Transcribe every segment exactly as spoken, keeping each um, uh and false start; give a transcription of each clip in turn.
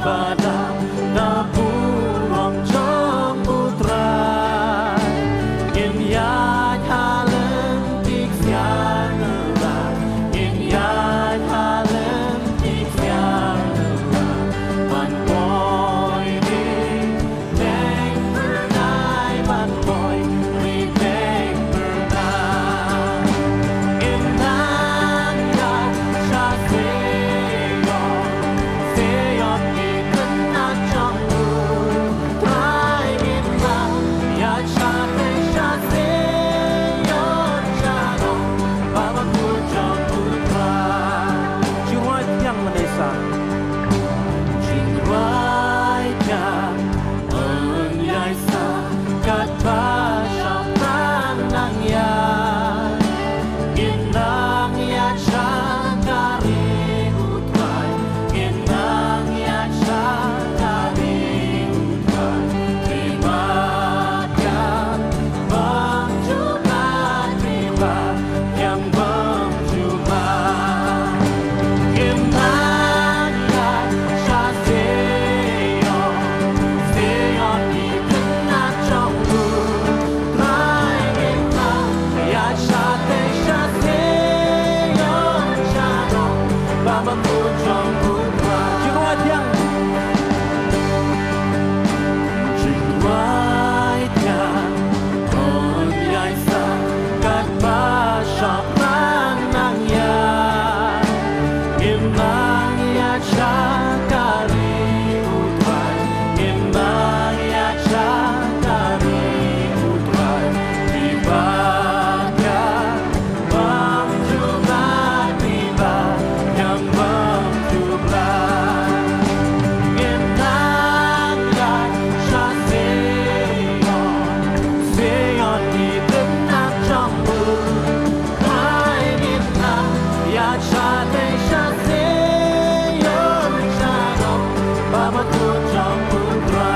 Ba da, da burom jong U Trai. Ngin ïaid ha lynti ksiar Nara. Ngin ïaid ha lynti ksiar Nara. Ban poi ri deng byrnai, ban poi ri deng byrnai. Ngin nang ïaid sha Zion, Zion i khynnah jong U Trai. Ngin nang ïaid shatei sha Zion, shaduh ba bakhuid jong U Trai. Jingrwai thiang lane sa. Jingrwai thiang un ïaid sa katba shaphrang nang ïaid. Ngin nang ïaid sha ka ri U Trai. Ngin nang ïaid sha ka ri U Trai. Ri ba thiang bymjubab, ri ba thiang bymjubab. Ngin nang ïaid sha Zion, Zion i khynnah jong U Trai. Ngin nang ïaid shatei sha Zion, shaduh ba bakhuid jong U Trai. Jingrwai thiang. Jingrwai thiang un ïaid sa katba shaphrang nang ïaid. Ngin nang ïaid sha ka ri U Trai. Ngin nang ïaid sha ka ri U Trai. Ri ba thiang bymjubab, ri ba thiang bymjubab. Ngin nang ïaid sha Zion, Zion i khynnah jong U Trai. Ngin nang ïaid shatei sha Zion, shaduh ba bakhuid jong U Trai.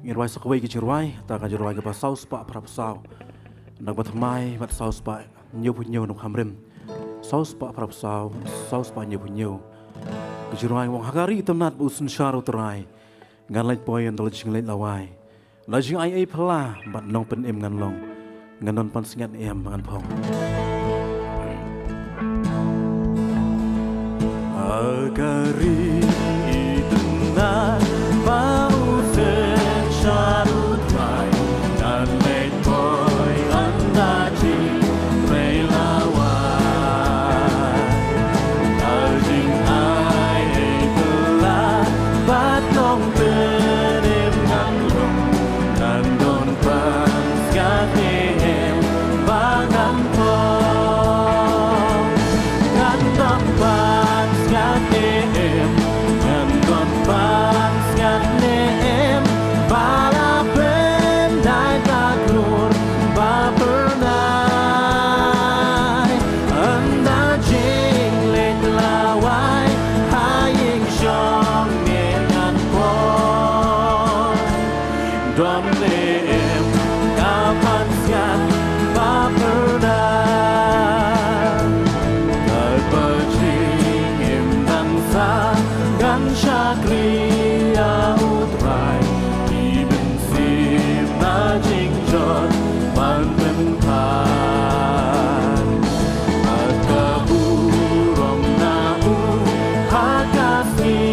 Ngin rwai sa kawei ka jingrwai, ta ka jingrwai kaba saw spah phra phew saw. Na kaba thymmai bad saw spah hynñiew phew hynñiew na kaba kham rim. Saw spah phra phew saw, saw spah hynñiew phew hynñiew. Ka jingrwai Ong ha ka ri itynnad ba u synshar U Trai. Ngan leit poi ynda la jingleit lawai. La jingai ei phylla bad nongpynim ngan long. Ngan don pansngiat ne em ba ngan phong. Ha ka ri itynnad ba u synshar U Trai, ngan leit poi ynda jingleit lawai. La jingai ei phylla bad nongpynim ngan long. Ngan don pansngiat ne em ba ngan phong. Ngan don pansngiat ne em. Ngan don pansngiat ne em ba la pyndait ka khlur ba phyrnai. Ynda jingleit lawai ha ïing jong me ngan phong. Don ne em ka pansngiat ba phyrnai? Katba jingim dang sah ngan shakri ïa U Trai, ki mynsiem na jingjot ban pynphar. Bad ka burom na u ha ka sngi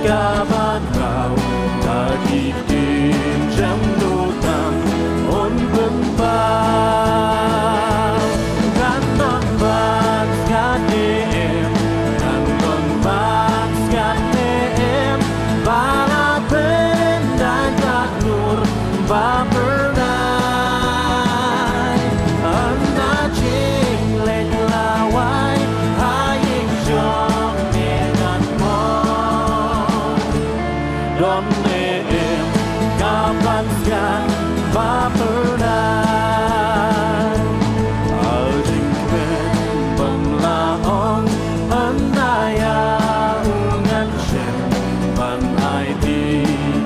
kaba khraw, ka ktien jemnud ngan pynpaw. Ngan don ban sngap ne em, ngan don ban sngap ne em, ba la pyndait ka khlur ba phyrnai. Ynda jingleit lawai ha ïing jong me ngan phong. Don ne em ka pansngiat ba phyrnai? Ai jingkmen ban la ong, ynda ïa u ngan shem ban aiti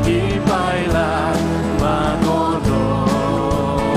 ki paila ba kordor.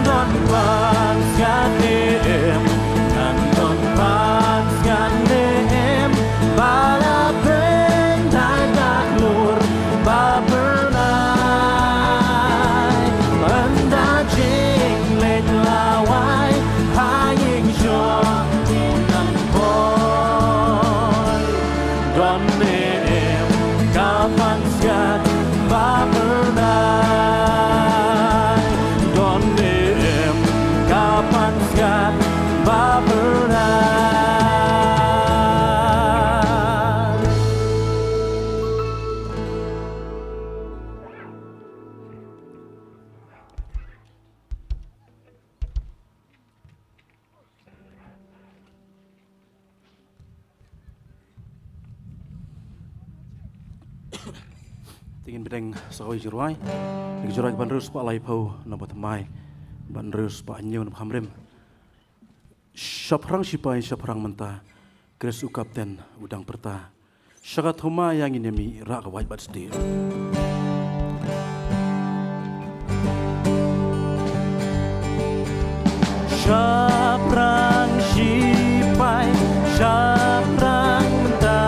Ngan don pat sngewthuh, ngan don pat sngewthuh, ba la pynthait da klur ba pynthait. Ynda jingleit lawei ha ïing jong u ngan poi. Don ne em ka pansngiat ba pynthait? Don ne em ka pansngiat ba pynthait? Te ngin bteng sa kawei jingrwai. Ka jingrwai kaba hynriew spah laiphew, naba thymmai bad hynriew spah hynñiew, naba kham rim. Shaphrang shipai, shaphrang mynta, Khrist u kapten u dang pyrta. Sha ka thuma ïa ngin ïa mih, rah ka wait bad stieh. Shaphrang shipai, shaphrang mynta,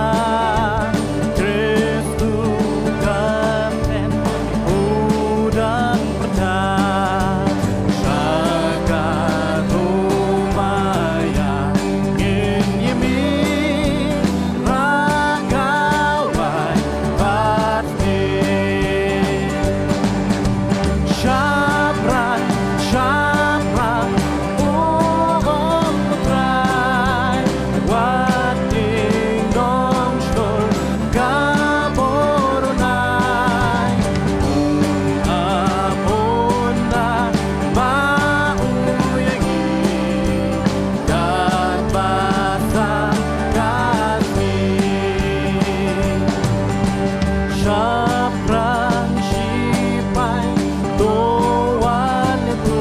Khrist u kapten u dang pyrta. Sha ka thuma ïa ngin ïa mih, rah ka wait bad stieh. Shaphrang, shaphrang, o Trai, wat ïeng long shlur ka bor nai. Ap un da ma u ïa ngi, katba sa ka sngi. Shaphrang shipai, to wan ïa u.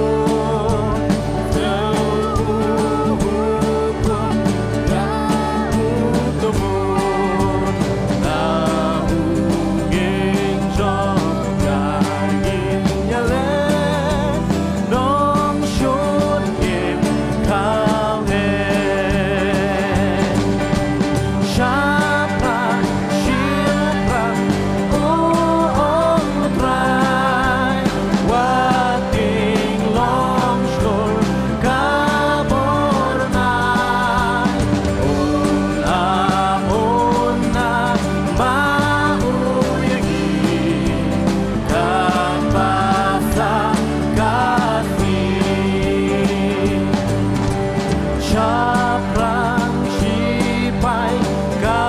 Shaphrang shipai, ka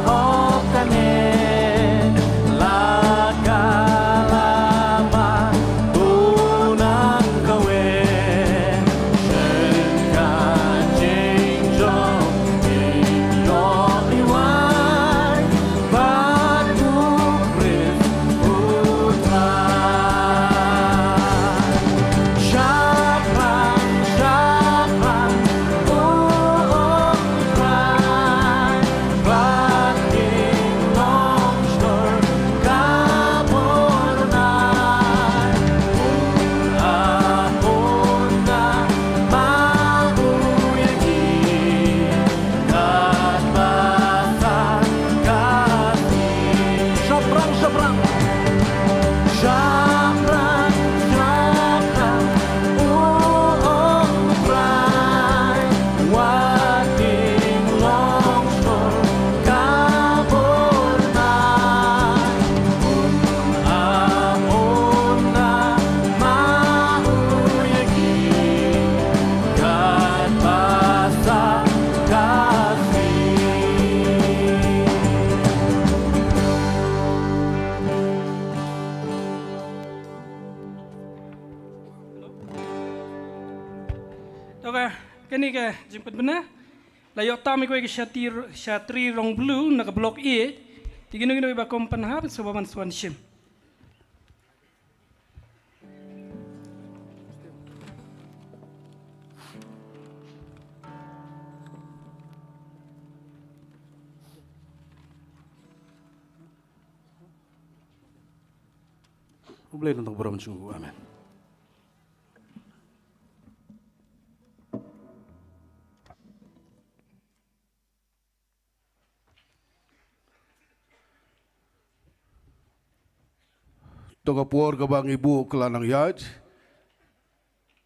hok kane, la ka la ma, to nang kawei, shen ka jingjop, ïoh liwai bad u Khrist u Trai. Shaphrang, shaphrang, o Trai, wat ïeng long shlur ka bor nai. Un ap un da ma u ïa ngi, katba sa ka sngi. Shaphrang, shaphrang. Shaphrang, shaphrang, o Trai, wat ïeng long shlur ka bor nai. Un ap un da ma u ïa ngi, katba sa ka sngi. To ka, kane ka jingpynbna la ïoh tam ïa kawei ka shatri, shatri rong blue na ka Block eight. Te kino kino kiba kum pynhap, sngewbha ban sa wan shim. U Blei un nang burom jong u. Amen. To ka por kaba ngi buh kylla nang ïaid,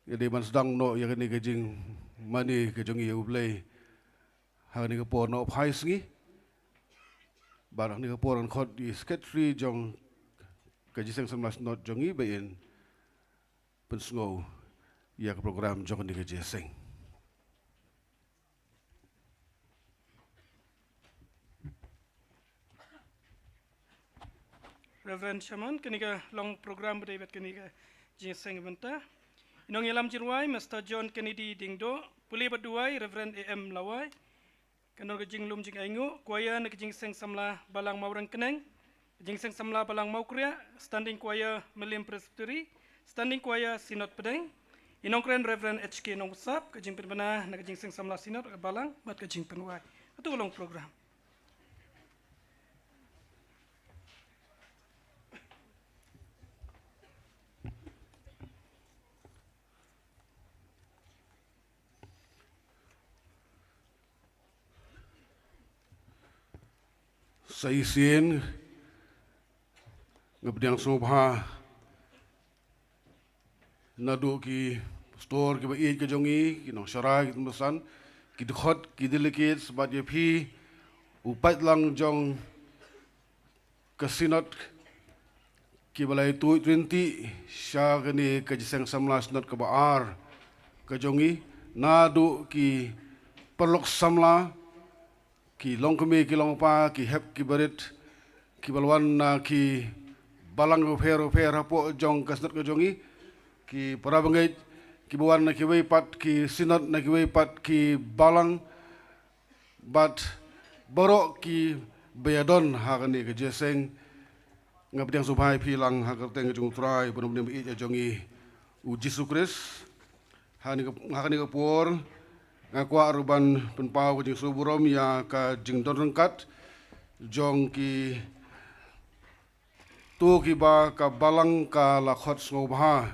ïa dei ban sdang noh ïa kane ka jingmane ka jong ngi ïa U Blei ha kane ka por na u phai sngi. Bad ha kane ka por ngan khot ïa i Secretary jong ka Jingïaseng Samla Synod jong ngi ba in pynsngew ïa ka program jong kane ka jingïaseng. Reverend Shaman, kane ka long program ba dei bad kane ka jingïaseng mynta. I nongïalam jingrwai, Mister John Kennedy Diengdoh, pule bad duwai, Reverend A M Lawai. Ka don ka jinglum jingainguh, choir na ka Jingïaseng Samla Balang Mawryngkneng, Jingïaseng Samla Balang Mawkriah, Standing Choir Mylliem Presbytery, Standing Choir Synod Pdeng, i nongkren Reverend H K Nongbsap, ka jingpynbna na ka Jingïaseng Samla Synod ka Balang bad ka jingpynwai. Katto ka long program. Sa shisien nga pdiang sngewbha naduh ki pastor kiba ïeit ka jong ngi, ki nongsharai, ki tymmen basan, ki dkhot, ki delegates, bad ïa phi u paidlang jong ka Synod, kiba la ïathuh twenty sha kane ka Jingïaseng Samla Synod kaba ar ka jong ngi, naduh ki paralok samla, ki longkmie ki longpa, ki hep ki barit, kiba la wan na ki balang bapher bapher hapoh jong ka Synod ka jong ngi, ki para bangeit kiba wan na kiwei pat ki Synod, na kiwei pat ki balang, bad baroh kiba ïadon ha kane ka jingïaseng. Nga pdiang sngewbha ïa phi lang ha ka kyrteng ka jong U Trai bad U Nongpynim ba ïeit ka jong ngi, U Jisu Khrist. Ha kane ka, ha kane ka por nga kwah ruh ban pynpaw ka jingsngew burom ïa ka jingdon ryngkat jong kito kiba ka balang ka la khot sngewbha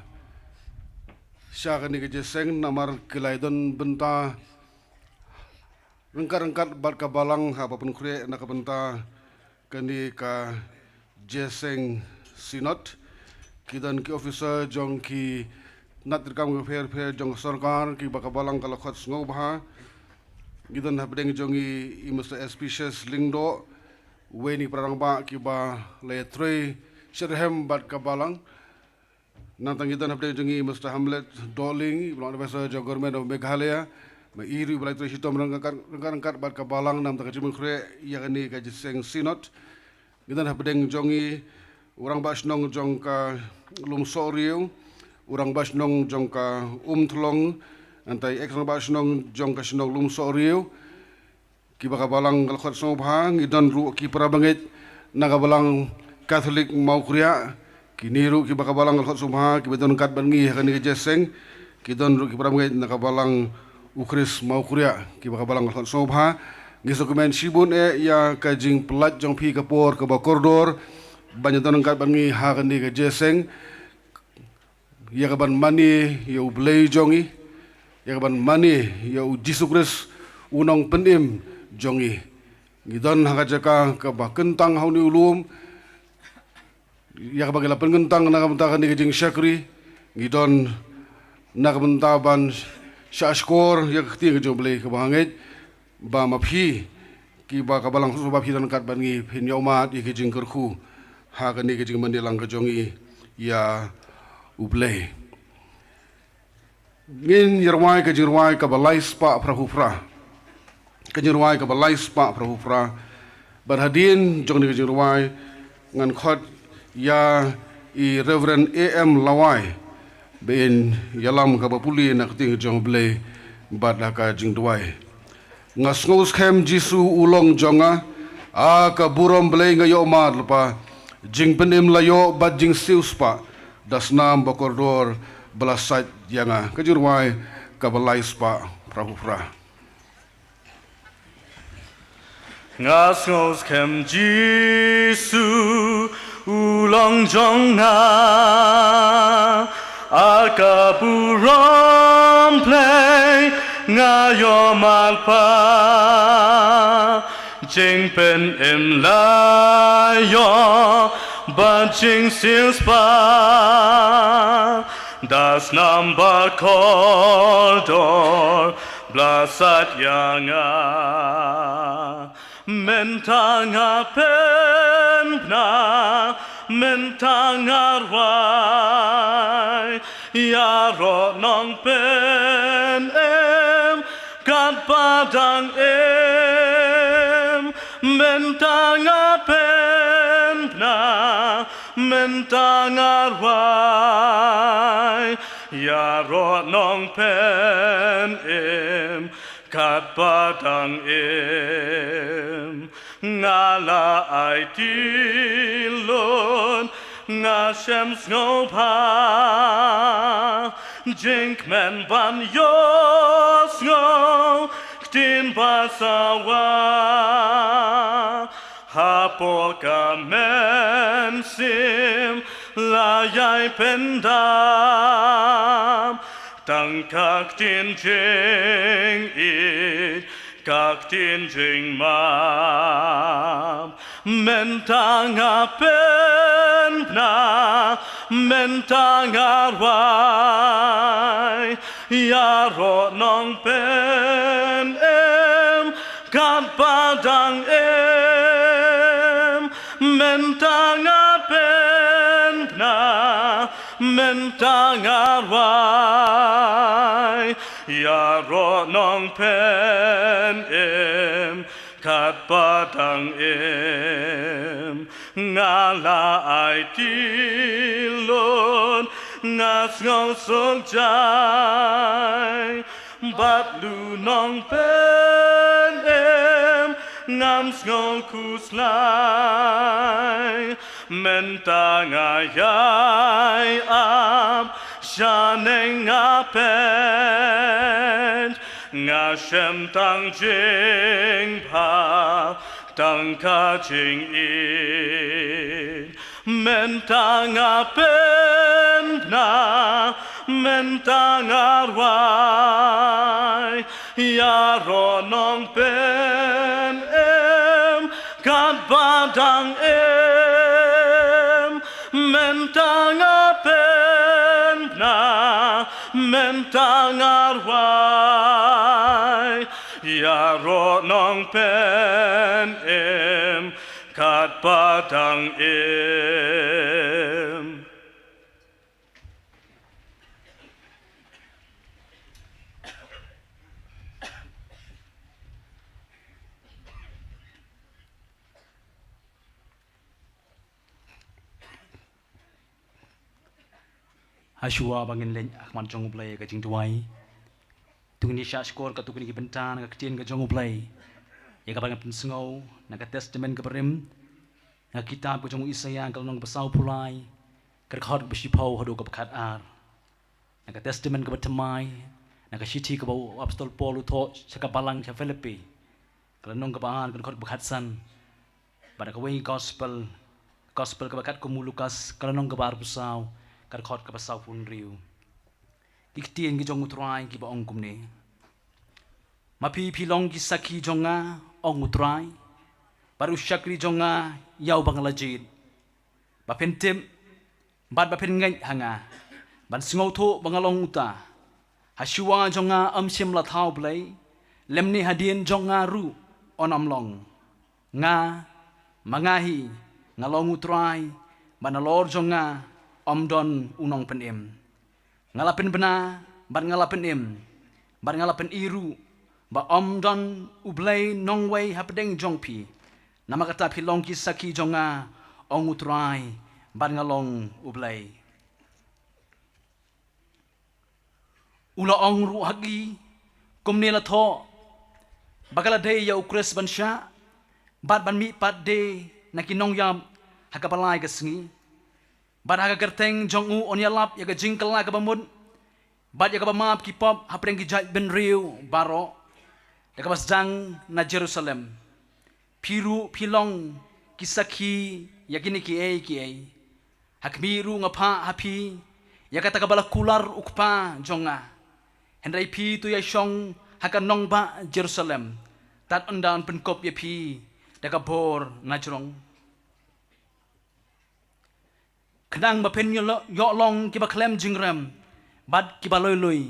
sha kane ka jingïaseng, namar ki la ïadon bynta ryngkat ryngkat bad ka balang haba pynkhreh na ka bynta kane ka jingïaseng Synod. Ki don ki officer jong ki tnat treikam bapher bapher jong ka sorkar kiba ka balang ka la khot sngewbha. Ngi don hapdeng jong ngi i Mister Aspicious Lyngdoh, uwei na ki para rangbah kiba la ïatrei shitrhem bad ka balang. Nangta ngi don hapdeng jong ngi i Mister Hamlet Dohling, i ba long advisor jong Government of Meghalaya. Ma i ruh i ba la ïatrei shitom ryngkat ryngkat bad ka balang namar ka jingpynkhreh ïa kane ka jingïaseng Synod. Ngi don hapdeng jong ngi u rangbah shnong jong ka Lumsohriew, u rangbah shnong jong ka Umthlong, nangta i ex rangbah shnong jong ka shnong Lumsohriew, kiba ka balang ka la khot sngewbha. Ngi don ruh ki para bangeit na ka balang Katholik Mawkriah, kine ruh kiba ka balang ka la khot sngewbha kiba don ryngkat bad ngi ha kane ka jingïaseng. Ki don ruh ki para bangeit na ka balang U Khrist Mawkriah kiba ka balang ka la khot sngewbha. Ngi sngewkmen shibun eh ïa ka jingpynlait jong phi ka por kaba kordor ban ïadon ryngkat bad ngi ha kane ka jingïaseng, ïa kaban mane ïa U Blei jong ngi, ïa kaban mane ïa U Jisu Khrist, U Nongpynim jong ngi. Ngi don ha ka jaka kaba kyntang ha une u lum, ïa kaba ngi la pynkyntang na ka bynta kane ka jingshakri. Ngi don na ka bynta ban shahshkor ïa ka ktien ka jong U Blei kaba nga ngeit ba ma phi kiba ka balang, sngewbha phi don ryngkat bad ngi, phin ïohmad ïa ka jingkyrkhu ha kane ka jingmane lang ka jong ngi ïa U Blei. Ngin ïa rwai ka jingrwai kaba lai spah phra phew phra. Ka jingrwai kaba lai spah phra phew phra. Bad hadien jong kane ka jingrwai ngan khot ïa i Reverend A M Lawai ba in ïalam kaba pule na ka ktien jong U Blei bad ha ka jingduwai. Nga sngewskhem Jisu u long jong nga, a ka burom Blei nga ïohmad lypa. Jingpynim la ïoh bad jingsiewspah, da snam ba kordor ba la sait ïa nga. Ka jingrwai kaba lai spah phra phew phra. Nga sngewskhem Jisu u long jong nga, a ka burom Blei nga ïohmad lypa. Jingpynim la ïoh ba Jingsiewspah, da snam ba kordor, blasat ïa nga. Mynta nga pynbna, mynta nga rwai, ïaroh Nongpynim, katba dang im, mynta nga pynbna, mynta nga rwai, ïaroh Nongpynim, katba dang im. Nga la aiti lut, nga shem sngewbha, jingkmen ban ïohsngew ktien ba sawa. Hapoh ka mynsiem la ïai pyndap, tang ka ktien jingïeit, ka ktien jingmap. Mynta nga pynbna, mynta nga rwai, ïaroh Nongpynim, katba dang im, mynta nga pynbna, mynta nga rwai, ïaroh Nongpynim, katba dang im. Nga la aiti lut, nga sngewsuk jai, bad u Nongpynim ngam sngew khuslai. Mynta nga ïai ap shaneng, nga peit, nga shem tang jingbha, tang ka jingïeit. Mynta nga pynbna, mynta nga rwai, ïaroh Nongpynim, katba dang im. Mynta nga pynbna, mynta nga rwai, ïaroh Nongpynim, katba dang im. Hashwa ba ngin leit ha khmat jong U Blei ka jingduwai, to ngin ïa shah shkor katto katne ki bynta na ka ktien ka jong U Blei, ïa kaba ngan pynsngew na ka Testament kaba Rim, na ka kitab ka jong u Isaïah, ka lynnong kaba sawphew lai, ka dkhot kaba shiphew haduh kaba khatar. Na ka Testament kaba Thymmai, na ka shithi kaba u Apostol Paul u thoh sha ka balang sha Philippi, ka lynnong kaba ar, ka dkhot kaba khatsan. Bad na kawei ka Gospel, Gospel kaba kat kum u Lukas, ka lynnong kaba arphew saw, ka dkhot kaba sawphew hynriew. Ki ktien ki jong U Trai kiba ong kumne: Ma phi phi long ki sakhi jong nga, ong U Trai, bad u shakri jong nga ïa uba nga la jied, ba phin tip bad ba phin ngeit ha nga, ban sngewthuh ba nga long uta. Hashwa jong nga ym shym la thaw blei, lymne hadien jong nga ruh yn ym long. Nga, ma nga hi, nga long U Trai, bad nalor jong nga ym don u nongpynim. Nga la pynbna bad nga la pynim, bad nga la pyni ruh ba ym don U Blei nongwei hapdeng jong phi. Namar kata phi long ki sakhi jong nga, ong U Trai, bad nga long U Blei. U la ong ruh ha ki: Kumne la thoh ba ka la dei ïa U Khrist ban shah bad ban mihpat de na ki nongïap ha kaba lai ka sngi. Bad ha ka kyrteng jong u yn ïalap ïa ka jingkylla kaba mut bad ïa kaba map ki pop hapdeng ki jaitbynriew baroh, da kaba sdang na Jerusalem. Phi ruh phi long ki sakhi ïa kine kiei kiei. Ha khmih ruh nga phah ha phi ïa kata kaba la kular U Kpa jong nga. Hynrei phi to ïashong ha ka nongbah Jerusalem, tad ynda yn pynkup ïa phi da ka bor na jrong. Khnang ba phin ïoh long kiba khlem jingrem bad kiba lui lui,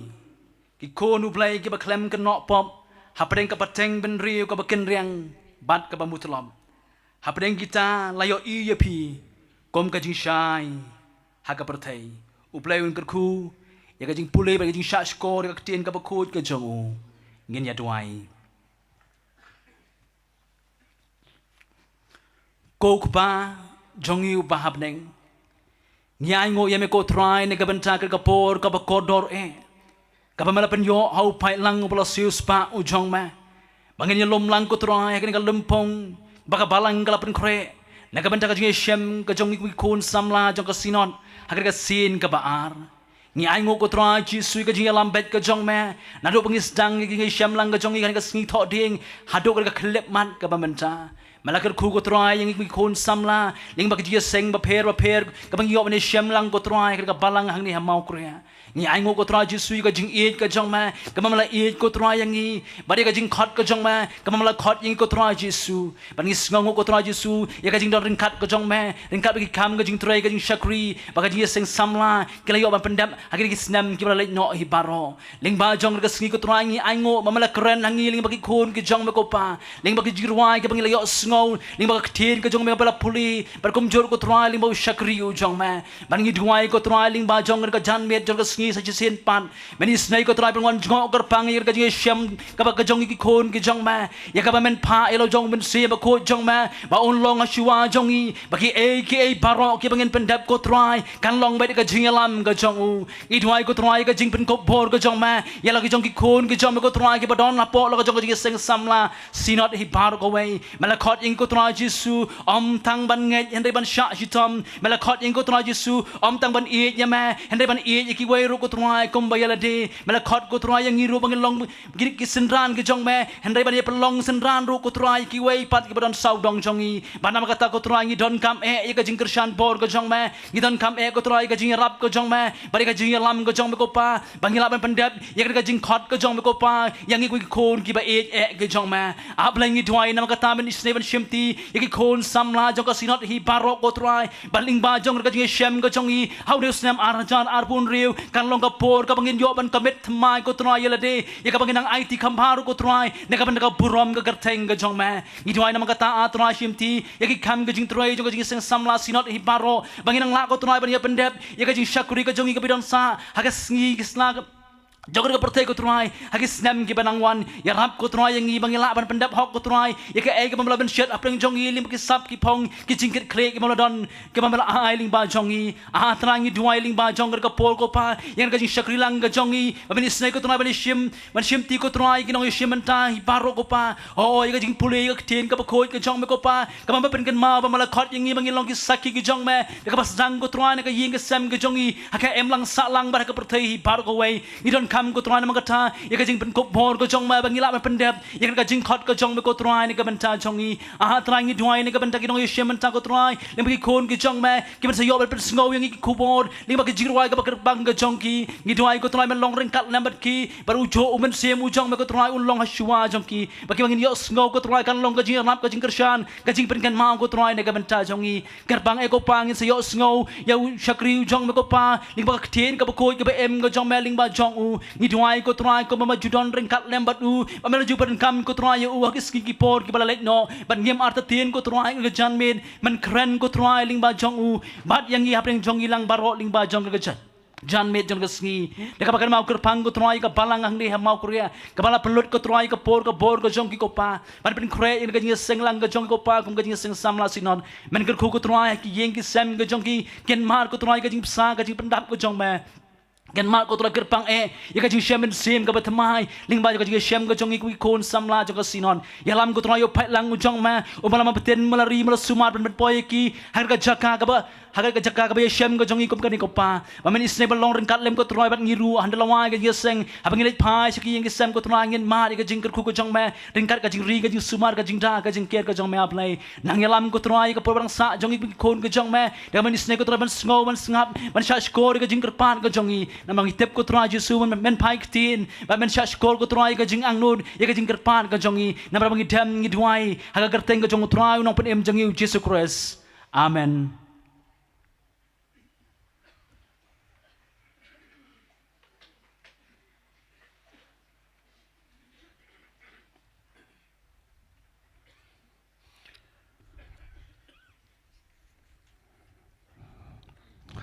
ki khun U Blei kiba khlem kynnoh pop hapdeng ka pateng bynriew kaba kynriang bad kaba mutlop. Hapdeng kita la ïohi ïa phi kum ka jingshai ha ka pyrthei. U Blei un kyrkhu ïa ka jingpule bad ka jingshah shkor ïa ka ktien kaba khuid ka jong u. Ngin ïa duwai. Ko Kpa jong ngi uba ha bneng, ngi ainguh ïa me ko Trai na ka bynta ka por kaba kordor eh, kaba me la pynïoh ha u paidlang uba la siewspah u jong me, ba ngin ïalum lang ko Trai ha kane ka lympung ba ka balang ka la pynkhreh na ka bynta ka jingïashem ka jong ngi ki khun samla jong ka Synod ha kane ka sien kaba ar. Ngi ainguh ko Trai Jisu ïa ka jingïalam beit ka jong me, naduh ba ngi sdang ïa ka jingïashem lang ka jong ngi ha kane ka sngi Thohdieng haduh kane ka khyllipmat kaba mynta. Me la kyrkhu ko Trai ïa ngi ki khun samla lyngba ka jingïaseng bapher bapher kaba ngi ïoh ban ïashem lang ko Trai ha kane ka balang hangne ha Mawkyrwat. Ngi ainguh ko Trai Jisu ïa ka jingïeit ka jong me, kaba me la ïeit ko Trai ïa ngi, bad ïa ka jingkhot ka jong me, kaba me la khot ïa ngi ko Trai Jisu. Bad ngi sngewnguh ko Trai Jisu ïa ka jingdon ryngkat ka jong me, ryngkat bad ki kam ka jingtrei ka jingshakri bad ka jingïaseng samla ki la ïoh ban pyndep ha kine ki snem kiba la leit noh hi baroh. Lyngba jong ka sngi ko Trai ngi ainguh ba me la kren ha ngi lyngba ki khun ki jong me ko Pa, lyngba ki jingrwai kiba ngi la ïohsngew, lyngba ka ktien ka jong me ba la pule bad kumjuh ko Trai lyngba u shakri u jong me. Bad ngi duwai ko Trai lyngba jong ka janmiet jong ka sngi sa shisien pat, men isynei ko Trai ban wan jngoh kyrpang ïa ka jingïashem kaba ka jong ki khun ki jong me, ïa kaba men phah ïa la u Mynsiem Bakhuid jong me ba un long ha shuwa jong ngi, ba kiei kiei baroh kiba ngin pyndep ko Trai kan long beit ka jingïalam ka jong u. Ngi duwai ko Trai ka jingpynkup bor ka jong me ïa la ki jong ki khun ki jong me ko Trai kiba don hapoh la ka jong ka jingïaseng samla Synod hi baroh kawei. Me la khot ïa ngi ko Trai Jisu ym tang ban ngeit hynrei ban shah shitom. Me la khot ïa ngi ko Trai Jisu ym tang ban ïeit ïa me hynrei ban ïeit ïa kiwei ruh ko Trai kumba ïa lade. Me la khot ko Trai ïa ngi ruh ba ngin long ki, ki synran ki jong me, hynrei ban ïa pynlong synran ruh ko Trai ïa kiwei pat kiba don sawdong jong ngi. Bad namar kata ko Trai ngi donkam eh ïa ka jingkyrshan bor ka jong me, ngi donkam eh ko Trai ïa ka jingïarap ka jong me bad ïa ka jingïalam ka jong me ko Pa, ba ngi lah ban pyndep ïa ka jingkhot ka jong me ko Pa ïa ngi ko ki khun kiba ïeit eh ka jong me. Ah Blei ngi duwai namar kata men isynei ban shimti ïa ki khun samla jong ka Synod hi baroh ko Trai, bad lyngba jong ka jingïashem ka jong ngi ha une u snem ar hajar arphew hynriew kan long ka por kaba ngin ïoh ban commit thymmai ko Trai ïa lade ïa kaba ngin nang aiti kham bha ruh ko Trai na ka bynta ka burom ka kyrteng ka jong me. Ngi duwai namar kata ah Trai shimti ïa ki kam ka jingtrei jong ka jingïaseng samla Synod hi baroh ba ngin nang lah ko Trai ban ïa pyndep ïa ka jingshakri ka jong ngi kaba don sah ha ka sngi ka sla ka jong ka pyrthei ko Trai ha ki snem kiba nang wan. Ïarap ko Trai ïa ngi ba ngi lah ban pyndep hok ko Trai ïa kaei kaba me la bynshet hapdeng jong ngi lyngba ki sap ki phong ki jingkitkhlieh kiba me la don, kiba me la ai lyngba jong ngi. Ah Trai ngi duwai lyngba jong ka por ko Pa ïa ka jingshakri lang ka jong ngi, ba men isynei ko Trai ban ïashim, ban shimti ko Trai ki nongïashim bynta hi baroh ko Pa. Oh ïa ka jingpule ïa ka ktien kaba khuid ka jong me ko Pa, kaba me pynkynmaw ba me la khot ïa ngi ba ngin long ki sakhi ki jong me da kaba sdang ko Trai na ka ïing ka sem ka jong ngi ha ka imlang sahlang bad ha ka pyrthei hi baroh kawei. Ngi donkam ko Trai namar kata ïa ka jingpynkup bor ka jong me ba ngi lah ban pyndep ïa ka jingkhot ka jong me ko Trai na ka bynta jong ngi. Ah Trai ngi duwai na ka bynta ki nongïashim bynta ko Trai lyngba ki khun ki jong me, kiba sa ïoh ban pynsngew ïa ngi ki khubor lyngba ki jingrwai kaba kyrpang ka jong ki. Ngi duwai ko Trai men long ryngkat lem bad ki, bad u juh u Mynsiem u jong me ko Trai un long ha shuwa jong ki, ba kiba ngin ïohsngew ko Trai kan long ka jingïarap ka jingkyrshan ka jingpynkynmaw ko Trai na ka bynta jong ngi. Kyrpang eh ko Pa ngin sa ïohsngew ïa u shakri u jong me ko Pa lyngba ka ktien kaba khuid kaba im ka jong me lyngba jong u. Ngi duwai ko Trai kumba me ju don ryngkat lem bad u, ba me la ju pyndonkam ko Trai ïa u ha ki sngi ki por kiba la leit noh, bad ngim artatien ko Trai ka janmiet, men kren ko Trai lyngba jong u bad ïa ngi hapdeng jong ngi lang baroh lyngba jong ka jan janmiet jong ka sngi. Da kaba kynmaw kyrpang ko Trai ka balang hangne ha Mawkyrwat, kaba la pynlut ko Trai ka por ka bor ka jong ki ko Pa ban pynkhreh ïa ka jingïaseng lang ka jong ki ko Pa kum ka jingïaseng samla Synod. Men kyrkhu ko Trai ha ki ïing ki sem ka jong ki, kynmaw ko Trai ka jingbsa ka jingpyndap ka jong me. Kynmaw ko Trai kyrpang eh ïa ka jingshem mynsiem kaba thymmai lyngba jong ka jingïashem ka jong ngi kum ki khun samla jong ka Synod. Ïalam ko Trai ïa u paidlang u jong me uba la maptien, me la ri, me la sumar ban pynpoi ïa ki ha ka jaka kaba ha ka jaka kaba ïashem ka jong ngi kum kane ko Pa, ba men isynei ban long ryngkat lem ko Trai bad ngi ruh hynda la wai ka jingïaseng, haba ngi leit phai sha ki ïing ki sem ko Trai ngin mad ïa ka jingkyrkhu ka jong me ryngkat ka jingri, ka jingsumar, ka jingda, ka jingker ka jong me, ah Blei. Nang ïalam ko Trai ïa ka por ba dang sah jong ngi ki khun ka jong me, da men isynei ko Trai ban sngew, ban sngap, ban shah shkor ïa ka jingkyrpad ka jong ngi. Namar ngi tip ko Trai Jisu men, men phai ktien bad men shah shkor ko Trai ïa ka jingangnud ïa ka jingkyrpad ka jong ngi. Namar ba ngi dem ngi duwai ha ka kyrteng ka jong u Trai u Nongpynim jong ngi u Jisu Khrist. Amen.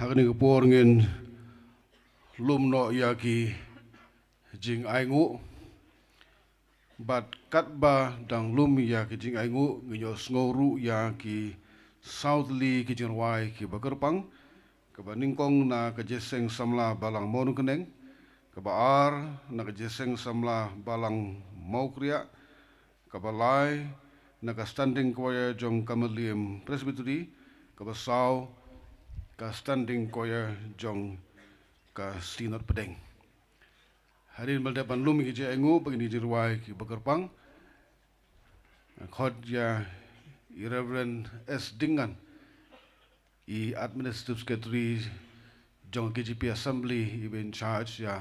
Kane ka por ngin lum noh ïa ki jingainguh. Bad katba dang lum ïa ki jingainguh, ngin ïohsngew ruh ïa ki saw tylli ki jingrwai kiba kyrpang. Kaba nyngkong na ka Jingïaseng Samla Balang Mawryngkneng, kaba ar na ka Jingïaseng Samla Balang Mawkriah, kaba lai na ka Standing Choir jong ka Mylliem Presbytery, kaba saw ka Standing Choir jong ka Synod Pdeng. Hadien ba la dep ban lum ïa ki jingainguh bad ki jingrwai kiba kyrpang, khot ïa i Reverend S Ding Ngan, i Administrative Secretary jong ka K J P Assembly, iba in charge ïa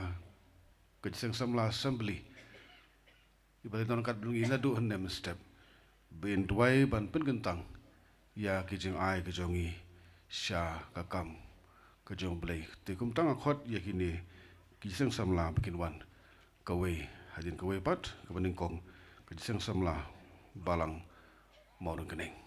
ka Jingïaseng Samla Assembly, iba la don katba ngi naduh hynne mynstep, ba in duwai ban pynkyntang ïa ki jingai ka jong ngi sha ka kam ka jong U Blei. Te kumta nga khot ïa kine ki Jingïaseng Samla ba kin wan kawei hadien kawei pat. Kaba nyngkong ka Jingïaseng Samla Balang Mawryngkneng.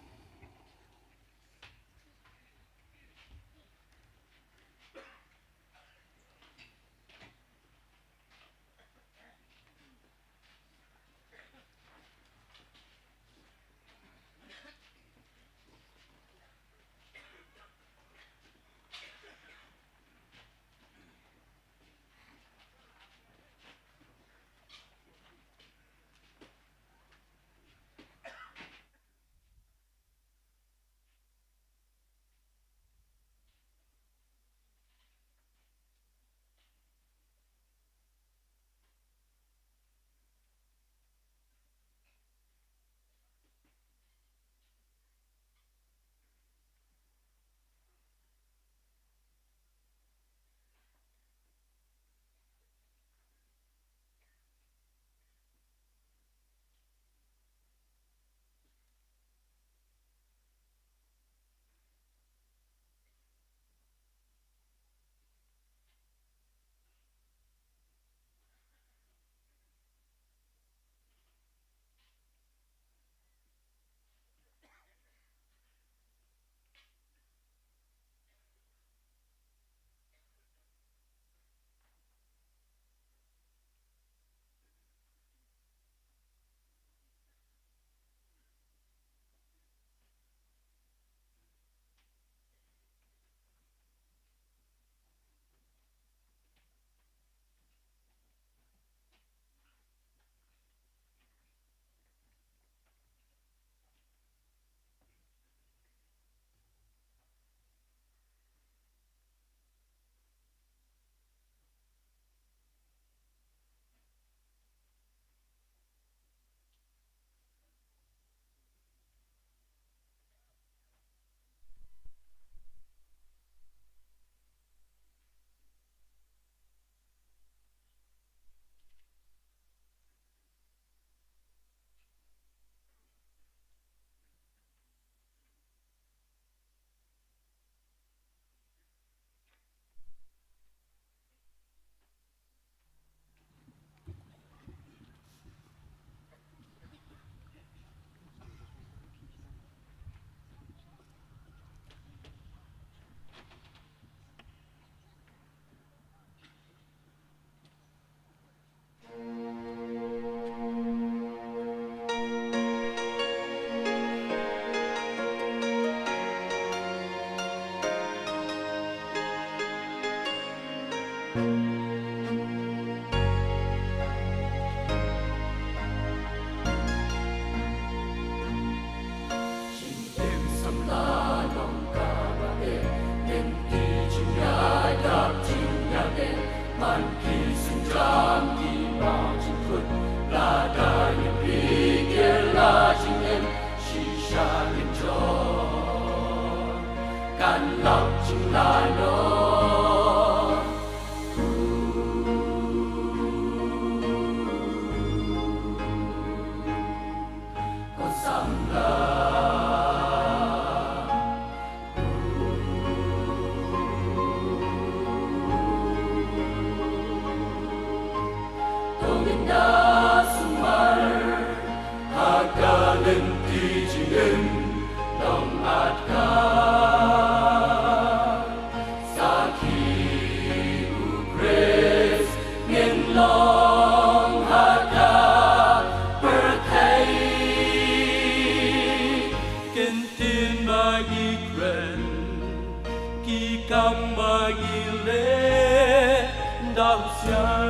Tang siar.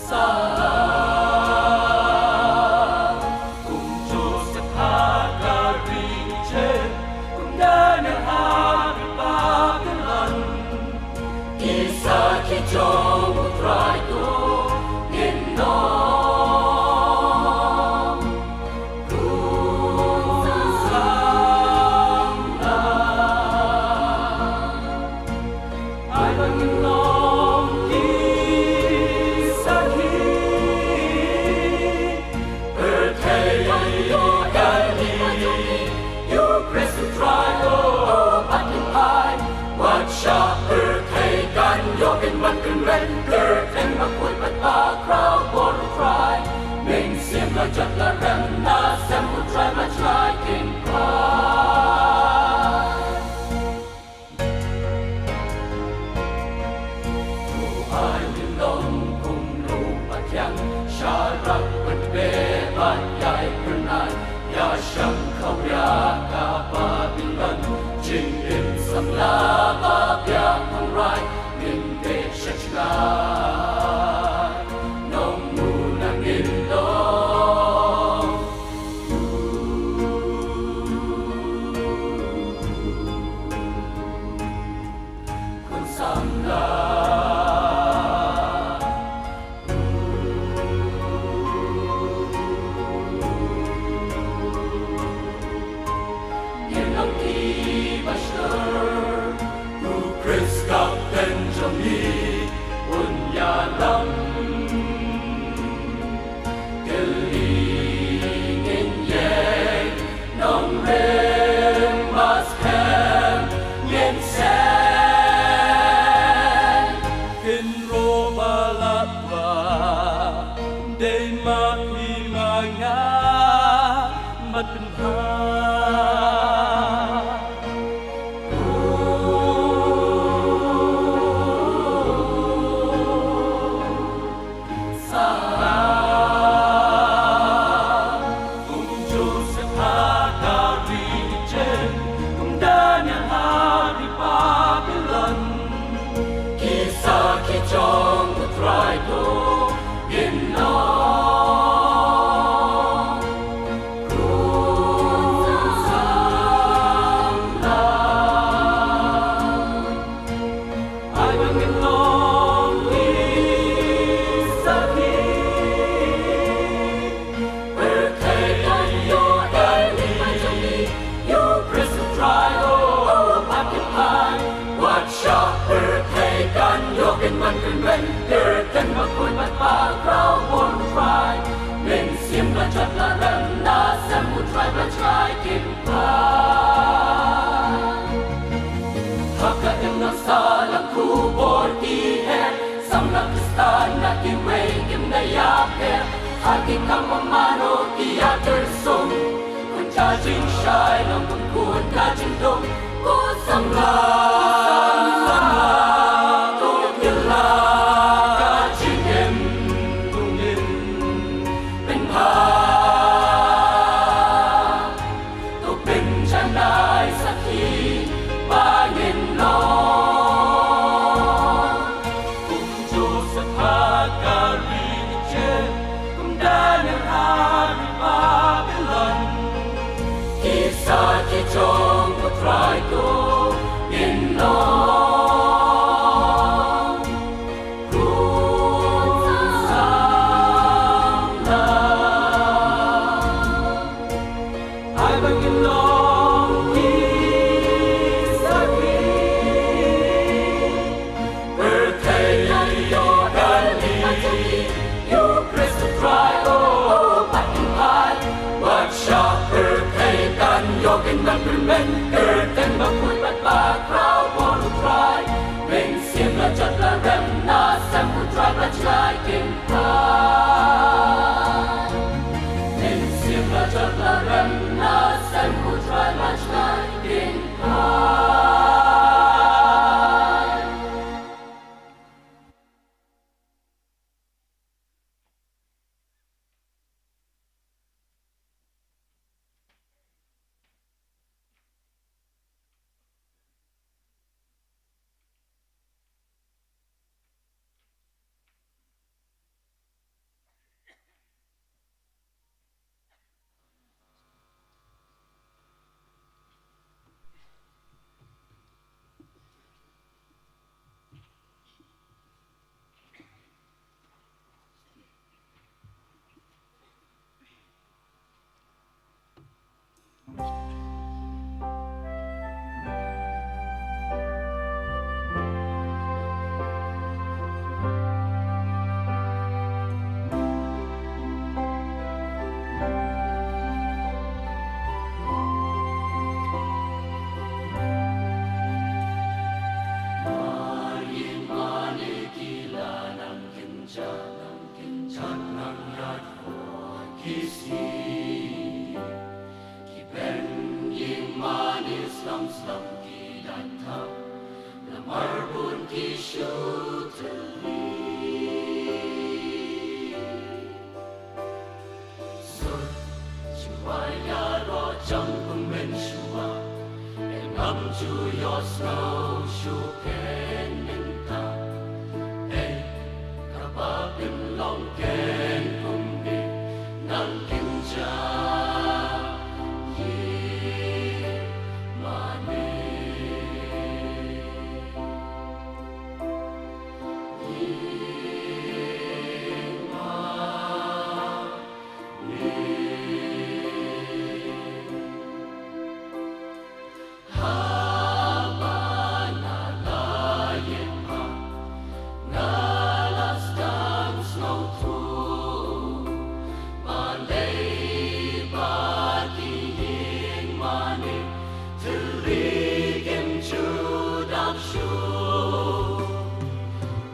Sa kum Joseph ha ka ri Egypt, kum Daniel ha ri Babilon. Ki sakhi jong U Trai to ngin long. Kum samla. Ai ba ngin long ki sakhi. Pyrthei kan ïohi ïa U Khrist U Trai, oh, bad ngin ai. Wat shah pyrthei kan ïoh, kin wan kynrem, kyrteng bakhuid bad bakhraw bor U Trai. Mynsiem la jot la rem, na sem U Trai, ma jngai kin ai. To ai ngin long kum u pathiang, sharak ban beh ban ïai kyrnai, ïa shang khawria ka Babilon, jingim samla ba biang hynrai, ngin beh sha jngai, nongmu na ngin long. Khun samla. Ngin long kiba shlur, U Khrist Kapten jong ngi un ïalam. Kylli ngin ïeng, nongrim ba skhem ngin seng. Kynroh ba la kwah, dei ma phi ma nga bad pynbha. Sa kum Joseph ha ka ri Egypt, kum Daniel ha ri Babilon, ki sakhi jong U Trai to ngin long. Kum samla. Ai ba ngin long ki sakhi. Pyrthei kan ïohi ïa U Khrist U Trai, oh, bad ngin ai. Wat shah pyrthei kan ïoh, kin wan kynrem, kyrteng bakhuid bad bakhraw bor U Trai. Mynsiem la jot la rem, na sem U Trai, ma jngai kin ai. Ha ka imlang sahlang khubor ki her, samla Khristan na kiwei kim da ïapher. Ha ki kam mano ki ïatur sum, khun ka jingshai long kum khun ka jingdum. Ko samla, samla, to kylla ka jingim, to ngin pynbha. To pynjanai sakhi ba ngin long. Kum Joseph ha ka ri Egypt, kum Daniel ha ri Babilon. Ki sakhi jong U Trai to ngin long. Kum samla. Ai ba ngin long ki sakhi. Pyrthei kan ïohi ïa U Khrist U Trai, oh, bad ngin ai. Wat shah pyrthei kan ïoh, kin wan kyrmen, kyrteng bakhuid bad bakhraw bor U Trai. Mynsiem la jot la rem, na sem U Trai, ma jngai kin ai. Mynsiem la jot la rem, na sem U Trai, ma jngai kin ai.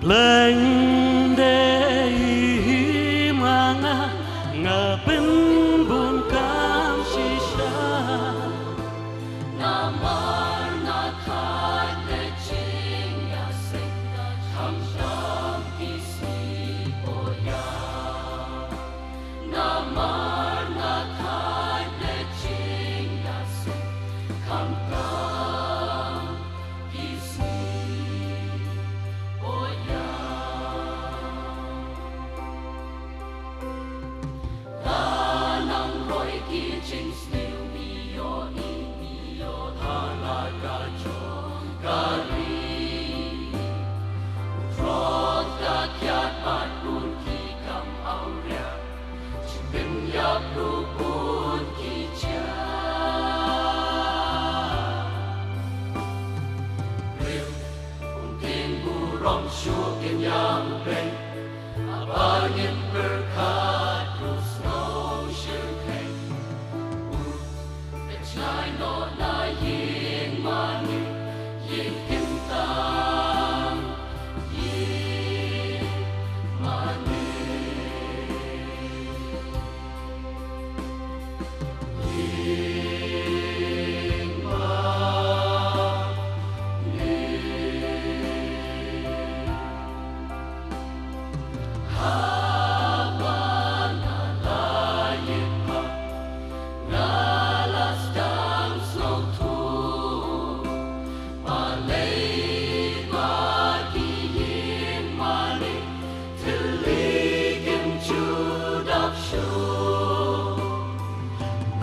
Pleng de i ma nga, nga pynbun kam shisha. Namar nga thait leit jingïaseng, khamtam ki sngi, oh ïa. Namar nga thait leit jingïaseng, khamtam ki sngi, oh ïa. Nga nang roi ki jingsniew, mi ïohi, mi ïohi ha la ka jong ka ri. U Trai u kiad bad bun ki kam awria, jingpynïap ruh bun ki jia. Briew, un tieng burom shuh kein ïa U Blei, haba ngin pyrkhat ruh sngew shyrkhei. U pynshai noh na ïing mane, ïing kyntang, ïing mane.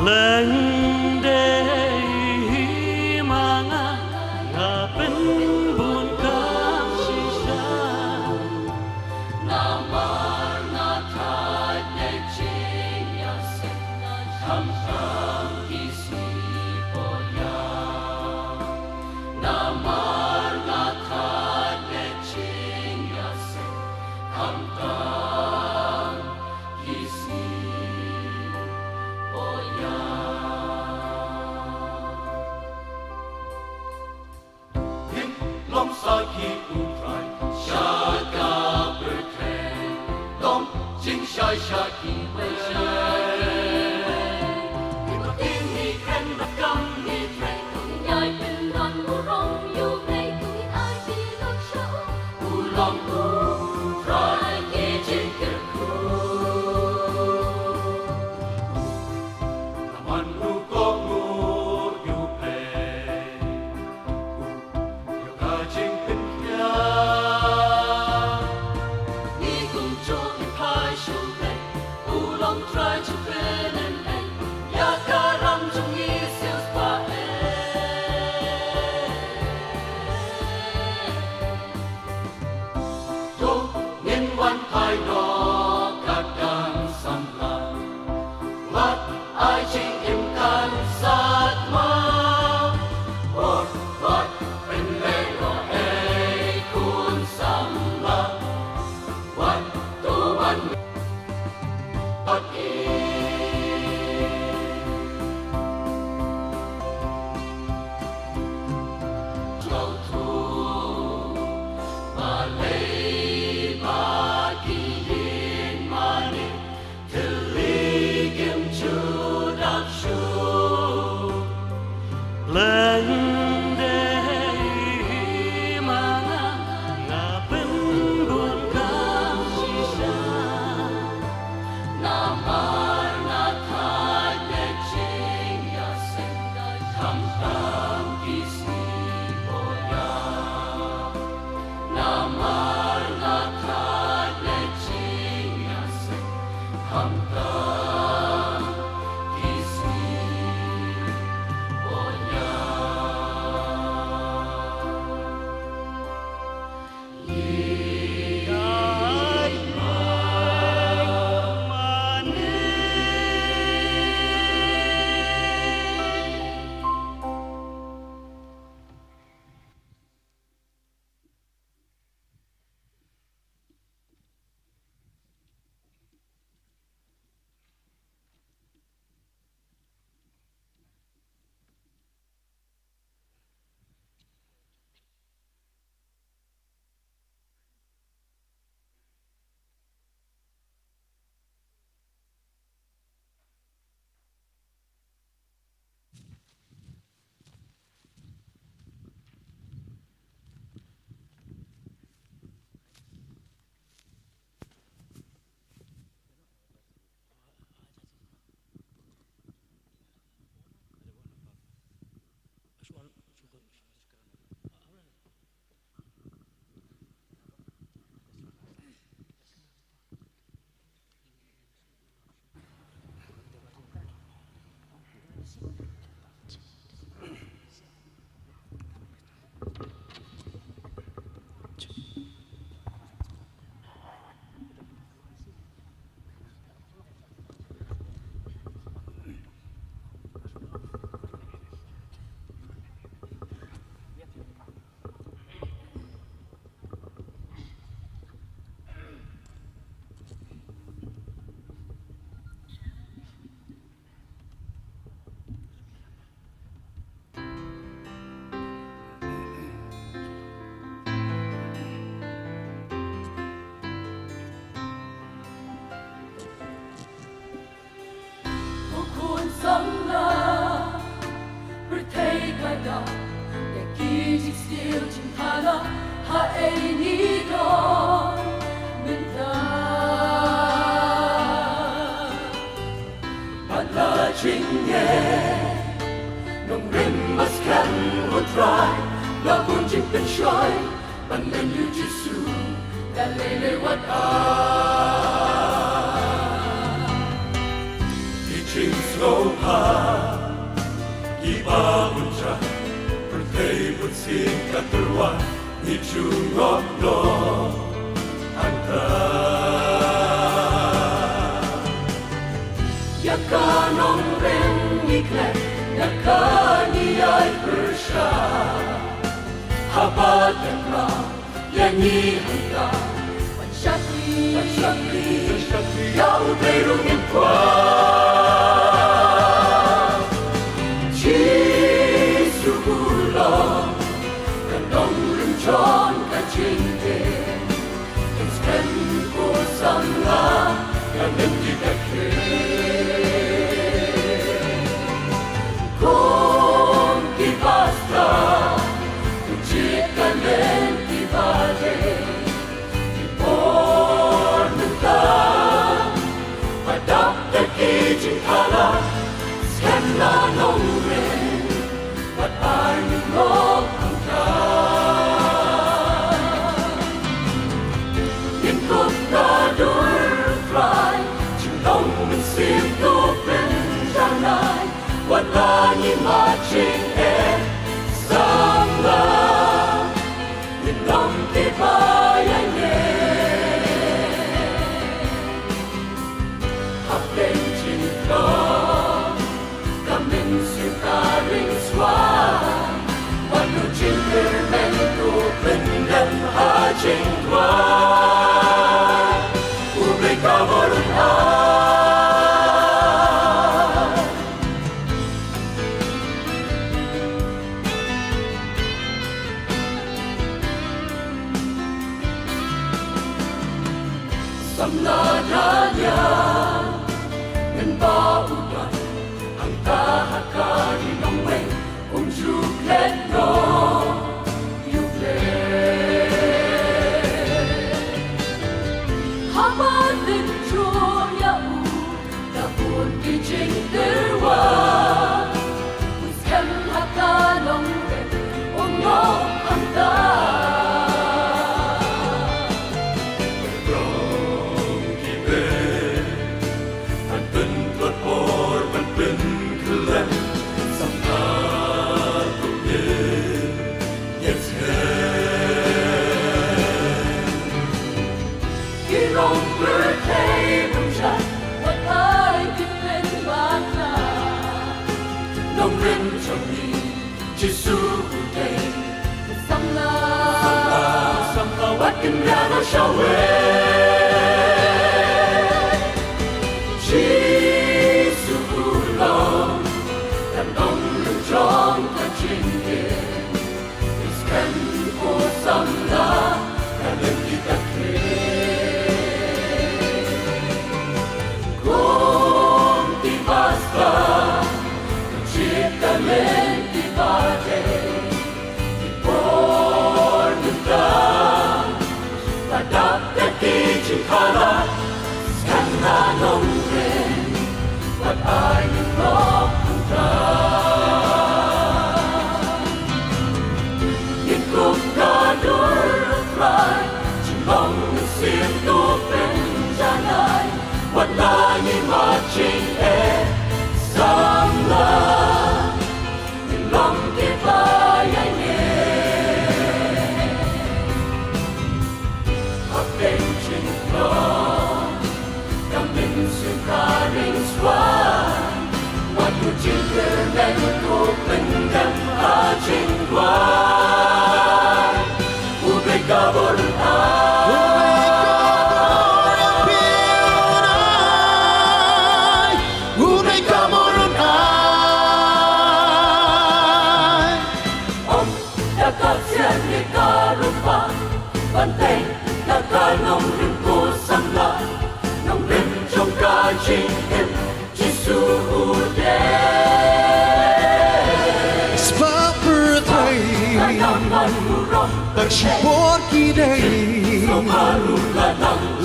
Blei de i ma nga, nga pynbun kam shisha. Namar nga thait leit jingïaseng, khamtam ki sngi, oh ïa. Namar nga thait leit jingïaseng, khamtam ki sngi, oh ïa. Ngin long sakhi U Trai sha ka pyrthei, long jingshai sha kiwei. Ngi ba kin ngi kren ba kam ngi trei, ngi ïai pynlong u rong ïa U Blei, ngi ai pynlong sha u. U long U Trai ki jingkyrkhu. Namar u kohnguh ïa U Blei, u ïoh ka jingpynkhiah. Ngi kumjuh ngi phai sha U Blei, u long Trai jong pynlong, ïa ka ram jong ngi shisha eh. To ngin wan phai noh katba kan samla, wat ai jingim ka Nongrim ba skhem, ko Trai, la bun jingpynshoi ban mane ïa u Jisu da lei lei wat ai. Ki jingsngewbha kiba bun jait, pyrthei bun sien ka tyrwa, ngi ju ngop noh hangta. Ïa ka nongrim ngi klet, ïa ka ngi ïai pyrshah. Haba tang la ïa ngi hangta, ban shakri, ban shakri, ban shakri ïa U Blei ruh ngin kwah. Jisu u long ka nongrim jong ka jingim. Kan skhem ko samla, kan nym ki takri. Kum ki pastor, kum ki kynhun ki bade, ki bor mynta, ba dap da ki jingthala, skhem la nongrim. Wat ai ngi ngop hangta. Ngin kup ka dur Trai, jinglong mynsiem to pynjanai. Wat la ngi mad jingeh samla, ngin long kiba ïaineh. Hapdeng jingtlot, ka mynsiem ka ring shuwa. Wat lut jingkyrmen, to pyndem ha jingduwai. U Blei ka burom ai. Samla da liang, mynba u don hangta ha ka ri nongwei, um ju klet noh ïa U Blei. Haba lynjor ïa u da bun ki jingtyrwa, u skhem ha ka nongrim, u ngop hangta. Rong ki briew, ban pyntlot por, ban pynkhlem, samla to ïeit, ïeit skhem. Ki rong pyrthei bun jait, wat ai ki pynbna. Nongrim jong ngi, Jisu u dei. Samla, samla, samla, wat kynriah noh shawei. Jisu u long ka nongrim jong ka jingim. Skhem ko samla, ka lynti ka thlir. Kum ki pastor, ka jied ka lynti ba dei, ki bor mynta, ba dap da ki jingthala, skhem la nongrim, wat ai ngi ngop hangta. Ngi kup ka dur Trai, jinglong mynsiem to pynjanai, wat la ngi mad jingeh samla, ngin long kiba ïaineh. Hapdeng jingtlot, ka mynsiem ka ring shuwa. Wat lut jingkyrmen, to pyndem ha jingduwai. U Blei ka burom ai. U Blei ka burom ai. Ym da ka ksiar ne ka rupa, ban tei na ka nongrim ko samla, nongrim jong ka jingim, Jisu u dei. Spah pyrthei, bad shibor ki dei,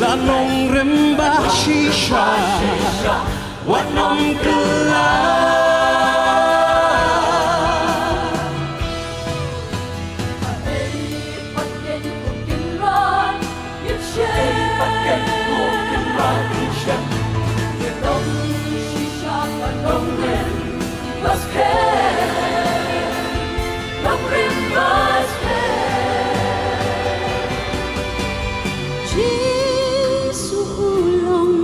la nongrim ba shisha, wat nym kylla. Jisu u long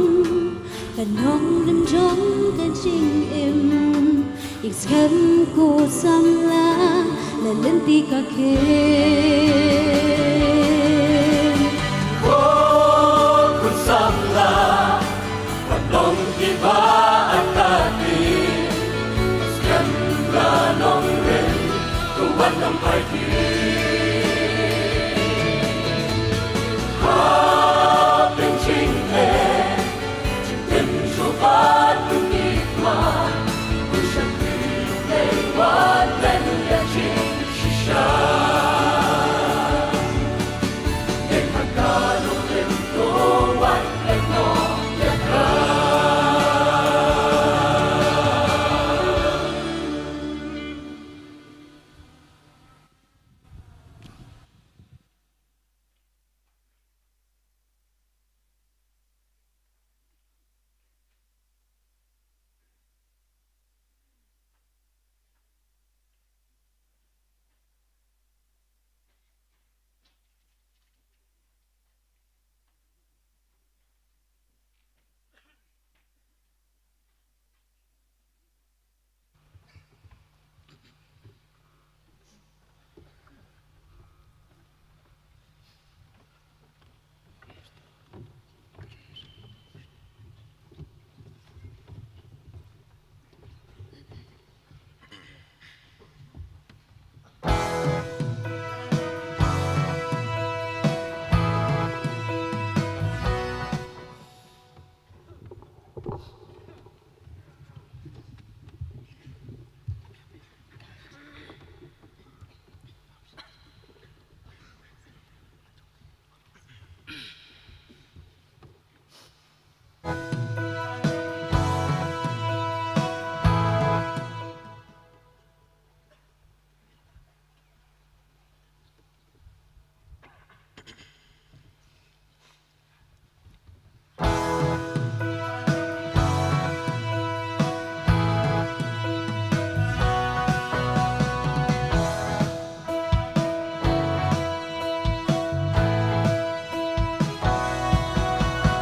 ka nongrim jong ka jingim. Ïa ka skhem ko samla, la lynti ka khim. Ko khun samla, wat long kiba atat phi. Skhem la nongrim, to wat nang phai phi. Ha pynjing eh.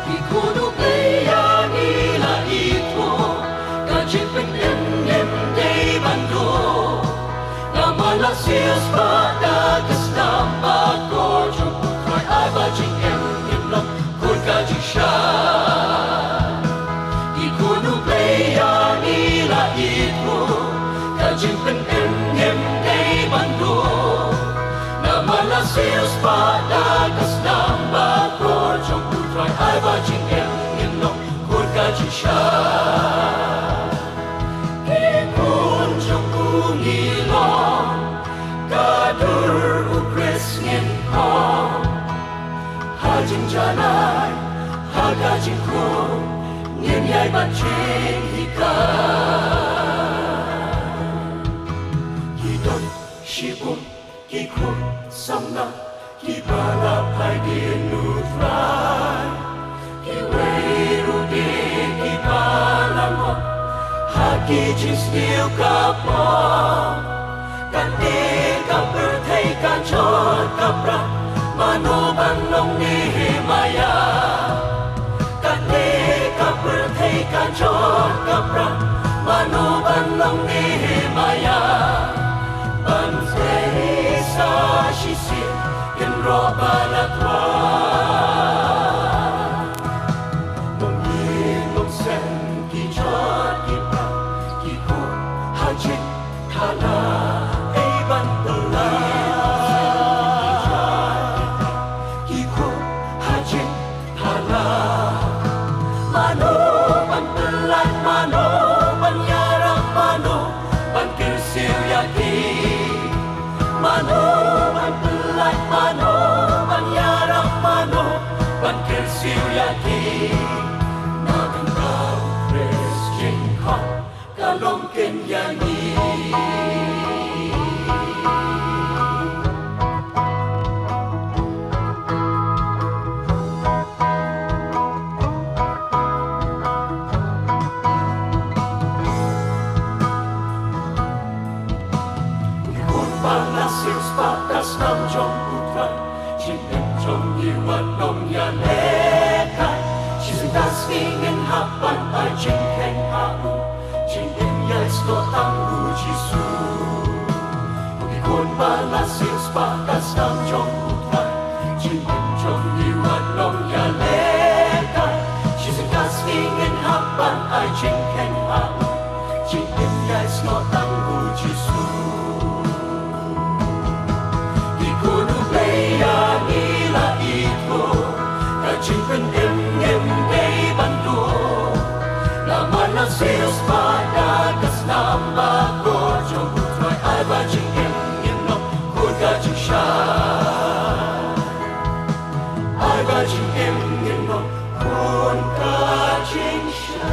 Ki khun U Blei ïa ngi la ïeit, ka jingpynim ngim dei ban duh. Namar la siew spah da ka snam bakor jong U Trai, ai ba jingim ngin long khun ka jingshai. Ki khun U Blei ïa ngi la ïeit, ka jingpynim ngim dei ban duh. Namar la siew spah da ka snam bakor jong U Trai, ai ba jingim ngin long khun ka jingshai. Ki khun jong U ngi long, ka dur U Khrist ngin khong. Ha jingjanai, ha ka jingkhum, ngin ïai bat jinghikai. Ki don shibun ki khun samla kiba la phai dien U Trai. Kiwei ruh de kiba la ngop ha ki jingsniew ka pop. Kane ka pyrthei kan jot ka pra, mano ban long Nehemiah? Kane ka pyrthei kan jot ka pra, mano ban long Nehemiah? Ban trei sa shisien kynroh ba la twa. Mawngin mawngsen ki jot ki pra, ki khun ha jingthala, ei ban thala. Ki khun ha jingthala. Mano ban pyllait, mano ban ïarap, mano ban kyrsiew ïa ki? Mano ban pyllait, mano ban ïarap, mano ban kyrsiew ïa ki? Na ka bynta U Khrist jingkhot ka long keiñ ïa ngi. Ba la siewspah ka snam jong U Trai, jingim jong ngi wat long ïalehkai. Shisien ka sngi ngin hap ban ai jingkheiñ ha U, jingim ïaisnoh tang U Jisu. Ko ki khun, ba la siewspah ka snam jong U Trai, jingim jong ngi wat long ïalehkai. Shisien ka sngi ngin hap ban ai jingkheiñ ha U, jingim ïaisnoh tang U Jisu. Ki khun U Blei ïa ngi la ithuh, ka jingpynim ngim dei ban duh. Namar la siewspah da ka snam bakor jong U Trai, ai ba jingim ngin long khun ka jingshai. Ai ba jingim ngin long khun ka jingshai.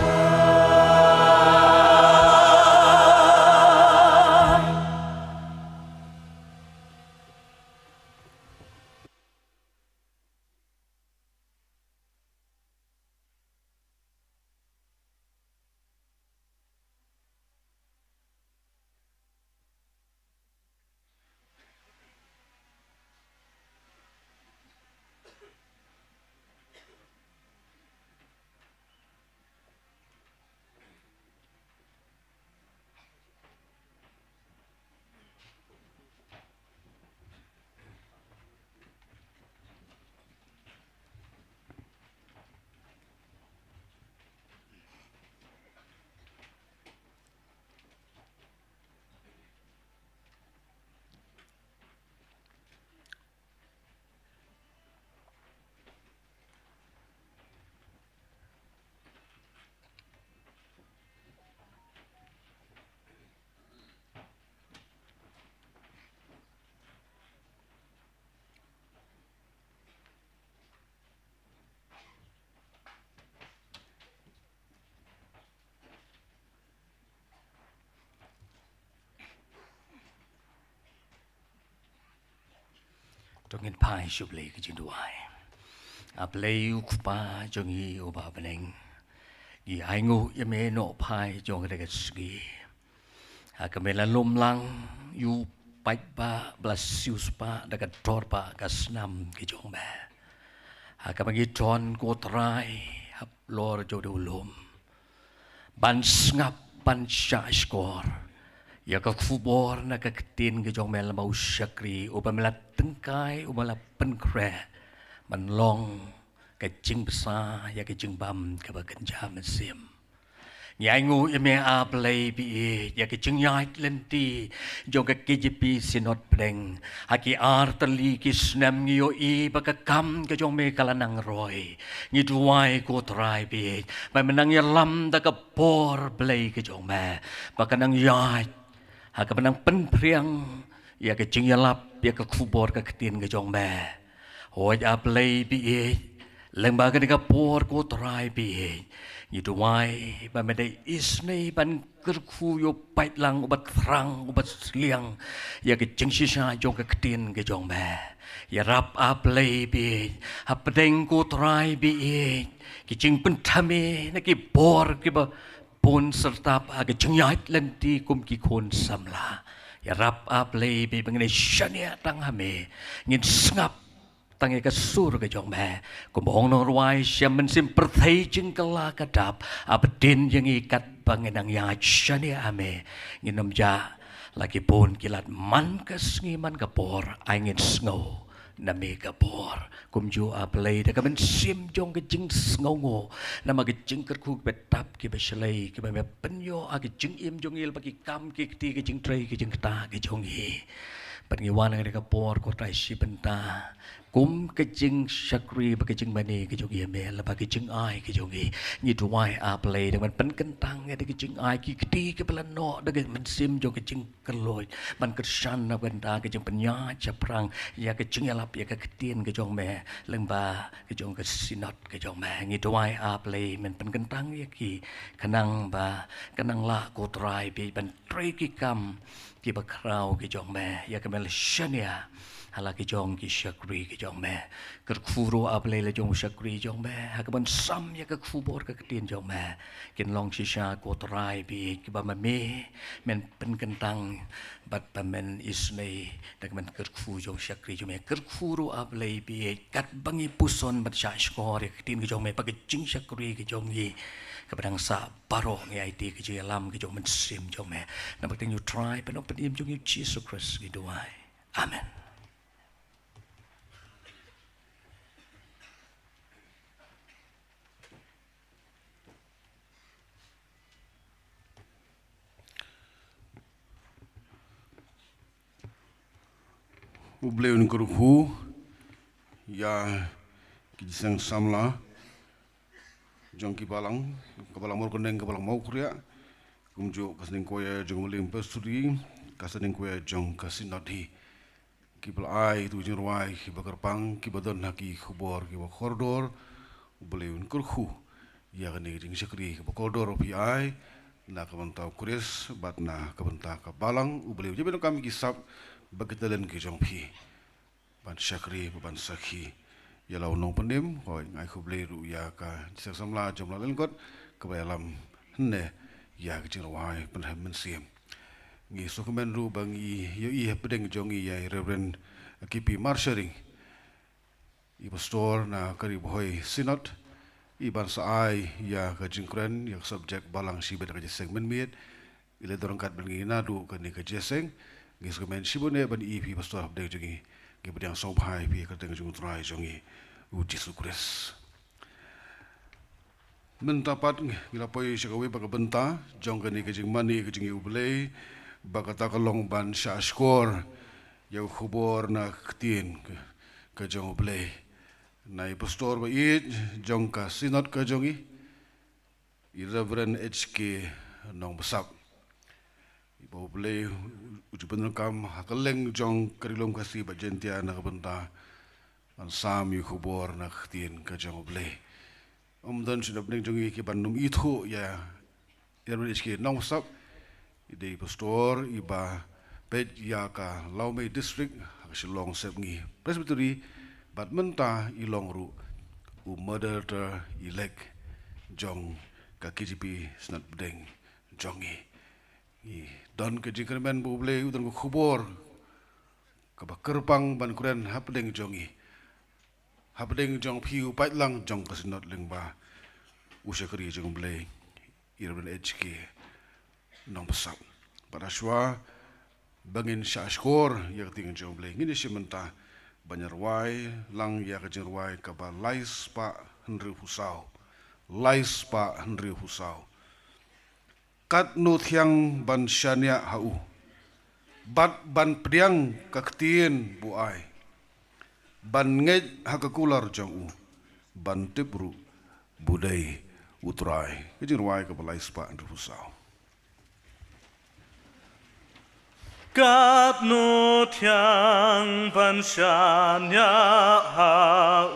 To ngin phai sha U Blei ka jingduwai. A Blei U Kpa jong ngi uba ha bneng, ngi ainguh ïa me noh phai jong kane ka sngi. Ha ka me la lum lang ïa u paidbah ba la siewspah da ka dor ba ka snam ka jong me. Ha ka me ngi don ko Trai halor jong u lum ban sngap ban shahshkor ïa ka khubor na ka ktien ka jong me lem bad u shakri uba me la tyngkai, uba me la pynkhreh ban long ka jingbsa ïa ka jingbam kaba kynja mynsiem. Ngi ainguh ïa me A Blei ba ïeit ïa ka jingïaid lynti jong ka K J P Synod Pdeng. Ha ki artylli ki snem ngi ïohi ba ka kam ka jong me ka la nang roi. Ngi duwai ko Trai ba ïeit ba me nang ïalam da ka bor Blei ka jong me ba ka nang ïaid ha kaba nang pynphriang ïa ka jingïalap ïa ka khubor ka ktien ka jong me. Hooid A Blei ba ïeit, lyngba kane ka por ko Trai ba ïeit, ngi duwai ba me dei isynei ban kyrkhu ïa u paidlang uba thrang uba sliang ïa ka jingshisha jong ka ktien ka jong me. Ïarap A Blei ba ïeit, hapdeng ko Trai ba ïeit, ki jingpynthame na ki bor kiba bun syrtap ha ka jingïaid lynti kum ki khun samla. Ïarap A Blei ba ïeit ba ngin ïa shaniah tang ha me, ngin sngap tang ïa ka sur ka jong me. Kumba ong u nongrwai, sha mynsiem pyrthei jingkylla ka dap, hapdeng ïa ngi katba ngin nang ïaid shaniah ha me. Ngin ym jah la ki bun ki lad man ka sngi man ka por, ai ngin sngew na me ka bor. Kumjuh A Blei da ka mynsiem jong ka jingsngewnguh, namar ka jingkyrkhu kiba tap kiba shlei kiba me pynïoh ha ka jingim jong ngi lyngba ki kam ki kti, ka jingtrei ka jingktah ka jong ngi. Bad ngi wan ha kane ka por ko Trai shi bynta kum ka jingshakri bad ka jingmane ka jong ngi ha me lyngba ka jingai ka jong ngi. Ngi duwai A Blei da ka ban pynkyntang ïa ka jingai, ki kti kiba la noh da ka mynsiem jong ka jing kylluid ban kyrshan na ka bynta ka jingpynïaid shaphrang ïa ka jingïalap ïa ka ktien ka jong me lyngba ka jong ka Synod ka jong me. Ngi duwai A Blei men pynkyntang ïa ki khnang ba kan nang lah ko Trai ba ïeit ban trei ki kam ki bakhraw ki jong me, ïa ka ban shaniah ha la ki jong ki shakri ki jong me. Kyrkhu ruh, A Blei, la jong u shakri jong me ha ka ban sam ïa ka khubor ka ktien jong me. Kin long shisha, ko Trai, bad kiba ma me men pynkyntang bad ba men isynei da ka ban kyrkhu jong u shakri jong me. Kyrkhu ruh, A Blei, bad katba ngi puson bad shahshkor ïa ka ktien ka jong me, ba ka jingshakri ka jong ngi kaba dang sah baroh ngi aiti ka jingïalam ka jong u Mynsiem jong me. Namar kata, ïa U Trai, ba u Nongpynim jong ngi, U Jisu Khrist, ngi duwai. Amen. U Blei un kyrkhu ïa ki jingïaseng samla jong ki balang, ka balang Mawryngkneng, ka balang Mawkriah, kumjuh ka seng choir jong ka Mylliem Presbytery, ka seng choir jong ka Synod hi. Kiba la ai ïa ka jingrwai, kiba kyrpang, kiba don ha ki khubor kiba kordor. U Blei un kyrkhu ïa kane ka jingshakri kaba kordor ba phi ai na ka bynta U Khrist bad na ka bynta ka balang. U Blei un jubab ïa ki sap bad ki talent ki jong phi ban shakri bad ban sakhi ïa la u Nongpynim. Hooid, nga ai khublei ruh ïa ka jingïaseng samla jong u Balang Lyngkot kaba ïalam hangne ïa ka jingrwai pynrem mynsiem. Ngi sngewkmen ruh ba ngi ïohi hapdeng jong ngi ïa i Reverend K P Marsharing, i pastor na ka Ri Bhoi Synod, i ban sa ai ïa ka jingkren ïa ka subject Balang shibit ha ka jingïaseng mynmiet. I la don ryngkat bad ngi naduh kane ka jingïaseng. Ngi sngewkmen shibun eh ban ïohi ïa phi pastor hapdeng jong ngi. Ngi pdiang sngewbha ïa phi ha ka kyrteng jong U Trai jong ngi, U Jisu Khrist. Mynta pat ngi la poi sha kawei pat ka bynta jong kane ka jingmane ka jong ngi U Blei, ba kata ka long ban shahshkor ïa ka khubor na ka ktien ka, ka jong U Blei. Na i pastor ba ïeit jong ka Synod ka jong ngi, i Reverend H K Nongbsap, iba U Blei u ju pyndonkam ha kylleng jong ka Ri Lum Khasi bad Jaiñtia na ka bynta ban sam ïa ka khubor na ka ktien ka jong U Blei. Ym don shuh na pdeng jong ngi ki ban ym ithuh ïa i Reverend H K Nongbsap. I dei i pastor iba peit ïa ka Lawmei District ha ka Shillong Sepngi Presbytery, bad mynta i long ruh u Moderator elect jong ka K J P Synod Pdeng jong ngi. Ngi don ka jingkyrmen ba U Blei u don ka khubor kaba kyrpang ban kren hapdeng jong ngi, hapdeng jong phi u paidlang jong ka Synod lyngba u shakri jong U Blei, i Reverend H K Nongbsap. Bad ha shuwa ba ngin shahshkor ïa ka ktien jong U Blei, ngin ïa shim bynta ban ïa rwai lang ïa ka jingrwai kaba lai spah hynriewphew saw. Lai spah hynriewphew saw. Katno thiang ban shaniah ha u, bad ban pdiang ka ktien ba u ai, ban ngeit ha ka kular jong u, ban tip ruh ba u dei U Trai. Ka jingrwai kaba lai spah hynriewphew saw. Katno thiang ban shaniah ha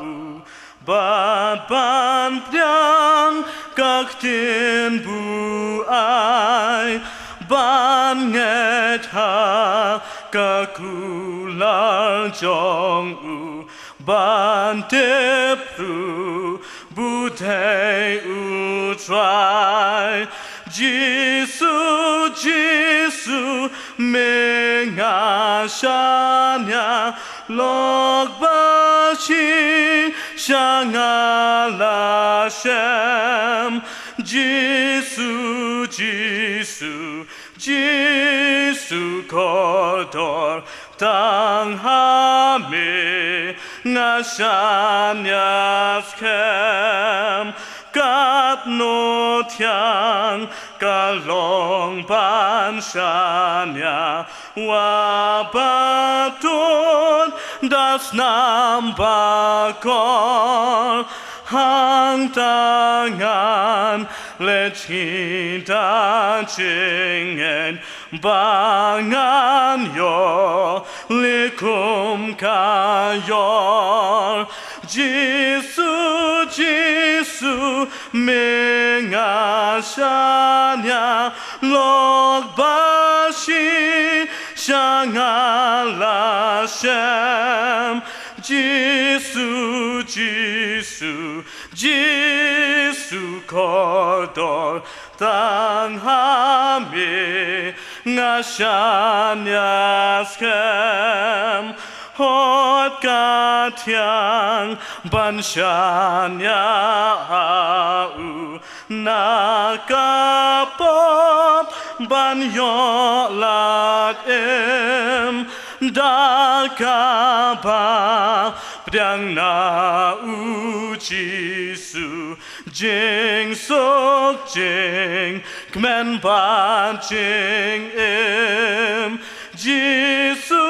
u, bad ban pdiang ka ktien ba u ai, ban ngeit ha ka kular jong u, ban tip ruh ba u dei U Trai. Jisu, Jisu, me nga shaniah, lok ba shisha nga la shem. Jisu, Jisu, Jisu kordor, tang ha me nga shaniah skhem. Katno thiang ka long ban shaniah, wat ba tun da snam bakor, hangta ngan leit hi da jingngeit, ba ngan ïoh leh kum ka ïor. Jisu, Jisu, me nga shaniah, lok ba Shi sha nga la shem, Jisu, Jisu, Jisu kordor, tang ha me nga shaniah skhem. Hot ka thiang ban shaniah ha u, na ka pop ban ïoh lad im, da kaba pdiang na u Jisu, jingsuk, jingkmen bad jingim. Jisu,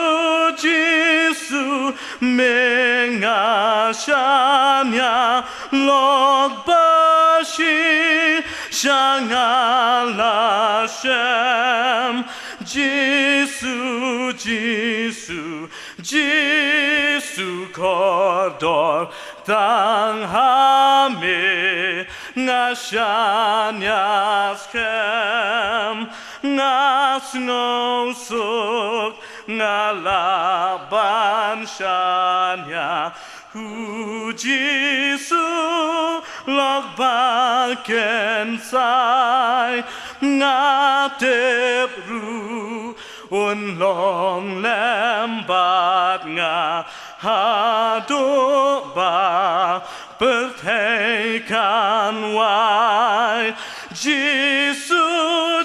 Jisu, me nga shaniah, lok ba shi sha nga la shem. Jisu, Jisu, Jisu kordor, tang ha me nga shaniah skhem. Nga sngewsuk nga lah ban shaniah, u Jisu lok ba kynsai. Nga tip ruh un long lem bad nga haduh ba pyrthei kan wai. Jisu,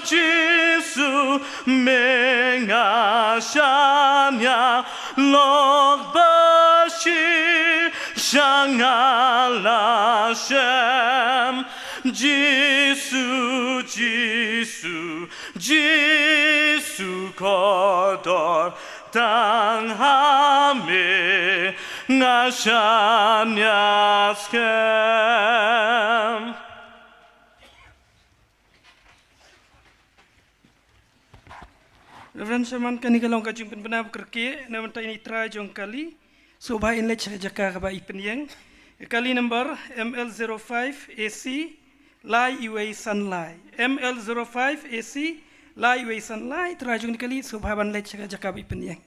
Jisu, me nga shaniah, lok ba shi sha nga la shem. Jisu, Jisu, Jisu kordor, tang ha me nga shaniah skhem. Reverend Sherman, kane ka long ka jingpynbna ba kyrkieh na bynta ïa i trai jong kali. Sngewbha in leit sha ka jaka kaba i pynïeng. Kali number M L zero five A C lai iwei san lai. M L zero five A C lai iwei san lai. Trai jong kali, sngewbha ban leit sha ka jaka ba i pynïeng.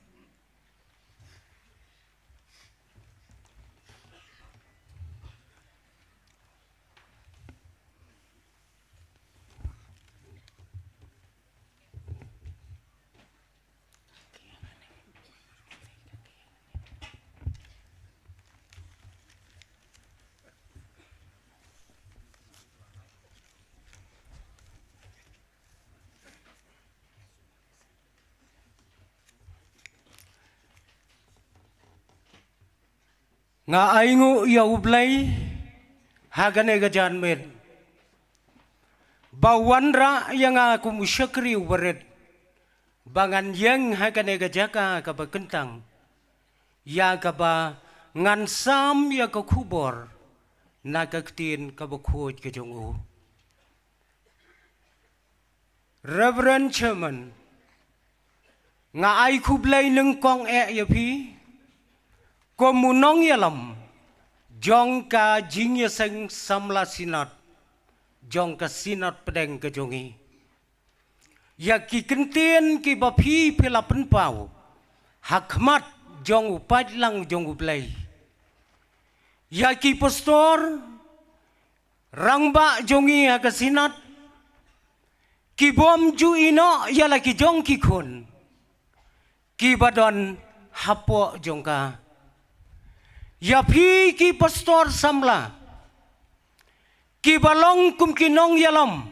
Nga ainguh ïa U Blei ha kane ka janmiet ba u wanrah ïa nga kum u shakri u barit ba ngan ïeng ha kane ka jaka kaba kyntang, ïa kaba ngan sam ïa ka khubor na ka ktien kaba khuid ka jong u. Reverend Chairman, nga ai khublei nyngkong eh ïa phi kum u nongïalam jong ka jingïaseng samla Synod jong ka Synod pdeng ka jong ngi, ïa ki kyntien kiba phi phi la pynpaw ha khmat jong u paidlang jong U Blei. Ïa ki pastor rangbah jong ngi ha ka Synod, ki bym ju ïehnoh ïa la ki jong ki khun kiba don hapoh jong ka. Ïa phi ki pastor samla kiba long kum ki nongïalam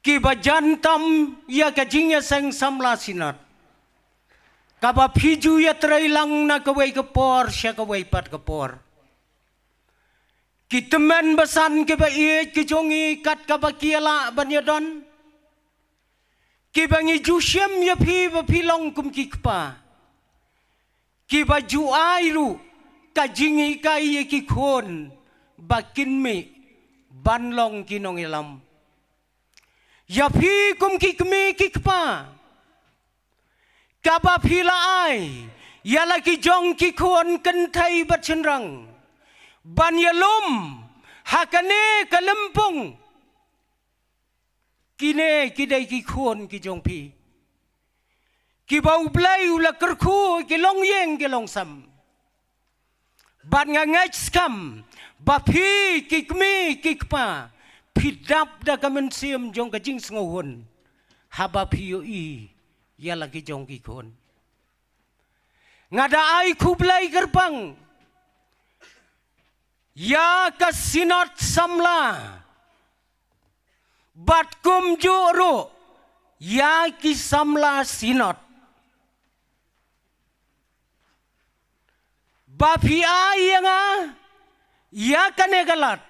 kiba jan tam ïa ka jingïaseng samla Synod, kaba phi ju ïatrei lang na kawei ka por sha kawei pat ka por. Ki tymmen basan kiba ïeit ki jong ngi kat kaba ki ïa lah ban ïa don, kiba ngi ju shem ïa phi ba phi long kum ki kpa, kiba ju ai ruh ka jinghikai ïa ki khun ba kin mih ban long ki nongïalam. Ïa phi kum ki kmie ki kpa, kaba phi la ai ïa la ki jong ki khun kynthei bad shynrang ban ïalum ha kane ka lympung. Kine ki dei ki khun ki jong phi. kiba U Blei u la kyrkhu ki long ïing ki long sem. Bad nga ngeit skhem ba phi ki kmie ki kpa phi dap da ka mynsiem jong ka jingsngewhun haba phi ïohi ïa la ki jong ki khun. Nga da ai khublei kyrpang ïa ka Synod samla bad kumjuh ruh ïa ki samla Synod ba phi ai ïa nga ïa kane ka lad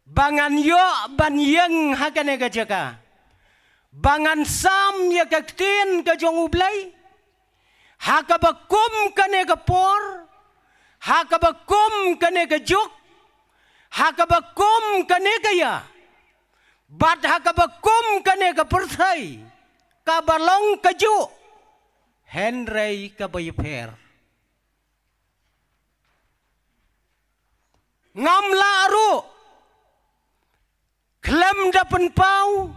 ba ngan ïoh ban ïeng ha kane ka jaka ba ngan sam ïa ka ktien ka jong U Blei ha kaba kum kane ka por, ha kaba kum kane ka juk, ha kaba kum kane ka ïa, bad ha kaba kum kane ka pyrthei kaba long kajuh hynrei kaba ïapher. Ngam lah ruh khlem da pynpaw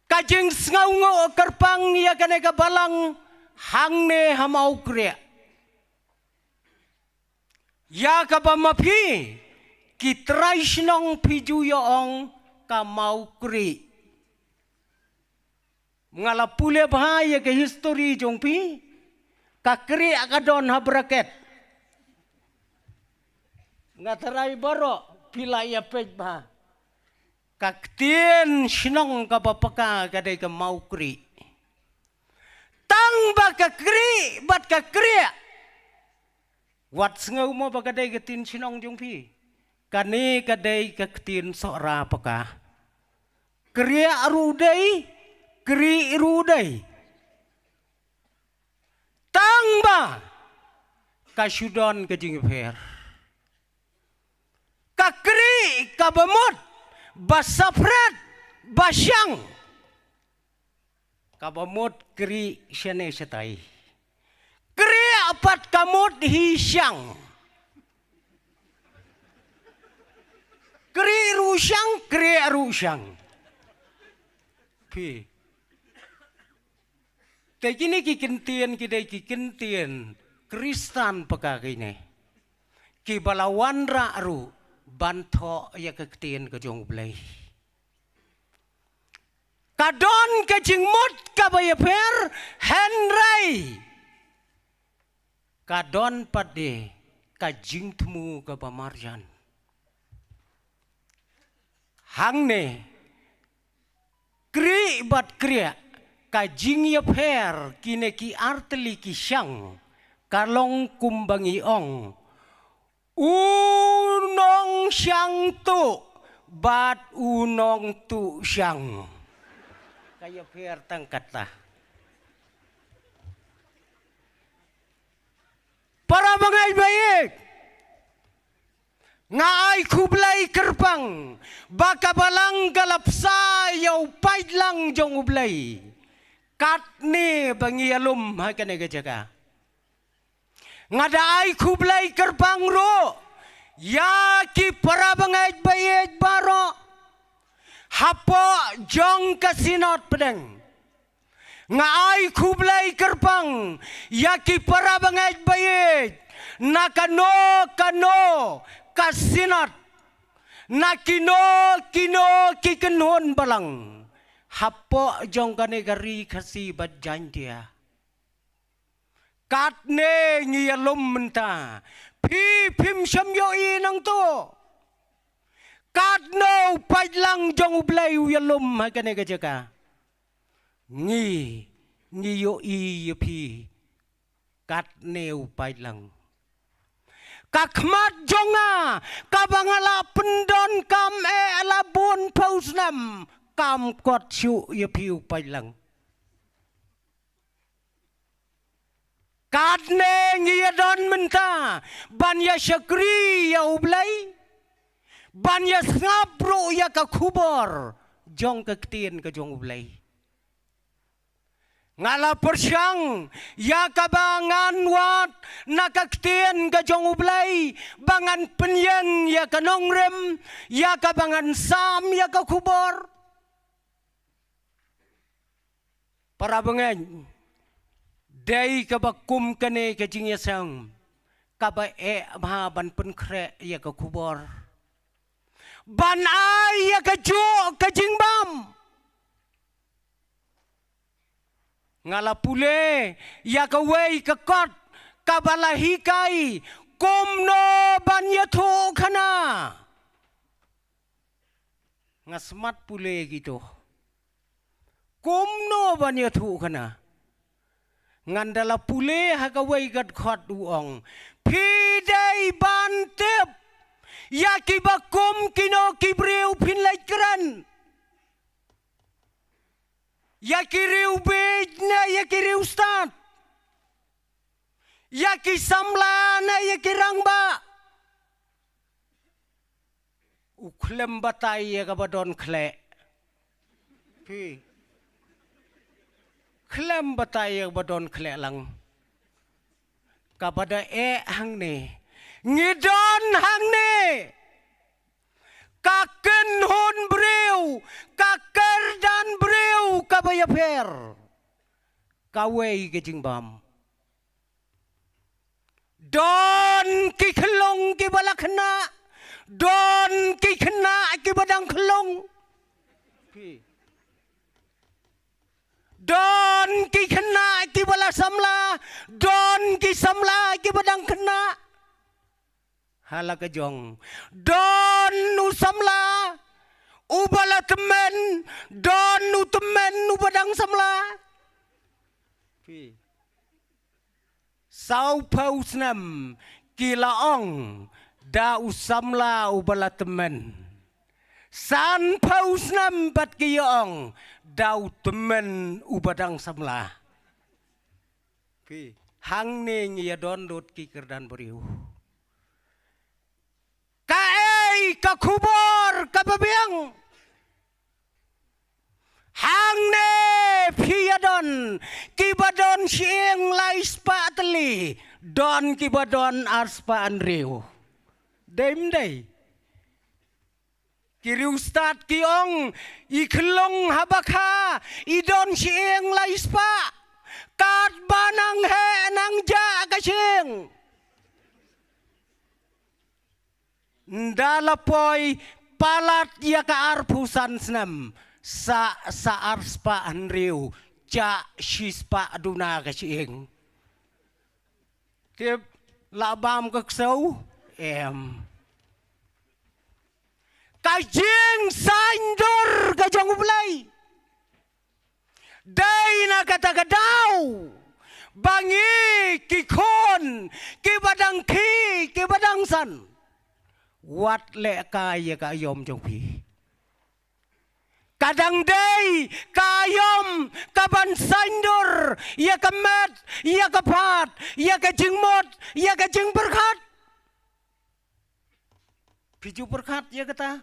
ka jingsngewnguh kyrpang ïa kane ka balang hangne ha Mawkriah ïa kaba ma phi ki trai shnong phi ju ïa ong ka Mawkriah. Nga la pule bha ïa ka history jong phi, ka Kriah ka don ha bracket. Nga trai baroh phi la ïa peit bha. Ka ktien shnong kaba paka ka dei ka Mawkriah. Tang ba ka Kriah bad ka Kriah, wat sngew mo ba ka dei ka ktien shnong jong phi. Kane ka dei ka ktien Sohra paka. Kriah ruh dei, Kriah ruh dei. Tang ba ka shu don ka jingïapher. Ka Kriah kaba mut ba separate ba shang. Kaba mut Kriah shane shatai. Kriah pat ka mut hi shang. Kriah ruh shang, Kriah ruh shang. Phi. Te kine ki ktien ki dei ki ktien Khristan paka kine. Kiba la wanrah ruh ban thoh ïa ka ktien ka jong U Blei. Ka don ka jingmut kaba ïapher hynrei ka don pat de ka jingthmu kaba marjan. Hangne Kriah bad Kriah ka jingïapher kine ki artylli ki shang ka long kumba ngi ong u nongshang tuh bad u nongtuh shang. Ka ïapher tang kata. Para bangeit ba ïeit, nga ai khublei kyrpang ba ka balang ka la bsa ïa u paidlang jong U Blei. Katne ba ngi ïalum ha kane ka jaka. Nga da ai khublei kyrpang ruh ïa ki para bangeit ba ïeit baroh hapoh jong ka Synod pdeng. Nga ai khublei kyrpang ïa ki para bangeit ba ïeit na kano kano ka Synod, na kino kino ki kynhun balang hapoh jong kane ka ri Khasi bad Jaintia. Katne ngi ïalum mynta, phi phim shym ïohi nangto. Katno u paidlang jong U Blei u ïalum ha kane ka jaka. Ngi, ngi ïohi ïa phi. Katne u paidlang. Ka khmat jong nga kaba nga la pyndonkam eh la bun phew snem, kam kot shuh ïa phi u paidlang. Katne ngi ïa don mynta ban ïa shakri ïa U Blei, ban ïa sngap ruh ïa ka khubor jong ka ktien ka jong U Blei. Nga la pyrshang ïa kaba ngan wad na ka ktien ka jong U Blei ba ngan pynïeng ïa ka nongrim, ïa kaba ngan sam ïa ka khubor. Para bangeit, dei kaba kum kane ka jingïaseng kaba eh bha ban pynkhreh ïa ka khubor, ban ai ïa ka juh ka jingbam. Nga la pule ïa kawei ka kot kaba la hikai kumno ban ïathuhkhana. Nga smat pule kito kumno ban ïathuhkhana. Ngan da la pule ha kawei ka kot u ong, phi dei ban tip ïa kiba kum kino ki briew phin leit kren. Ïa ki riewbieit ne ïa ki riewstad, ïa ki samla ne ïa ki rangbah. U khlem batai ïa kaba don khleh. Phi. Khlem batai ïa kaba don khleh lang. Kaba da eh hangne, ngi don hangne. Ka kynhun briew, ka kyrdan briew kaba ïapher. Kawei ka jingbam. Don ki khyllung kiba la khynnah, don ki khynnah kiba dang khyllung. Don ki khynnah kiba la samla, don ki samla kiba dang khynnah. Ha la ka jong, don u samla uba la tymmen, don u tymmen uba dang samla. Phi. Sawphew snem ki la ong da u samla uba la tymmen. Sanphew snem pat ki ong da u tymmen uba dang samla. Phi. Hangne ngi ïa don lut ki kyrdan briew. Kaei ka khubor kaba biang? Hangne phi ïa don kiba don shyieng lai spah tylli, don kiba don ar spah hynriew. Dei ym dei? Ki riewstad ki ong, i khyllung haba kha i don shyieng lai spah. Katba nang heh nang jah ka shyieng, nda la poi palat ïa ka arphew san snem, sa, sa ar spah hynriew, jah shi spah duna ka shyieng. Tip la bam ka ksew? Em. Ka jingsaiñdur ka jong U Blei dei na kata ka daw ba ngi ki khun kiba dang khie kiba dang san, wat leh kai ïa ka aïom jong phi. Ka dang dei ka aïom kaban saiñdur ïa ka met, ïa ka phad, ïa ka jingmut, ïa ka jingpyrkhat. Phi ju pyrkhat ïa kata?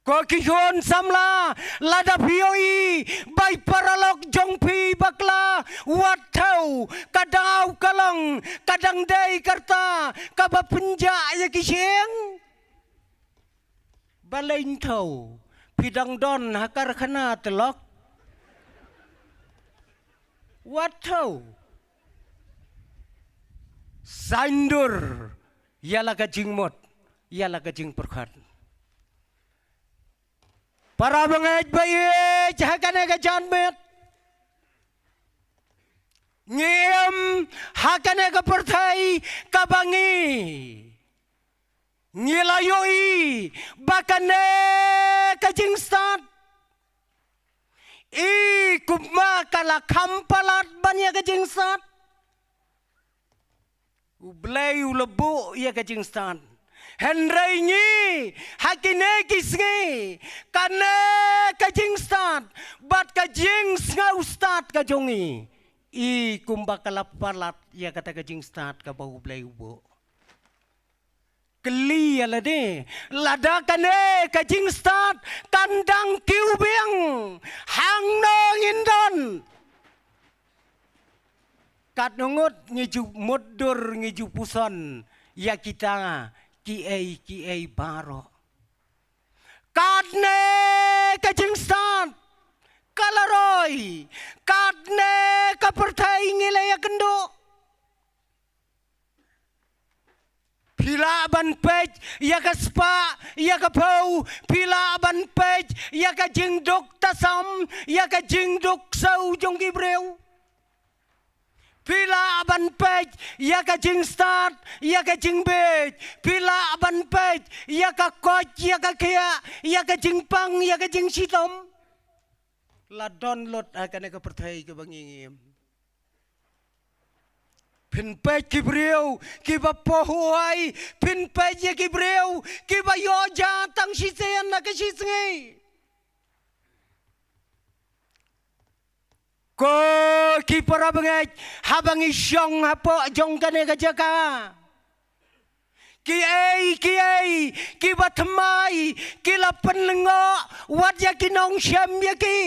Ko ki khun samla, lada phi ïohi ba i paralok jong phi bakla, wat thew, ka daw ka long ka dang dei ka rta kaba pynjah ïa ki shyieng. Balei ym thew? Phi dang don ha karkhana te lok. Wat thew. Saiñdur ïa la ka jingmut, ïa la ka jingpyrkhat. Para bangeit ba ïeit ha kane ka janmiet, ngi im ha kane ka pyrthei kaba ngi ngi la ïohi ba kane ka jingstad, i kumba ka la kham palat ban ïa ka jingstad. U Blei u la buh ïa ka jingstad. Hynrei ngi ha kine ki sngi, kane ka jingstad bad ka jingsngewstad ka jong ngi, i kumba ka la palat ïa kata ka jingstad kaba U Blei u buh. Kylli ïa lade, lada kane ka jingstad kan dang kiew biang, hangno ngin don? Katno ngut ngi ju mutdur, ngi ju puson ïa kita kiei kiei baroh? Katne ka jingstad ka la roi. Katne ka pyrthei ngi la ïakynduh. Phi lah ban peit ïa ka spah, ïa ka phew, phi lah ban peit ïa ka jingduk tasam, ïa ka jingduk sew jong ki briew. Phi lah ban peit ïa ka jingstad, ïa ka jingbeit. Phi lah ban peit ïa ka koit, ïa ka khiah, ïa ka jingpang, ïa ka jingshitom. La don lut ha kane ka pyrthei kaba ngi ngim. Phin peit ki briew kiba pohwai, phin peit ïa ki briew kiba ïoh ja tang shisien na ka shisngi. Ko ki para bangeit, haba ngi shong hapoh jong kane ka jaka, kiei kiei kiba thymmai ki la pynlyngngoh wat ïa ki nongshim ïa ki.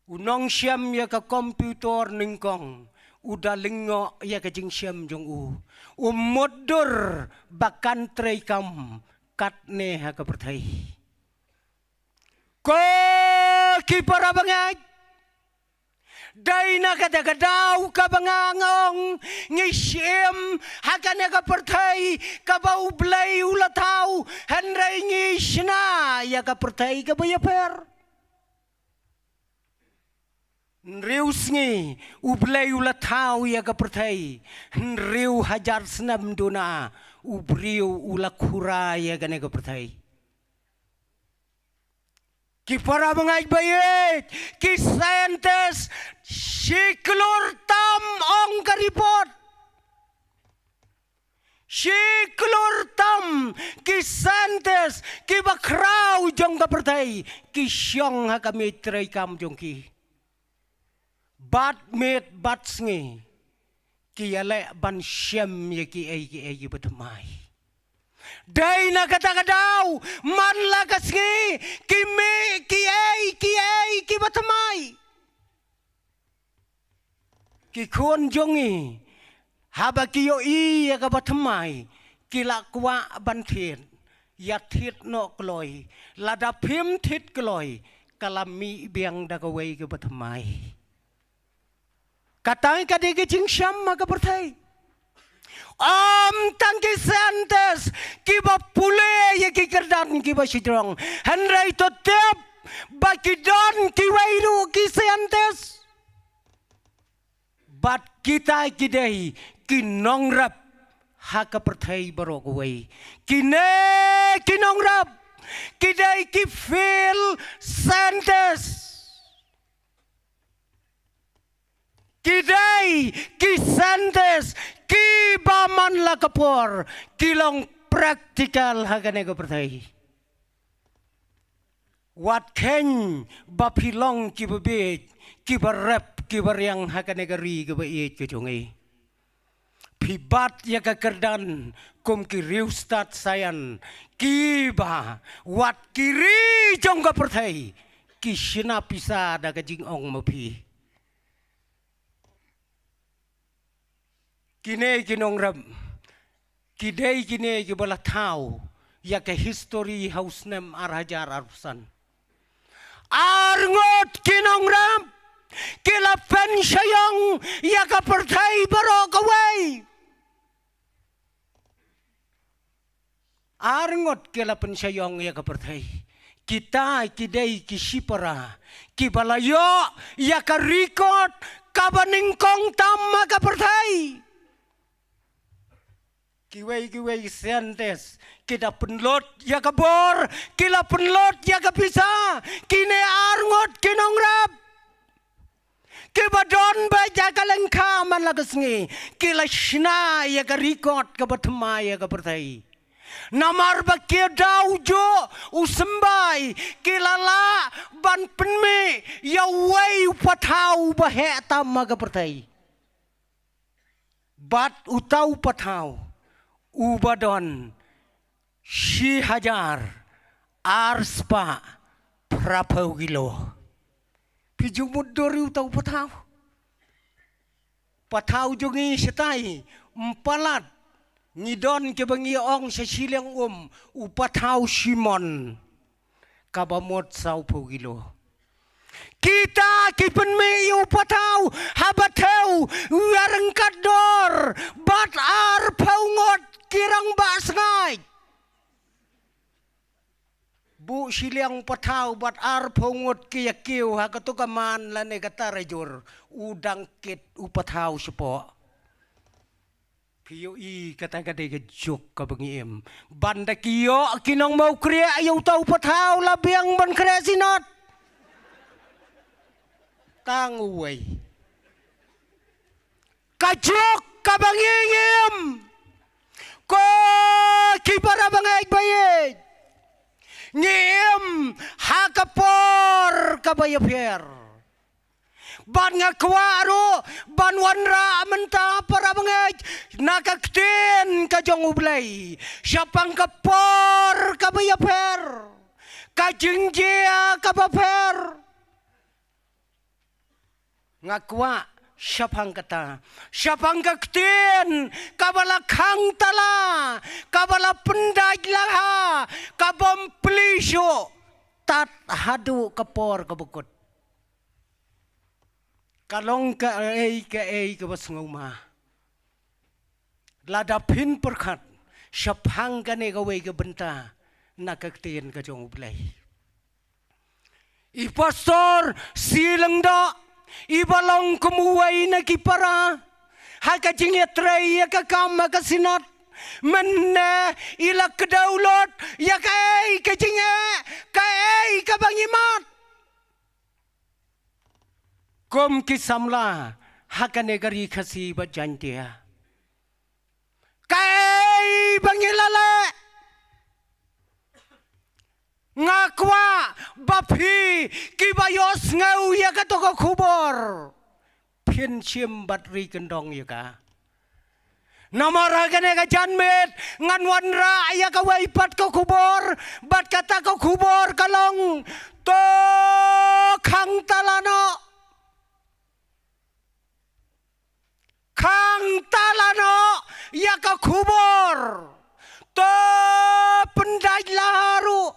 U nongshim ïa ka computer nyngkong u da lyngngoh ïa ka jingshim jong u. U mutdur ba kan treikam katne ha ka pyrthei. Ko ki para bangeit, dei na kata ka daw kaba nga ong ngi shim ha kane ka pyrthei kaba U Blei u la thaw, hynrei ngi shna ïa ka pyrthei kaba ïapher. Hynriew sngi U Blei u la thaw ïa ka pyrthei. Hynriew hajar snem duna u briew u la khura ïa kane ka pyrthei. Ki para bangeit ba ïeit, ki scientist, shi klur tam ong ka report. Shi klur tam ki scientist kiba khraw jong ka pyrthei ki shong ha ka miej treikam jong ki. Bad miet bad sngi ki ïaleh ban shem ïa kiei kiei kiba thymmai. Dei na kata ka daw man la ka sngi ki mih kiei kiei kiba thymmai. Ki khun jong ngi haba ki ïohi ïa kaba thymmai ki la kwah ban thied, ïa thied noh kloi. Lada phim thied kloi ka la mih biang da kawei kaba thymmai. Kata ka dei ka jingsham ha ka pyrthei. Ym tang ki scientist kiba pule ïa ki kyrdan kiba shajrong, hynrei to tip ba ki don kiwei ruh ki scientist bad kita ki dei ki nongrep ha ka pyrthei baroh kawei. Kine ki nongrep ki dei ki field scientist. Ki dei ki scientist kiba man la ka por ki long practical ha kane ka pyrthei. Wat kheiñ ba phi long kiba bieit, kiba rep, kiba riang ha kane ka ri kaba ïeit ka jong ngi. Phi bat ïa ka kyrdan kum ki riewstad Saion, kiba wat ki ri jong ka pyrthei ki shna pisa da ka jingong ma phi. Kine ki nongrep ki dei kine kiba la thaw ïa ka history ha u snem ar hajar arphew san. Ar ngut ki nongrep ki la pynshaiong ïa ka pyrthei baroh kawei. Ar ngut ki la pynshaiong ïa ka pyrthei. Kita ki dei ki shipara kiba la ïoh ïa ka record kaba nyngkong tam ha ka pyrthei. Kiwei kiwei scientist ki da pynlut ïa ka bor, ki la pynlut ïa ka pisa. Kine ar ngut ki nongrep kiba don beit ha ka lyngkha man la ka sngi ki la shna ïa ka record kaba thymmai ha ka pyrthei. Namar ba ki daw juh u symbai ki la lah ban pynmih ïa uwei u pathaw uba heh tam ha ka pyrthei. Bad uta u pathaw uba don shi hajar ar spah phraphew kilo. Phi ju mutdur ïa uta u pathaw? Pathaw jong ngi shatai ym palat, ngi don kiba ngi ong sha shiliang um u pathaw shimon kaba mut sawphew kilo. Kita ki pynmih ïa u pathaw haba thew ïa ryngkat dor bad arphew ngut ki rangbah sngaid. Buh shiliang pathaw bad arphew ngut ki ïa kiew ha kato ka man lane ka tarajur, u dang kit u pathaw shapoh. Phi ïohi kata ka dei ka juk kaba ngi im. Ban da ki ïoh ki nong Mawkriah ïa uta u pathaw la biang ban khreh synod. Tang uwei. Ka juk kaba ngi im. Ko ki para bangeit ba ïeit. Ngi im ha ka por kaba ïapher. Bad nga kwah ruh ban wanrah mynta para bangeit na ka ktien ka jong U Blei. Shaphang ka por kaba ïapher. Ka jingjia kaba pher. Nga kwah shaphang kata, shaphang ka ktien kaba la khang tala, kaba la pyndait laha, kabym plie shuh tad haduh ka por kaba kut. Ka long kaei kaei kaba sngewma. Lada phin pyrkhat shaphang kane kawei ka bynta na ka ktien ka jong U Blei. I Pastor C. Lyngdoh, iba long kum uwei na ki para ha ka jingïatrei ïa ka kam ha ka synod, mynne i la kdew lut ïa kaei ka jingeh, kaei kaba ngi mad. Kum ki samla ha kane ka ri Khasi bad Jaiñtia, kaei ba ngi la leh. Nga kwah ba phi kiba ïohsngew ïa kato ka khubor, phin shim bad ri kyndong ïa ka. Namar ha kane ka janmiet ngan wanrah ïa kawei pat ka khubor, bad kata ka khubor ka long, to khang tala noh. Khang tala noh ïa ka khubor. To pyndait laha ruh.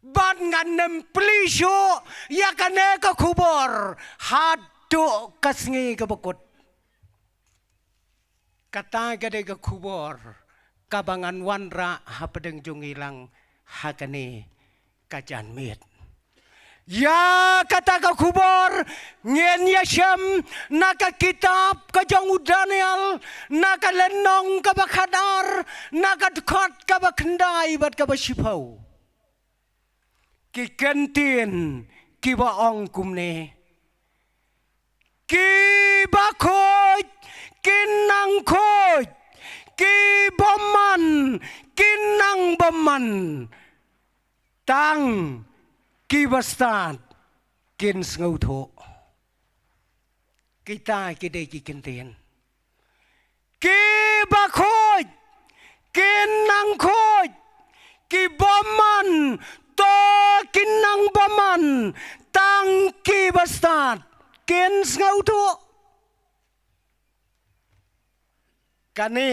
Bad ngan ym plie shuh ïa kane ka khubor haduh ka sngi kaba kut. Kata ka dei ka khubor kaba ngan wanrah hapdeng jong ngi lang ha kane ka janmiet. Ïa kata ka khubor ngin ïashem na ka kitab ka jong u Daniel, na ka lynnong kaba khatar, na ka dkhot kaba khyndai bad kaba shiphew. Ki kyntien kiba ong kumne: Kiba khuid kin nang khuid, ki bymman kin nang bymman, tang kiba stad kin sngewthuh. Kita ki dei ki kyntien. Kiba khuid kin nang khuid, ki bymman to kin nang bymman, tang kiba stad kin sngewthuh. Kane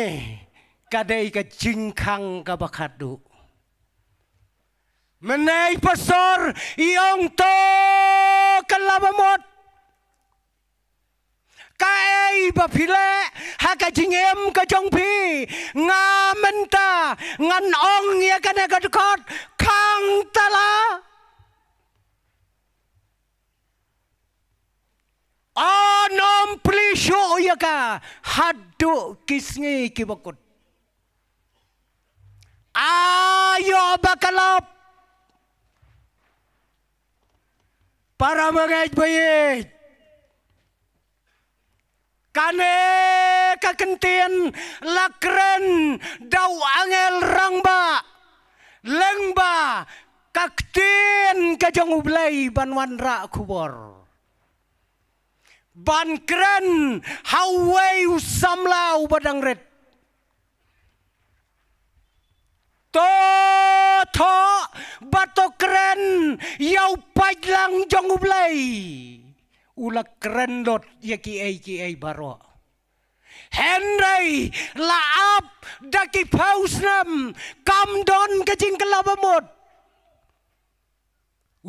ka dei ka jingkhang kaba khatduh. Mynne i Pastor i ong to kylla ba mut. Kaei ba phi leh ha ka jingim ka jong phi, nga mynta ngan ong ïa kane ka dkhot, khang tala. Anom plie shuh ïa ka haduh ki sngi kiba kut. Aïu ba ka lap. Para bangeit ba ïeit. Kane ka kyntien la kren da u angel rangbah lyngba ka ktien ka jong U Blei ban wanrah khubor. Ban kren ha uwei u samla uba dang rit. To thoh bad to kren ïa u paidlang jong U Blei. U la kren lut ïa kiei kiei baroh. Hynrei la ap da ki phew snem kam don ka jingkylla ba mut.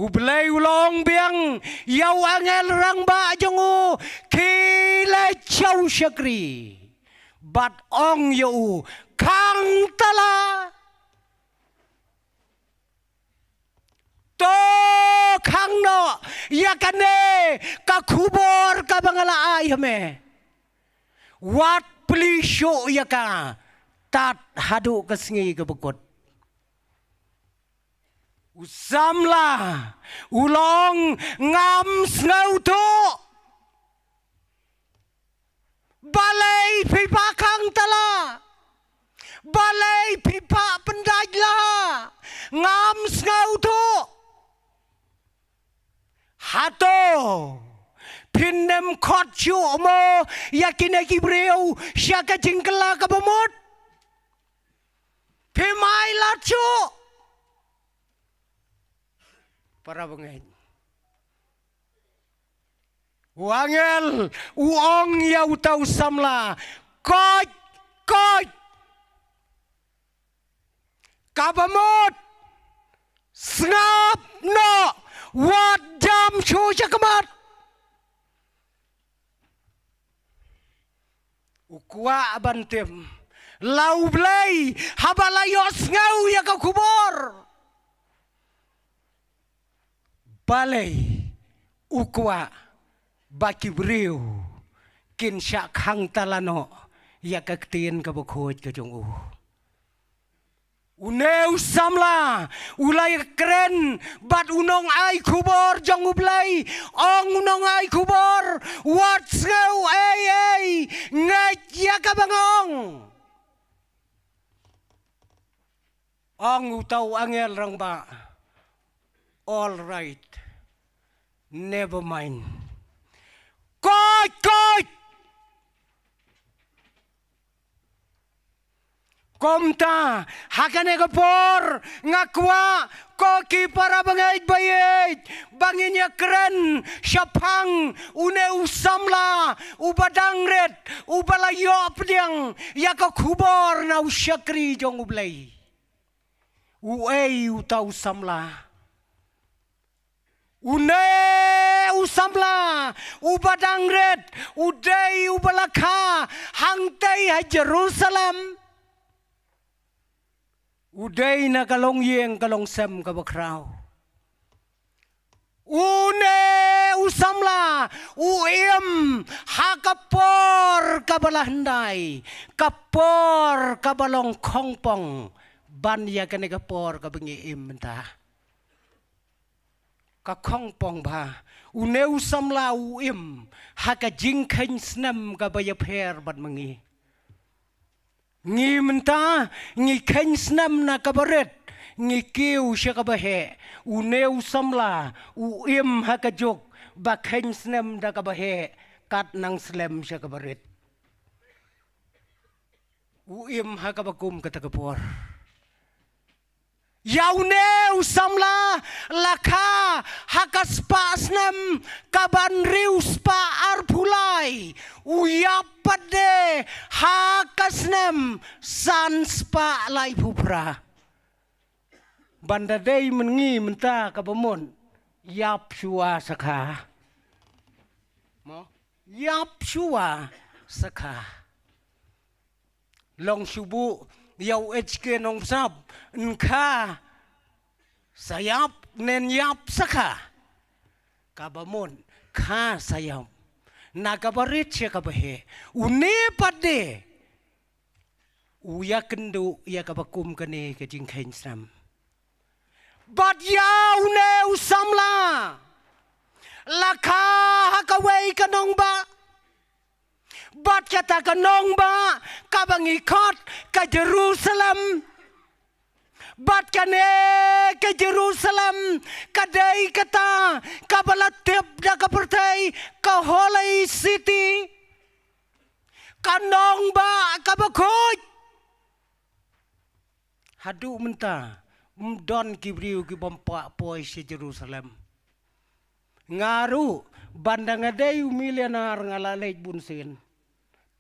U Blei u la ong biang ïa u angel rangbah jong u, khie leit sha u shakri bad ong ïa u, khang tala. To khang noh ïa kane ka khubor kaba nga la ai ha me. Wat plie shuh ïa ka tad haduh ka sngi kaba kut. U samla u la ong, ngam sngewthuh. Balei phi ba khang tala? Balei phi ba pyndait la? Ngam sngewthuh. Hato phin ym khot shuh mo ïa kine ki briew sha ka jingkylla kaba mut? Phim ai lad shuh. Para bangeit. U angel u ong ïa uta u samla, koit, koit. Kaba mut, sngap noh, wat jam shuh sha khmat. U kwah ban tip la U Blei haba la ïohsngew ïa ka khubor. Balei u kwah ba ki briew kin shah khang tala noh ïa ka ktien kaba khuid ka jong u. Une u samla u la ïakren bad u nongai khubor jong U Blei. Ong u nongai khubor, wat sngew ei ei, ngeit ïa kaba nga ong. Ong uta u angel rangbah, all right, never mind. Koit, koit. Kumta ha kane ka por nga kwah ko ki para bangeit ba ïeit ba ngin ïakren shaphang une u samla uba dang rit, uba la ïoh pdiang ïa ka khubor na u shakri jong U Blei. Uei uta u samla? Une u samla uba dang rit u dei uba la kha hangtei ha Jerusalem. U dei na ka longïing ka longsem kaba khraw. Une u samla u im ha ka por kaba la hyndai, ka por kaba long khongpong ban ïa kane ka por kaba ngi im mynta. Ka khongpong ba une u samla u im ha ka jingkheiñ snem kaba ïapher bad ma ngi. Ngi mynta ngi kheiñ snem na kaba rit, ngi kiew sha kaba heh. Une u samla u im ha ka juk ba kheiñ snem da kaba heh, kat nang slem sha kaba rit. U im ha kaba kum kata ka por. Ïa une u samla la kha ha ka spah snem kaba hynriew spah arphew lai, u ïap pat de ha ka snem san spah laiphew phra. Ban da dei myn ngi mynta kaba mut, ïap shuwa sa kha. Mo? Ïap shuwa sa kha. Long shu buh ïa u H K Nongsap, yn kha sa ïap, yn ïap sa kha. Kaba mut kha sa ïap. Na kaba rit sha kaba heh. Une pat de u ïakynduh ïa kaba kum kane ka jingkheiñ snem. Bad ïa une u samla la kha ha kawei ka nongbah. Bad kata ka nongbah kaba ngi khot ka Jerusalem. Bad kane ka Jerusalem ka dei kata kaba la tip da ka pyrthei ka Holy City, ka nongbah kaba khuid. Haduh mynta ym don ki briew ki bym poi sha Jerusalem. Nga ruh ban da nga dei u millionaire nga la leit bun sien.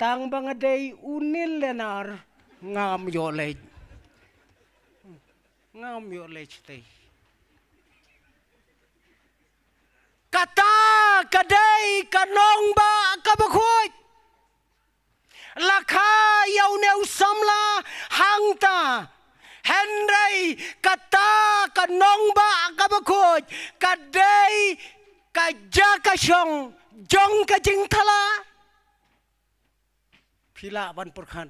Tang ba nga dei u nillionaire ngam ïoh leit. Ngam ïoh leit shatei. kaba khuid. La kha ïa une u samla hangta. Hynrei kata ka nongbah kaba khuid ka dei ka jaka shong jong ka jingthala. Phi lah ban pyrkhat,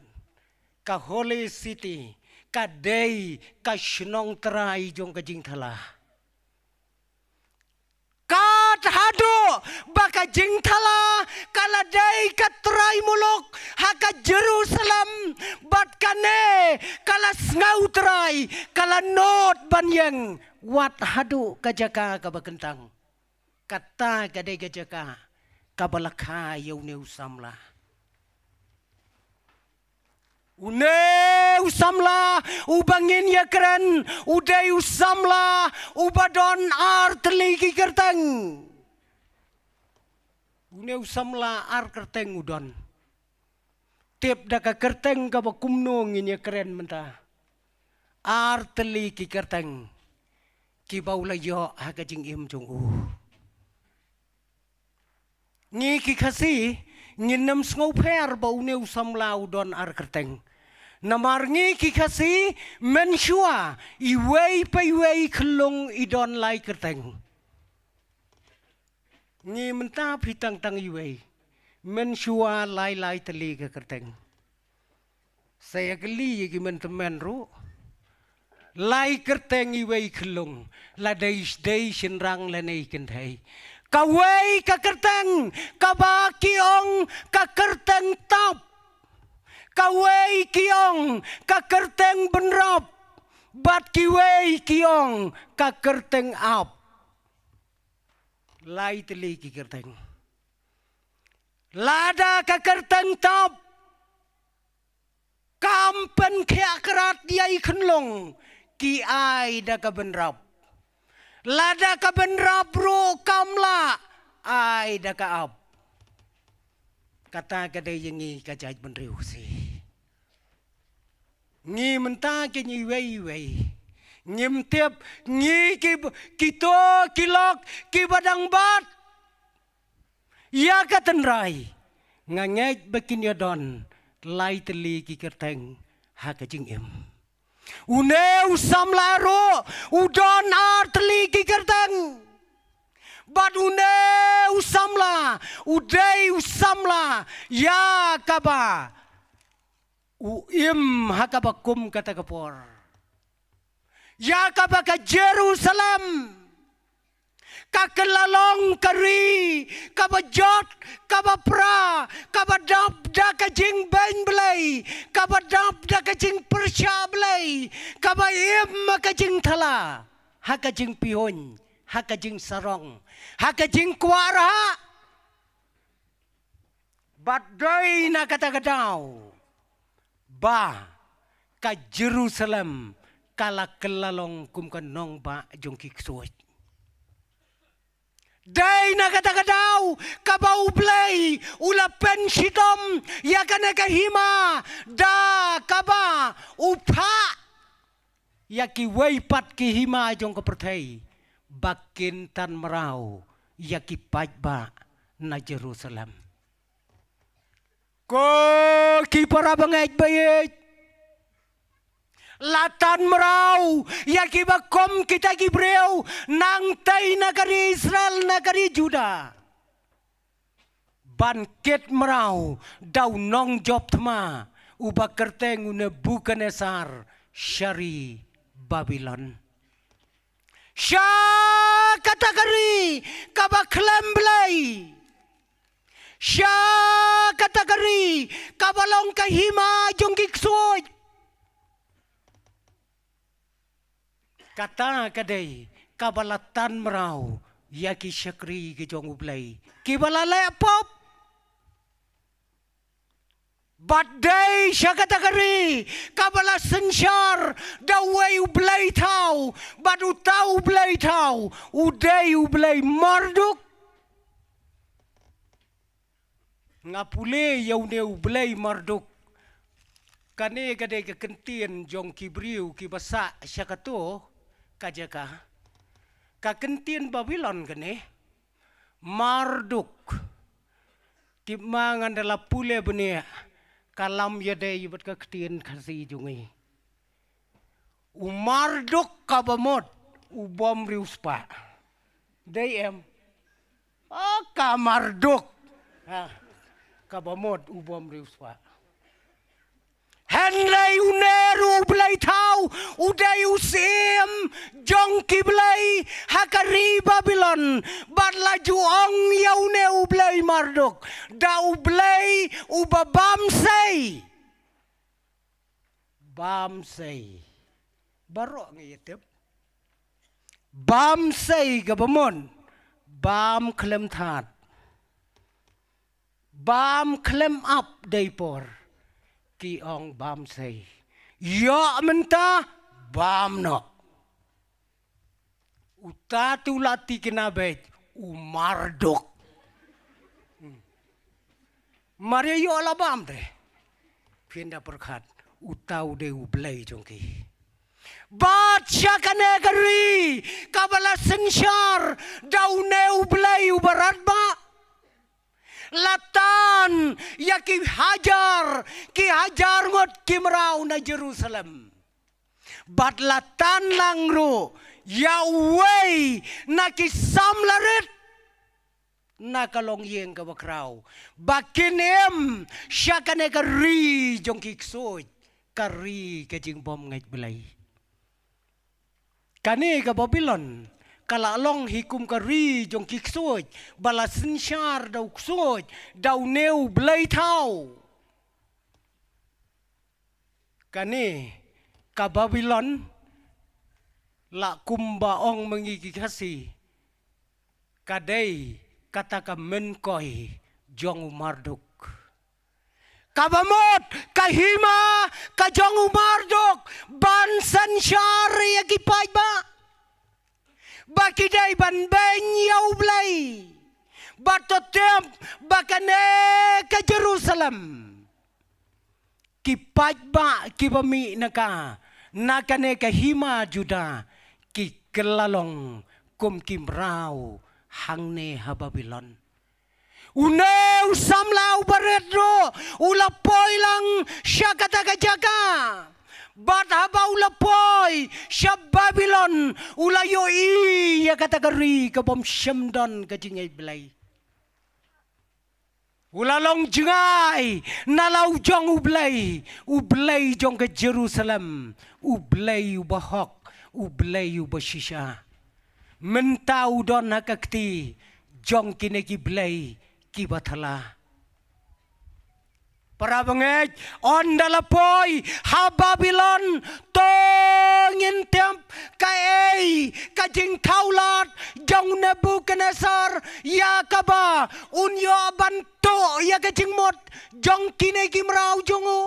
ka Holy City ka dei ka shnong trai jong ka jingthala. Kat haduh ba ka jingthala ka la dei ka trai muluk ha ka Jerusalem, bad kane ka la sngewtrai, ka la nud ban ïeng wat haduh ka jaka kaba kyntang. Kata ka dei ka jaka kaba la kha ïa une u samla. Une u samla uba ngin ïakren u dei u samla uba don ar tylli ki kyrteng. Une u samla ar kyrteng u don. Tip da ka kyrteng kaba kumno ngin ïakren mynta. Ar tylli ki kyrteng kiba u la ïoh ha ka jingim jong u. Ngi ki Khasi ngin ym sngewpher ba une u samla u don ar kyrteng. Namar ngi ki Khasi mynshuwa iwei pa iwei khyllung i don lai kyrteng. Ngi mynta phi tang tang iwei, mynshuwa lai lai tylli ka kyrteng. Sa ïa kylli ïa ki men tymmen ruh. Lai kyrteng iwei khyllung, la dei dei shynrang lane kynthei. Kawei ka kyrteng kaba ki ong ka kyrteng top. Kawei ki ong ka kyrteng bynrop. Bad kiwei ki ong ka kyrteng ap. Lai tylli ki kyrteng. Lada ka kyrteng top kam pynkhiah krat ïa i khynlung, ki ai da ka bynrap. Lada ka bynrap ruh kam lah, ai da ka ap. Kata ka dei ïa ngi ka jaitbynriew Khasi. Ngi mynta ki ngi iwei iwei. Ngim tip ngi ki, kito ki lok kiba dang bat ïa ka tynrai. Nga ngeit ba kin ïa don lai tylli ki kyrteng ha ka jingim. Une u samla ruh u don ar tylli ki kyrteng. Bad une u samla u dei u samla ïa kaba u im ha kaba kum kata ka por. Ïa kaba ka Jerusalem ka kylla long ka ri kaba jot, kaba pra, kaba dap da ka jingbeiñ Blei, kaba dap da ka jingpyrshah Blei, kaba im ha ka jingthala, ha ka jingpihuiñ, ha ka jingsarong, ha ka jingkwah rhah. Bad dei na kata ka daw ba ka Jerusalem ka la kylla long kum ka nongbah jong ki ksuid. Dei na kata ka daw kaba U Blei u la pynshitom ïa kane ka hima da kaba u phah ïa kiwei pat ki hima jong ka pyrthei ba kin tan mraw ïa ki paidbah na Jerusalem. Ko ki para bangeit baieit, la tan mraw ïa kiba kum kita ki briew nangtei na ka ri Israel, na ka ri Juda. Ban kit mraw da u nongjop thma uba kyrteng u Nebukadnesar sha ri Babilon. Sha kata ka ri kaba khlem Blei. Sha kata ka ri kaba long ka hima jong ki ksuid. Kata ka dei kaba la tan mraw ïa ki shakri ki jong U Blei kiba la leh pop. Bad dei sha kata ka ri kaba la synshar da uwei u blei thaw, bad uta u blei thaw u dei u blei Marduk. Nga pule ïa une u blei Marduk. Kane ka dei ka kyntien jong ki briew kiba sah sha kato ka jaka. Ka kyntien Babilon kane, Marduk. Tip ma ngan da la pule bniah ka lam ïadei bad ka ktien Khasi jong ngi. U Marduk kaba mut u bym riewspah. Dei em? O ka Marduk. Ha. Kaba mut u bym riewspah. Hynrei une ruh u blei thaw u dei u syiem jong ki blei ha ka ri Babilon. Bad la ju ong ïa une u blei Marduk da u blei uba bam sei. Bam sei. Baroh ngi ïa tip. Bam sei kaba mut bam khlem thad. Bam khlem ap dei por. Ki ong bam sei. Ïoh mynta bam noh. Uta te u la thikna beit u Marduk. Hmm. Mar ïa ïoh la bam te. Phin da pyrkhat uta u dei u blei jong ki. Bad sha kane ka ri kaba la synshar da une u blei uba radbah. La tan ïa ki hajar, ki hajar ngut ki mraw na Jerusalem. Bad la tan lang ruh ïa uwei na ki samla rit na ka longïing kaba khraw ba kin im sha kane ka ri jong ki ksuid, ka ri ka jingbymngeit Blei. Kane ka Babilon ka la long hi kum ka ri jong ki ksuid ba la synshar da u ksuid, da une u blei thaw. Kane ka Babilon la kumba ong ma ngi ki Khasi ka dei kata ka mynkoi jong u Marduk. Kaba mut ka hima ka jong u Marduk ban synshar ïa ki paidbah ba ki dei ban beiñ ïa u Blei. Bad to tip ba kane ka Jerusalem, ki paidbah kiba mih na ka, na kane ka hima Juda, ki kylla long kum ki mraw hangne ha Babilon. Une u samla uba rit ruh u la poi lang sha kata ka jaka. Bad haba u la poi sha Babilon u la ïohi ïa kata ka ri ka bym shym don ka jingïeit Blei. U la long jngai na la u jong u Blei, u Blei jong ka Jerusalem, u Blei uba hok, u Blei uba shisha. Mynta u don ha ka kti jong kine ki blei kiba thala. Para bangeit, ynda la poi ha Babilon, to ngin tip kaei ka jingthaw lad jong Nebukadnesar ïa kaba un ïoh ban tuh ïa ka jingmut jong kine ki mraw jong u.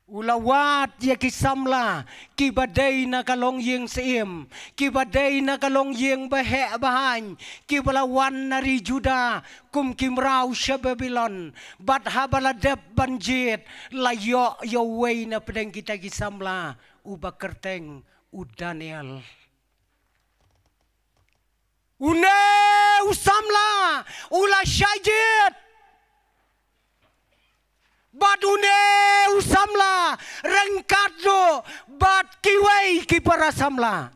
U la wad ïa ki samla kiba dei na ka longïing syiem, kiba dei na ka longïing baheh bahaiñ, kiba la wan na ri Juda kum ki mraw sha Babilon. Bad haba la dep ban jied, la ïoh ïa uwei na pdeng kita ki samla uba kyrteng u Daniel. Une u samla u la shah jied. Bad une u samla ryngkat ruh bad kiwei ki para samla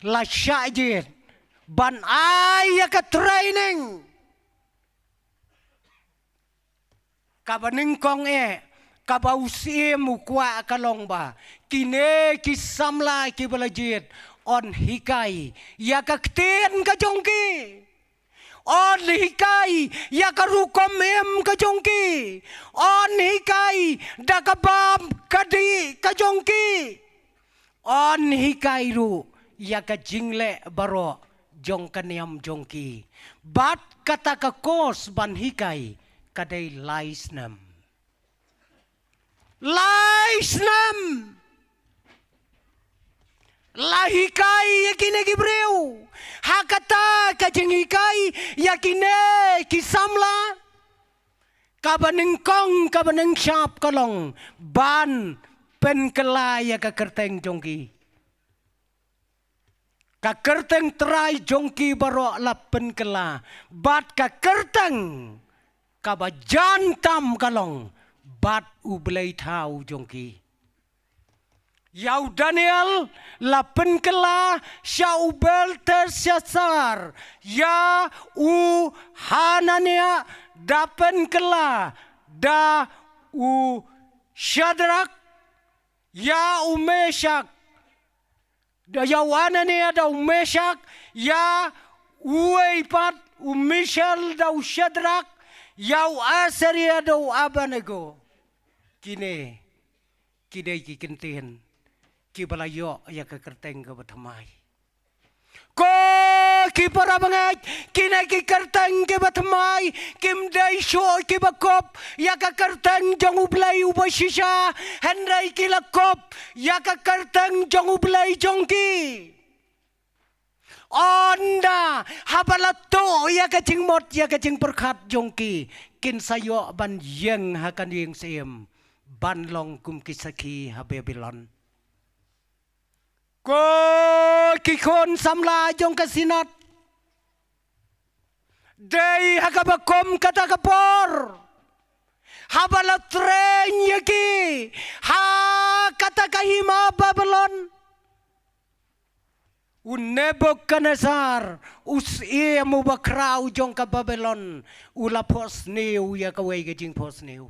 la shah jied ban ai ïa ka training. Kaba nyngkong eh, kaba u syiem u kwah ka long ba kine ki samla kiba la jied yn hikai ïa ka ktien ka jong ki. Yn hikai ïa ka rukom im ka jong ki. Yn hikai da ka bam ka dih ka jong ki. Yn hikai ruh ïa ka jingleh baroh jong ka niam jong ki. Bad kata ka course ban hikai ka dei lai snem. Lai snem la hikai ïa kine ki briew. Ha kata ka jinghikai ïa kine ki samla, kaba nyngkong kaba nyngshap ka long ban pynkylla ïa ka kyrteng jong ki. Ka kyrteng Trai jong ki baroh la pynkylla bad ka kyrteng kaba jan tam ka long bad U Blei thaw jong ki. Ïa u Daniel la pynkylla sha u Belteshassar, ïa u Hananiah da pynkylla da u Shadrak, ïa u Meshak, da ïa u Hananiah da u Meshak, ïa uwei pat u Mishael da u Shadrak, ïa u Azaria da u Abednego. Kine ki dei ki kyntien kiba la ïoh ïa ka kyrteng kaba thymmai. Ko ki para bangeit, kine ki kyrteng kiba thymmai kim dei shuh kiba kop ïa ka kyrteng jong U Blei uba shisha, hynrei ki la kop ïa ka kyrteng jong U Blei jong ki. Ynda haba la tuh ïa ka jingmut ïa ka jingpyrkhat jong ki, kin sa ïoh ban ïeng ha ka ïing syiem ban long kum ki sakhi ha Babilon. Ko ki khun samla jong ka Synod, dei ha kaba kum kata ka por, haba la train ïa ki ha kata ka hima Babilon, u Nebuchadnezzar, u syiem uba khraw jong ka Babilon, u la phohsniew ïa kawei ka jingphohsniew.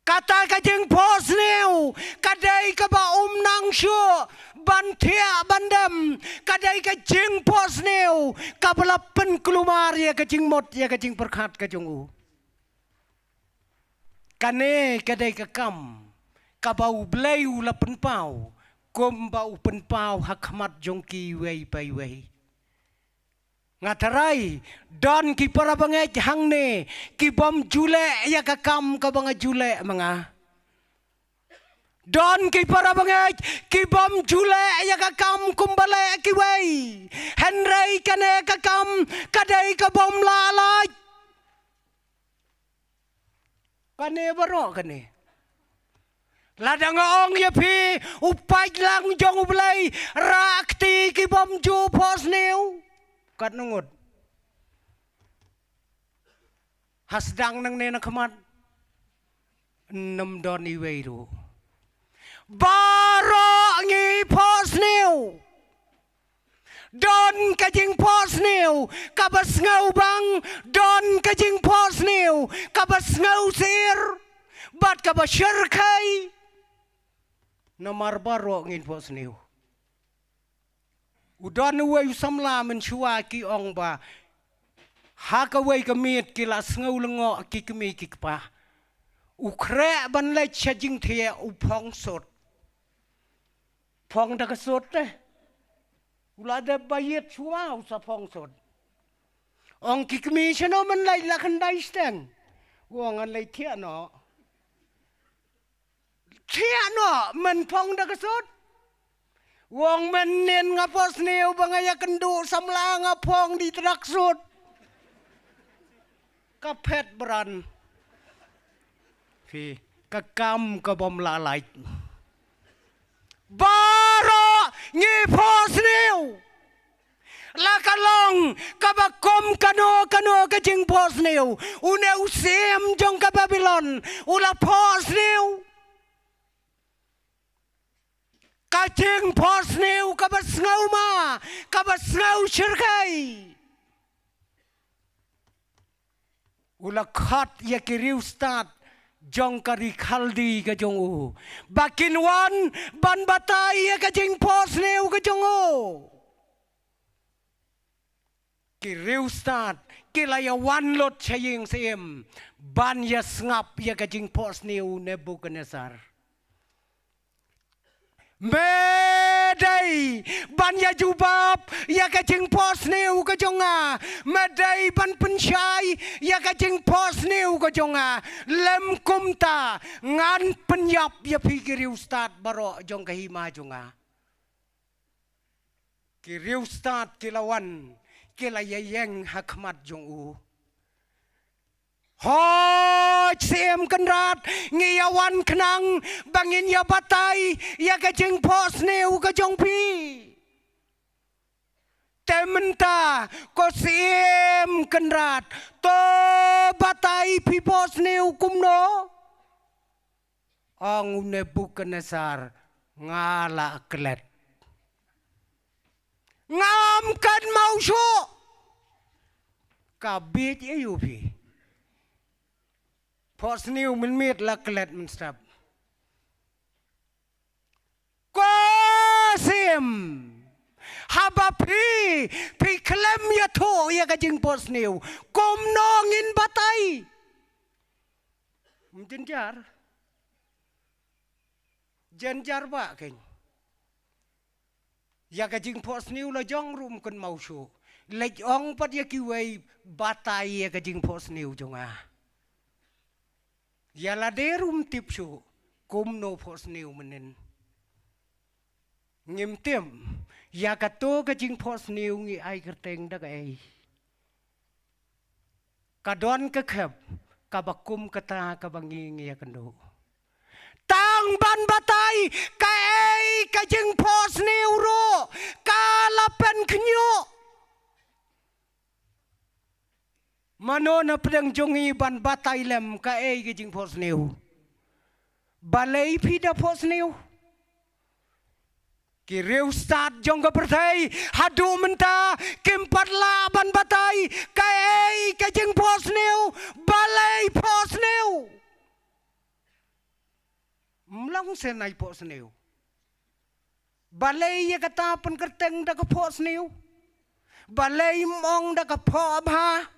Kata ka jingphohsniew ka dei kaba ym nang shuh ban thiah ban dem, ka dei ka jingphohsniew kaba la pynkulmar ïa ka jingmut ïa ka jingpyrkhat ka jong u. Kane ka dei ka kam kaba U Blei u la pynpaw, kumba u pynpaw ha khmat jong ki iwei pa iwei. Nga tharai don ki para bangeit hangne ki bym ju leh ïa ka kam kaba nga ju leh ma nga. Don ki para bangeit ki bym ju leh ïa ka kam kumba leh kiwei. Hynrei kane ka kam ka dei ka bym lah lait. Kane baroh kane. Lada nga ong ïa phi, u paidlang jong U Blei, rah kti ki bym ju phohsniew. Katno ngut? Ha sdang nangne na khmat, ym don iwei ruh. Baroh ngi phohsniew. Don ka jingphohsniew kaba sngewbang, don ka jingphohsniew kaba sngewsih, bad kaba shyrkhei. Namar baroh ngin phohsniew. U don uwei u samla mynshuwa ki ong ba ha kawei ka miet ki la sngew lyngngoh ki kmie ki kpa. U khreh ban leit sha jingthiah, u phong sut. Phong da ka sut te. U la dep ba ïit shuwa u sa phong sut. Ong ki kmie, shano men leit, la khyndai steng? U ong, ngan leit thiah noh. Thiah noh, men phong da ka sut? U ong, mynnin nga phohsniew ba nga ïakynduh samla, nga phong da i tracksuit. Ka phet bran. Phi, ka kam ka bym lah lait. Baroh ngi phohsniew. La ka long kaba kum kano kano ka jingphohsniew. Une u syiem jong ka Babilon u la phohsniew. Ka jingphohsniew kaba sngewma, kaba sngewshyrkhei. U la khot ïa ki riewstad jong ka ri Khaldi ka jong u ba kin wan ban batai ïa ka jingphohsniew ka jong u. Ki riewstad ki la ïawan lut sha ïing syiem ban ïasngap ïa ka jingphohsniew u Nebuchadnezzar. Me dei ban ïa jubab ïa ka jingphohsniew ka jong nga. Me dei ban pynshai ïa ka jingphohsniew ka jong nga. Lym kumta ngan pynïap ïa phi ki riewstad baroh jong ka hima jong nga. Ki riewstad ki la wan, ki la ïaïeng ha khmat jong u. Hooid Syiem Kynrad, ngi ïawan khnang ba ngin ïa batai ïa ka jingphohsniew ka jong phi. Mynta ko Syiem Kynrad, to batai phi phohsniew kumno? Ong u Nebukhadnessar, nga la klet. Ngam kynmaw shuh. Ka bieit aïu phi? Phohsniew mynmiet la klet mynstep. Ko Syiem, haba phi, phi khlem ïathuh ïa ka jingphohsniew, kumno ngin batai? Ym jynjar. Jynjar ba kein. Ïa ka jingphohsniew la jong ruh ym kynmaw shuh. Leit ong pat ïa kiwei, batai ïa ka jingphohsniew jong nga. Ïa lade ruh ym tip shuh kumno phohsniew mynnin. Ngim tip ïa kato ka jingphohsniew ngi ai kyrteng da kaei. Ka don ka khep kaba kum kata kaba ngi ngi ïakynduh. Tang ban batai kaei ka jingphohsniew ruh ka la pynkhynñiuh. Mano na pdeng jong ngi ban batai lem kaei ka jingphohsniew? Balei phi da phohsniew? Ki riewstad jong ka pyrthei haduh mynta kim pat lah ban batai kaei ka jingphohsniew, balei phohsniew. Ym long shen ai phohsniew. Balei ïa kata pynkyrteng da ka phohsniew? Balei ym ong da ka phohbha?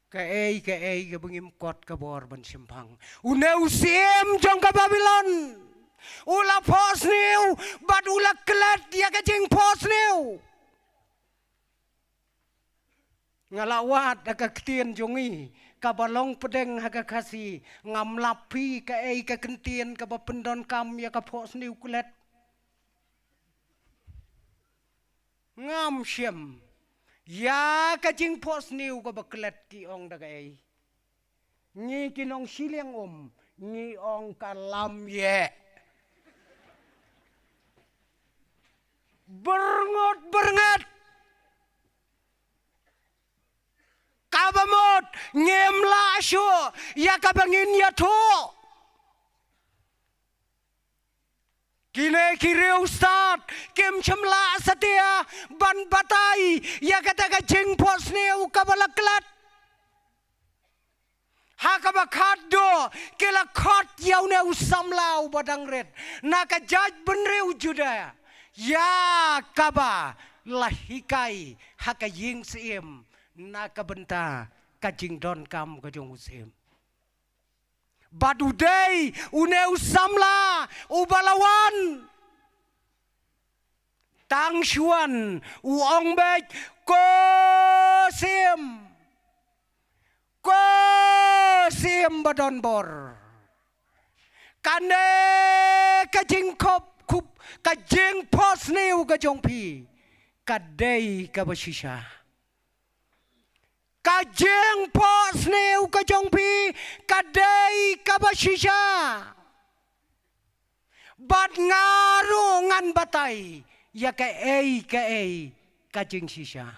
Kaei kaei kaba ngim kot ka bor ban shemphang. Une u syiem jong ka Babilon u la phohsniew bad u la klet ïa ka jingphohsniew. Nga la wad ha ka ktien jong ngi kaba long pdeng ha ka Khasi, ngam lap phi kaei ka kyntien kaba pyndonkam ïa ka phohsniew klet. Ngam shem ïa ka jingphohsniew kaba klet ki ong da kaei. Ngi ki nong shiliang um ngi ong ka lamïeh. Byrngut byrnget. Kaba mut ngim lah shuh ïa kaba ngin ïathuh. Kine ki riewstad kim shym lah satia ban batai ïa kata ka jingphohsniew kaba la klet. Ha kaba khatduh ki la khot ïa une u samla uba dang rit na ka jaitbynriew Judah ïa kaba la hikai ha ka ïing syiem na ka bynta ka jingdonkam ka jong u syiem. Bad u dei une u samla uba la wan. Tang shuwa u ong beit, ko syiem, ko syiem ba don bor, kane ka jingkhop khup, ka jingphohsniew ka jong phi ka dei kaba shisha. Ka jingphohsniew ka jong phi ka dei kaba shisha. Bad nga ruh ngan batai ïa kaei kaei ka jingshisha.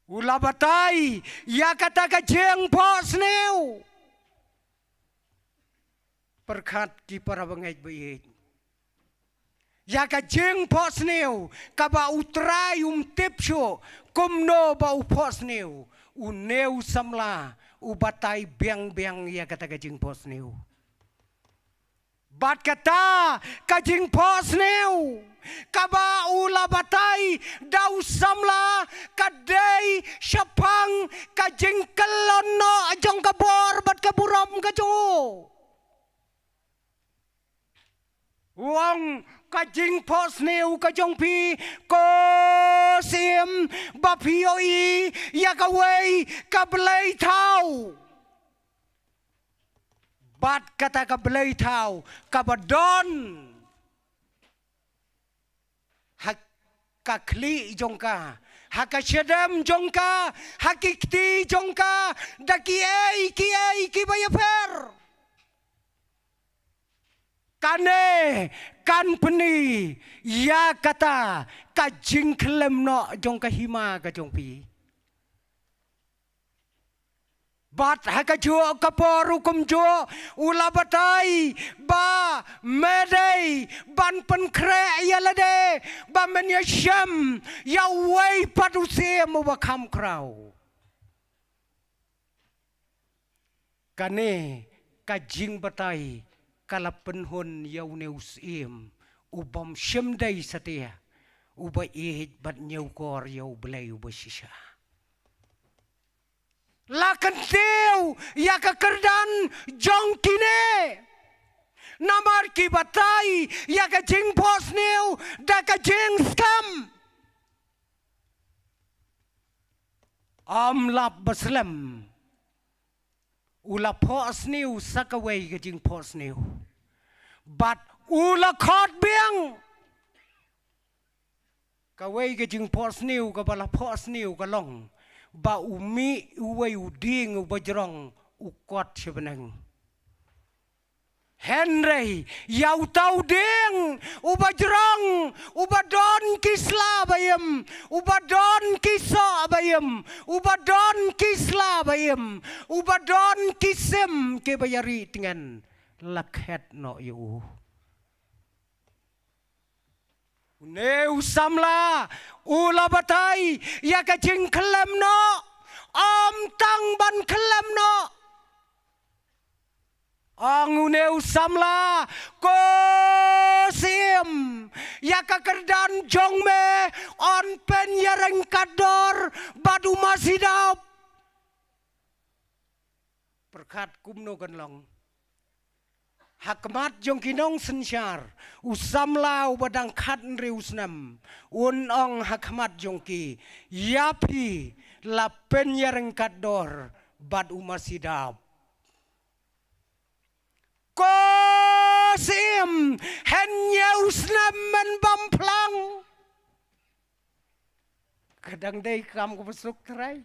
U la batai ïa kata ka jingphohsniew. Pyrkhat ki para bangeit ba ïeit ïa ka jingphohsniew kaba U Trai um tip shuh kumno ba u phohsniew. Une u samla u batai biang biang ïa kata ka jingphohsniew. Bad kata ka jingphohsniew kaba u la batai da u samla ka dei shaphang ka jingkyllon noh jong ka bor bad ka burom ka jong u. U ong ka jingphohsniew ka jong phi ko syiem ba phi ïohi ïa kawei ka blei thaw. Bad kata ka blei thaw kaba don ha ka khlieh jong ka, ha ka shadem jong ka, ha ki kti jong ka, da kiei kiei kiba ïapher. Kane kan pyni ïa kata ka jingkhlem noh jong ka hima ka jong phi. Bad ha kajuh ka por u kumjuh u la batai ba me dei ban pynkhreh ïa lade ba men ïashem ïa uwei pat u syiem uba kham khraw. Kane ka jingbatai ka la pynhun ïa une u syiem u bym shym dei satia uba ïeit bad ñiewkor ïa U Blei uba shisha. La kyntiew ïa ka kyrdan jong kine. Namar ki batai ïa ka jingphohsniew da ka jingskhem. Ym lap ba slem u la phohsniew sa kawei ka jingphohsniew. Bad u la khot biang. Kawei ka jingphohsniew kaba la phohsniew ka long ba u mih uwei u dieng uba jrong u kot sha bneng. Hynrei ïa uta u dieng uba jrong uba don ki sla ba im, uba don ki soh ba im, uba don ki sla ba im, uba don ki sim kiba ïa ri tngen, la khet noh ïa u. Une u samla u la batai ïa ka jingkhlem noh. Ym tang ban khlem noh. Ong une u samla, ko syiem, ïa ka kyrdan jong me yn pynïaryngkat dor bad u masi dap. Pyrkhat kumno kan long. Ha khmat jong ki nongsynshar, u samla uba dang khathynriew snem un ong ha khmat jong ki, ïa phi la pynïaryngkat dor bad u masi dap. Ko syiem, hynñiew snem men bam phlang. Ka dang dei kam kaba suk trai.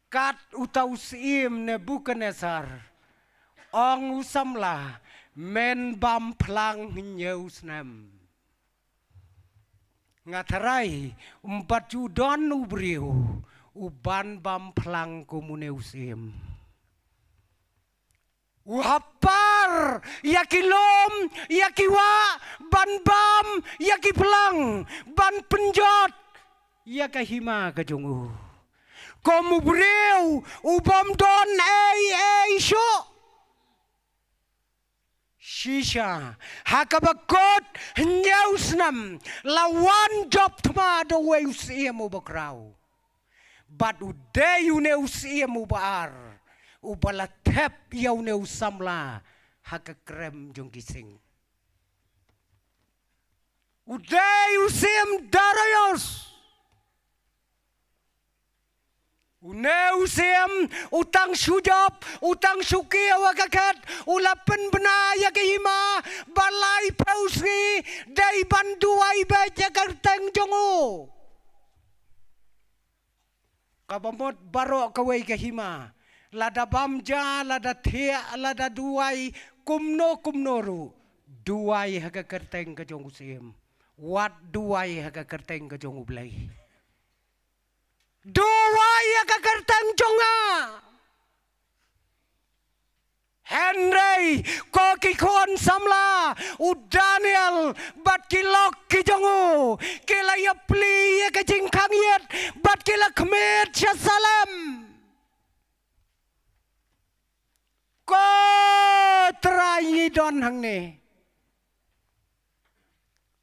Kat uta u syiem Nebukadnesar, ong u samla, men bam phlang hynñiew snem. Nga tharai ym pat ju don u briew uban bam phlang kum une u syiem. U hap par ïa ki lum, ïa ki wah, ban bam ïa ki phlang, ban pynjot ïa ka hima ka jong u. Kum u briew u bym don ei ei shuh. Shisha ha kaba kut hynñiew snem la wan jop thma da uwei u syiem uba khraw. Bad u dei une u syiem uba ar uba la thep ïa une u samla ha ka krem jong ki sing. U dei u syiem Darius. Une u syiem u tang shu jop, u tang shu kiew ha ka khet, u la pynbna ïa ka hima ba laiphew sngi dei ban duwai beit ïa ka kyrteng jong u. Kaba mut baroh kawei ka hima, lada bam ja, lada thiah, lada duwai kumno kumno ruh, duwai ha ka kyrteng ka jong u syiem. Wat duwai ha ka kyrteng ka jong U Blei. Duwai ïa ka kyrteng jong nga. Hynrei ko ki khun samla u Daniel bad ki lok ki jong u ki la ïapli ïa ka jingkhang ïit bad ki la khmih sha Salem. Ko Trai ngi don hangne.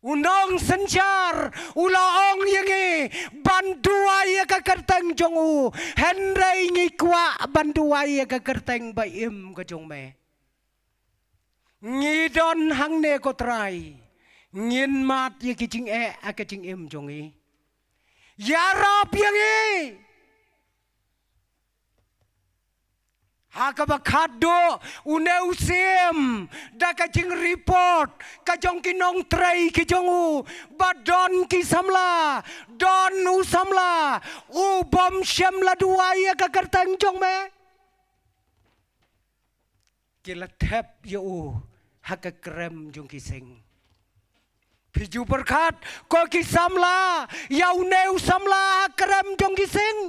U nongsynshar u la ong ïa ngi ban duwai ïa ka kyrteng jong u. Hynrei ngi kwah ban duwai ïa ka kyrteng ba im ka jong me. Ngi don hangne ko Trai. Ngin mad ïa ki jingeh ha ka jingim jong ngi. Ïarap ïa ngi. Ha kaba khatduh une u syiem da ka jingreport ka jong ki nongtrei ki jong u ba don ki samla, don u samla u bym shym la duwai ïa ka kyrteng jong me. ki la thep ïa u ha ka krem jong ki sing. Phi ju pyrkhat, ko ki samla, ïa une u samla ha krem jong ki sing.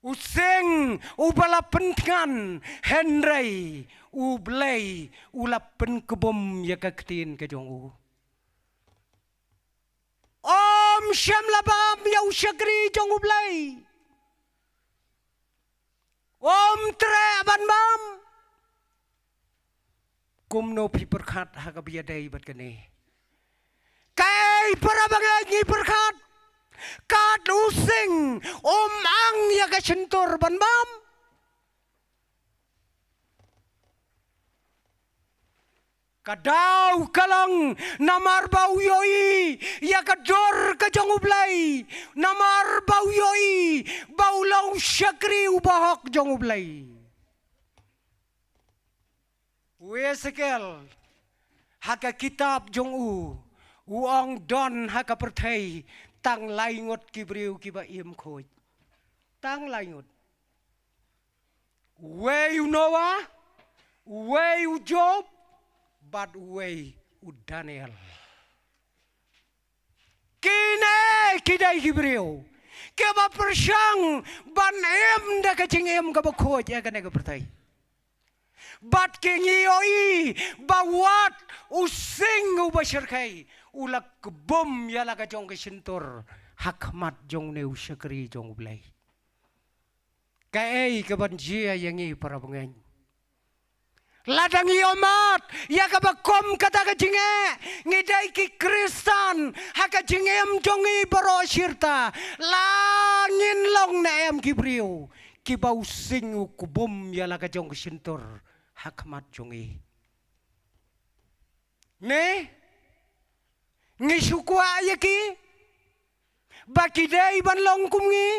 U sing uba la pyntngan, hynrei U Blei u la pynkbum ïa ka ktien ka jong u. Um shym la bam ïa u shakri jong U Blei. Um treh ban bam. Kumno phi pyrkhat ha kaba ïadei bad kane? Kaei para bangeit ngi pyrkhat? Kat u sing um ang ïa ka shyntur ban bam. Ka daw ka long namar ba u ïohi ïa ka dur ka jong U Blei, namar ba u ïohi ba u long u shakri uba hok jong U Blei. U Esekiel, ha ka kitab jong u, u ong don ha ka pyrthei tang lai ngut ki briew kiba im khuid. Tang lai ngut. Uwei u Noah, uwei u Job, bad uwei u Daniel. Kine ki dei ki briew kiba pyrshang ban im da ka jingim kaba khuid ïa kane ka pyrthei. Bad ki ngi ïohi ba wat u sing uba shyrkhei u la kbum ïa la ka jong ka shyntur ha khmat jong une u shakri jong U Blei. Kaei kaban jia ïa ngi para bangeit? Lada ngi ïohmad ïa kaba kum kata ka jingeh, ngi dei ki Khristan ha ka jingim jong ngi baroh shirta, la ngin long ne em ki briew kiba u sing u kbum ïa la ka jong ka shyntur ha khmat jong ngi? Ne ngi shu kwah ïa ki ba ki dei ban long kum ngi?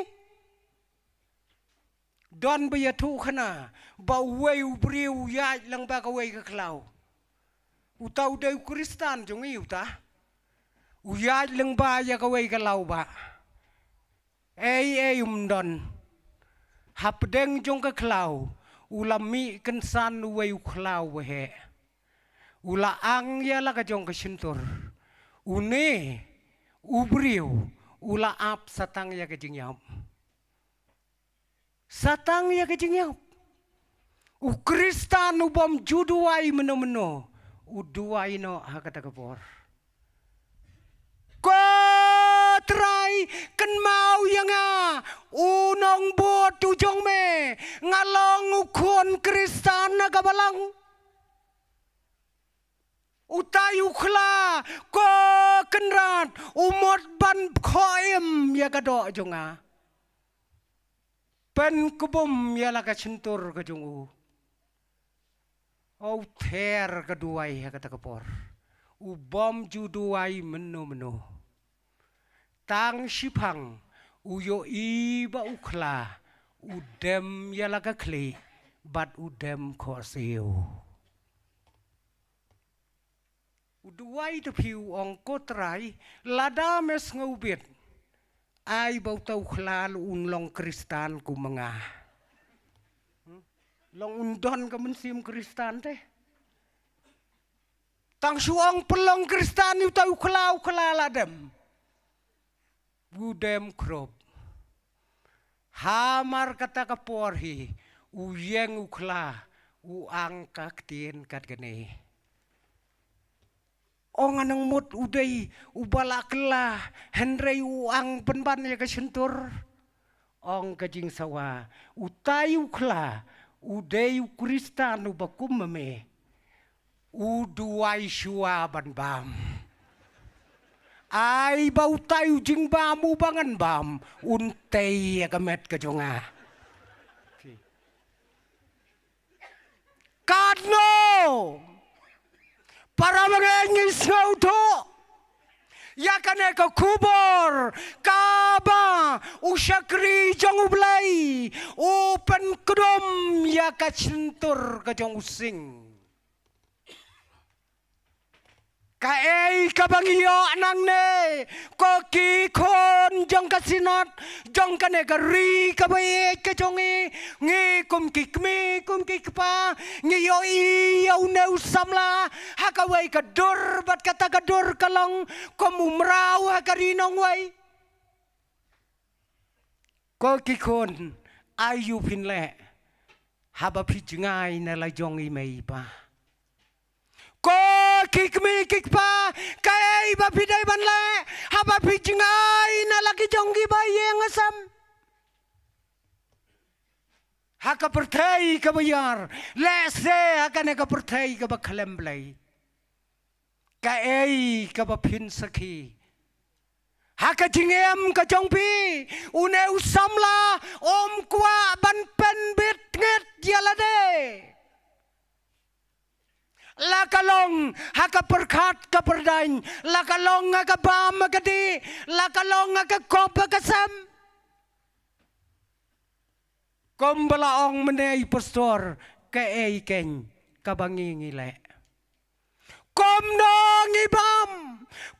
Don ba ïathuh khana ba uwei u briew u ïaid lyngba kawei ka khlaw. Uta u dei u Khristan jong ngi uta. U ïaid lyngba ïa kawei ka law ba ei ei um don. Hapdeng jong ka khlaw u la mih kynsan uwei u khlaw ba heh. U la ang ïa la ka jong ka shyntur. Une u briew u la ap satang ïa ka jingïap. Satang ïa ka jingïap. U Khristan u bym ju duwai mynno mynno u duwai noh ha kata ka por. Ko Trai, kynmaw ïa nga u nongbud u jong me, nga long u khun Khristan na ka balang. Utai u khla, ko Kynrad, u mut ban khoh im ïa ka doh jong nga. Pynkbum ïa la ka shyntur ka jong u. U ther ka duwai ha kata ka por. U bym ju duwai mynno mynno. Tang shiphang u ïohi ba u khla u dem ïa la ka khlieh bad u dem khohsiew. U duwai te phi u ong, ko Trai, lada me sngewbit, ai ba uta u khla un long Khristan kum ma nga. Hmm? Long un don ka mynsiem Khristan te. Tang shu ong pynlong Khristan ïa uta u khla, u khla la dem. U dem khrop. Hamar kata ka por hi u ïeng u khla u ang ka ktien kat kane. Ong, nga nang mut u dei uba la khla, hynrei u ang pynban ïa ka shyntur. Ong ka jingsawa, utai u khla u dei u Khristan uba kum ma me. U duwai shuwa ban bam. Ai ba utai u jingbam uba ngan bam un tei ïa ka met ka jong nga. Katno para bangeit ngi sngewthuh ïa kane ka khubor kaba u shakri jong U Blei u pynkdum ïa ka shyntur ka jong u sing. Kaei kaba ngi ïoh nangne, ko ki khun jong ka Synod, jong kane ka ri kaba ïeit ka jong ngi, ngi kum ki kmie, kum ki kpa, ngi ïohi ïa une u samla ha kawei ka dur bad kata ka dur ka long kum u mraw ha ka ri nongwei. Ko ki khun, aïu phin leh haba phi jngai na la jong i mei i pa? Ko ki kmie ki kpa, kaei ba phi dei ban leh haba phi jngai na la ki jong ki ba ïeng ha sem? Ha ka pyrthei kaba ïar, lehse ha kane ka pyrthei kaba khlem Blei, kaei kaba phin sakhi? Ha ka jingim ka jong phi, une u samla um kwah ban pynbit ngit ïa lade. La ka long ha ka pyrkhat ka pyrdaiñ, la ka long ha ka bam ha ka dih, la ka long ha ka kop ha ka sem. Kumba la ong mynne i pastor, kaei keiñ kaba ngi ngi leh? Kumno ngi bam,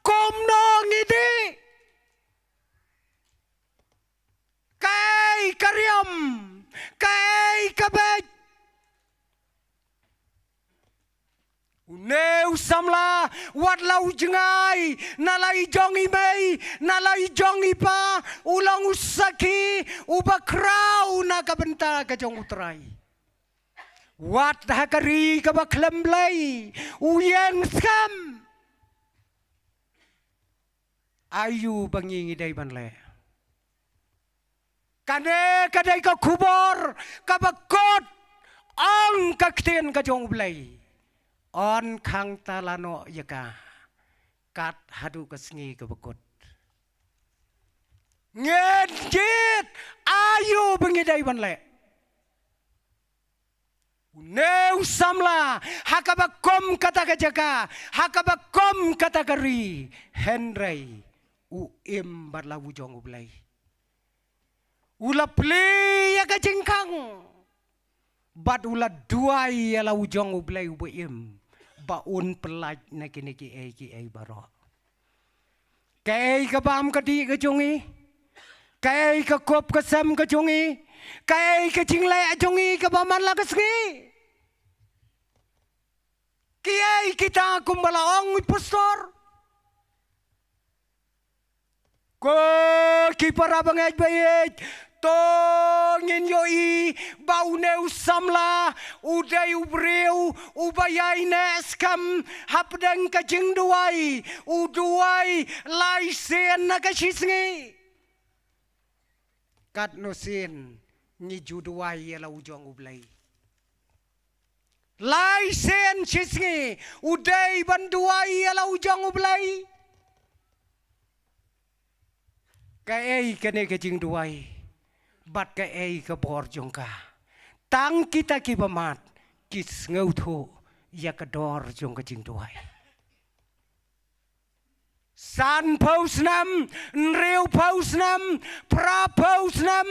kumno ngi dih? Kaei ka riam, kaei ka beit? Une u samla, wat la u jngai na la i jong i mei, na la i jong i pa, u long u sakhi uba khraw na ka bynta ka jong U Trai. Wat ha ka ri kaba khlem Blei u ïeng skhem. Aïu ba ngi ngi dei ban leh? Kane ka dei ka khubor kaba kut, ong ka ktien ka jong U Blei. Yn khang ta la noh ïa ka kat haduh ka sngi kaba kut. Ngin jied, aïu ba ngi dei ban leh? Une u samla ha kaba kum kata ka jaka, ha kaba kum kata ka ri, hynrei u im bad la u jong U Blei. U la plie ïa ka jingkhang bad u la duwai ïa la u jong U Blei uba im ba un pyllait na kine kiei kiei baroh. Kaei ka bam ka dih ka jong ngi? Kaei ka kop ka sem ka jong ngi? Kaei ka jingleh jong ngi kaba man la ka sngi? Kiei kita kumba la ong i pastor? Ko ki para bangeit ba ïeit, to ngin ïohi ba une u samla u dei u briew uba ïaineh skhem hapdeng ka jingduwai, u duwai lai sien na ka shisngi. Katno sien ngi ju duwai ïa la u jong U Blei? Lai sien shisngi u dei ban duwai ïa la u jong U Blei. Kaei kane ka jingduwai bad kaei ka bor jong ka? Tang kita kiba mad ki sngewthuh ïa ka dor jong ka jingduwai. Sanphew snem, hynriewphew snem, phraphew snem,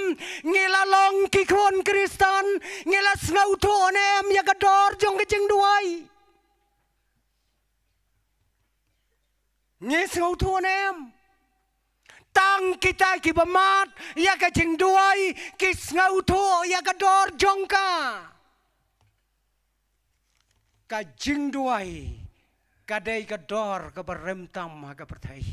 ngi la long ki khun Khristan, ngi la sngewthuh ne em ïa ka dor jong ka jingduwai? Ngi sngewthuh ne em? Tang kita kiba mad ïa ka jingduwai ki sngewthuh ïa ka dor jong ka. Ka jingduwai ka dei ka dor kaba rem tam ha ka pyrthei.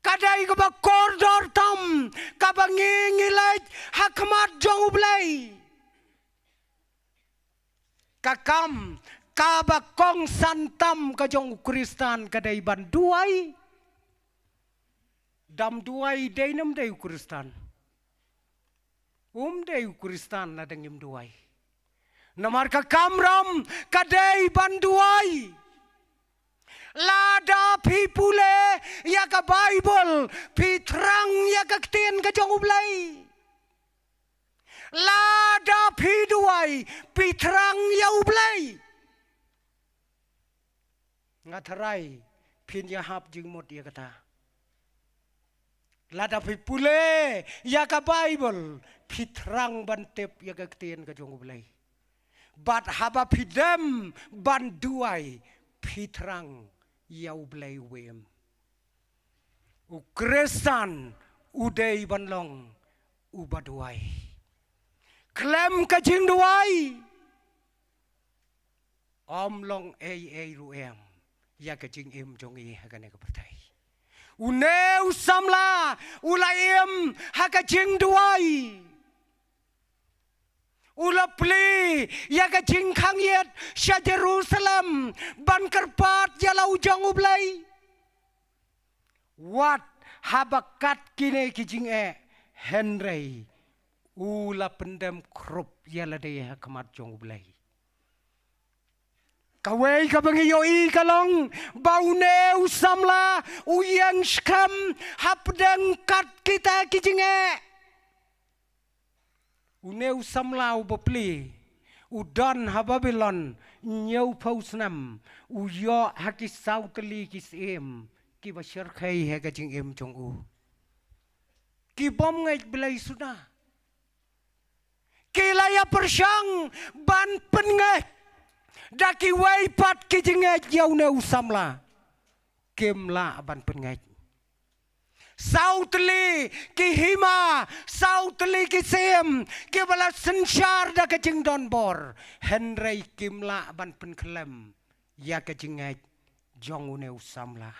Ka dei kaba kordor tam kaba ngi ngi leit ha khmat jong U Blei. Ka kam kaba kongsan tam ka jong u Khristan ka dei ban duwai. Dam duwai dei nam dei u Khristan? Um dei u Khristan lada ngim duwai. Namar ka kamram ka dei ban duwai. Lada phi pule ïa ka Baibl, phi thrang ïa ka ktien ka jong U Blei. Lada phi duwai, phi thrang ïa U Blei. Nga tharai phin ïahap jingmut ïa kata. Lada phi pule ïa ka Baibl, phi thrang ban tip ïa ka ktien ka jong U Blei. Bad haba phi dem ban duwai, phi thrang ïa U Blei uba im. U Khristan u dei ban long uba duwai. Khlem ka jingduwai, ym long ei ei ruh em ïa ka jingim jong ngi ha kane ka pyrthei. Une u samla u la im ha ka jingduwai. U la plie ïa ka jingkhang ïit sha Jerusalem ban kyrpad ïa la u jong U Blei. Wat haba kat kine ki jingeh, hynrei u la pyndem khrup ïa lade ha khmat jong U Blei. Kawei kaba ngi ïohi ka long ba une u samla u ïeng skhem hapdeng kat kita ki jingeh. Une u samla uba plie u don ha Babilon hynñiewphew snem, u ïoh ha ki saw tylli ki syiem kiba shyrkhei ha ka jingim jong u. Ki bym ngeit Blei suda. Ki la ïa pyrshang ban pynngeit da kiwei pat ki jingngeit ïa une u samla. Kim lah ban pynngeit. Saw tylli ki hima, saw tylli ki syiem kiba la synshar da ka jingdonbor, hynrei kim lah ban pynkhlem ïa ka jingngeit jong une u samla.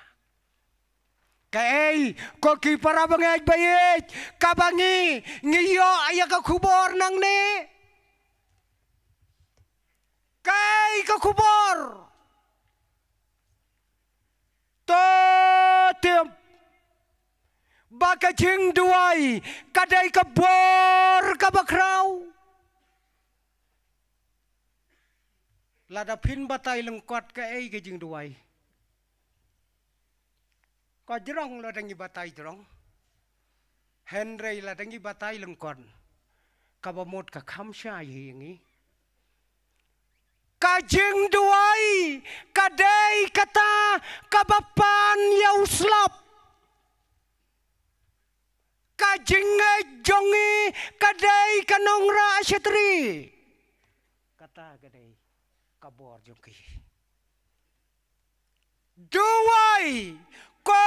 Kaei ko ki para bangeit ba ïeit, kaba ngi, ngi ïoh ïa ka khubor nangne? Kaei ka khubor? To tip ba ka jingduwai ka dei ka bor kaba khraw. Lada phin batai lyngkot, kaei ka jingduwai? Ka jrong lada ngi batai jrong. Hynrei lada ngi batai lyngkot, kaba mut ka kham shai hi ngi. Ka jingduwai ka dei kata kaba pan ïa u slap. Ka jingngeit jong ngi ka dei ka nongrah shatri. Kata ka dei ka bor jong ki. Duwai, ko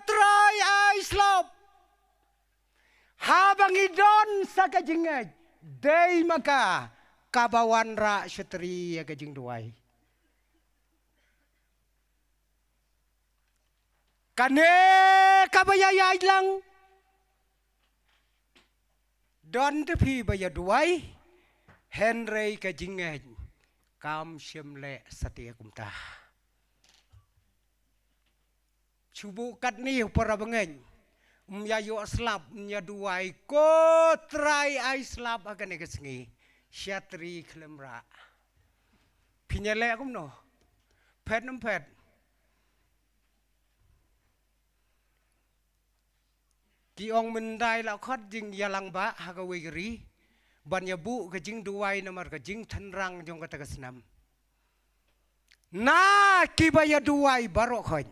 Trai ai slap. Haba ngi don sa ka jingngeit, dei ma ka kaba wanrah shatri ïa ka jingduwai. Kane kaba ïa ïaid lang. Don te phi ba ïa duwai, hynrei ka jingngeit kam shym leh satia kumta. Shu buh katne para bangeit, ym ïa ïoh slap, ym ïa duwai, ko Trai ai slap ha kane ka sngi, shatri khlem rah. Phin ïa leh kumno? Phet nym phet? Ki ong mynta la khot jingïalang ba ha kawei ka ri ban ïa buh ka jingduwai namar ka jingtynrang jong kata ka snem. Na kiba ïa duwai baroh khoit,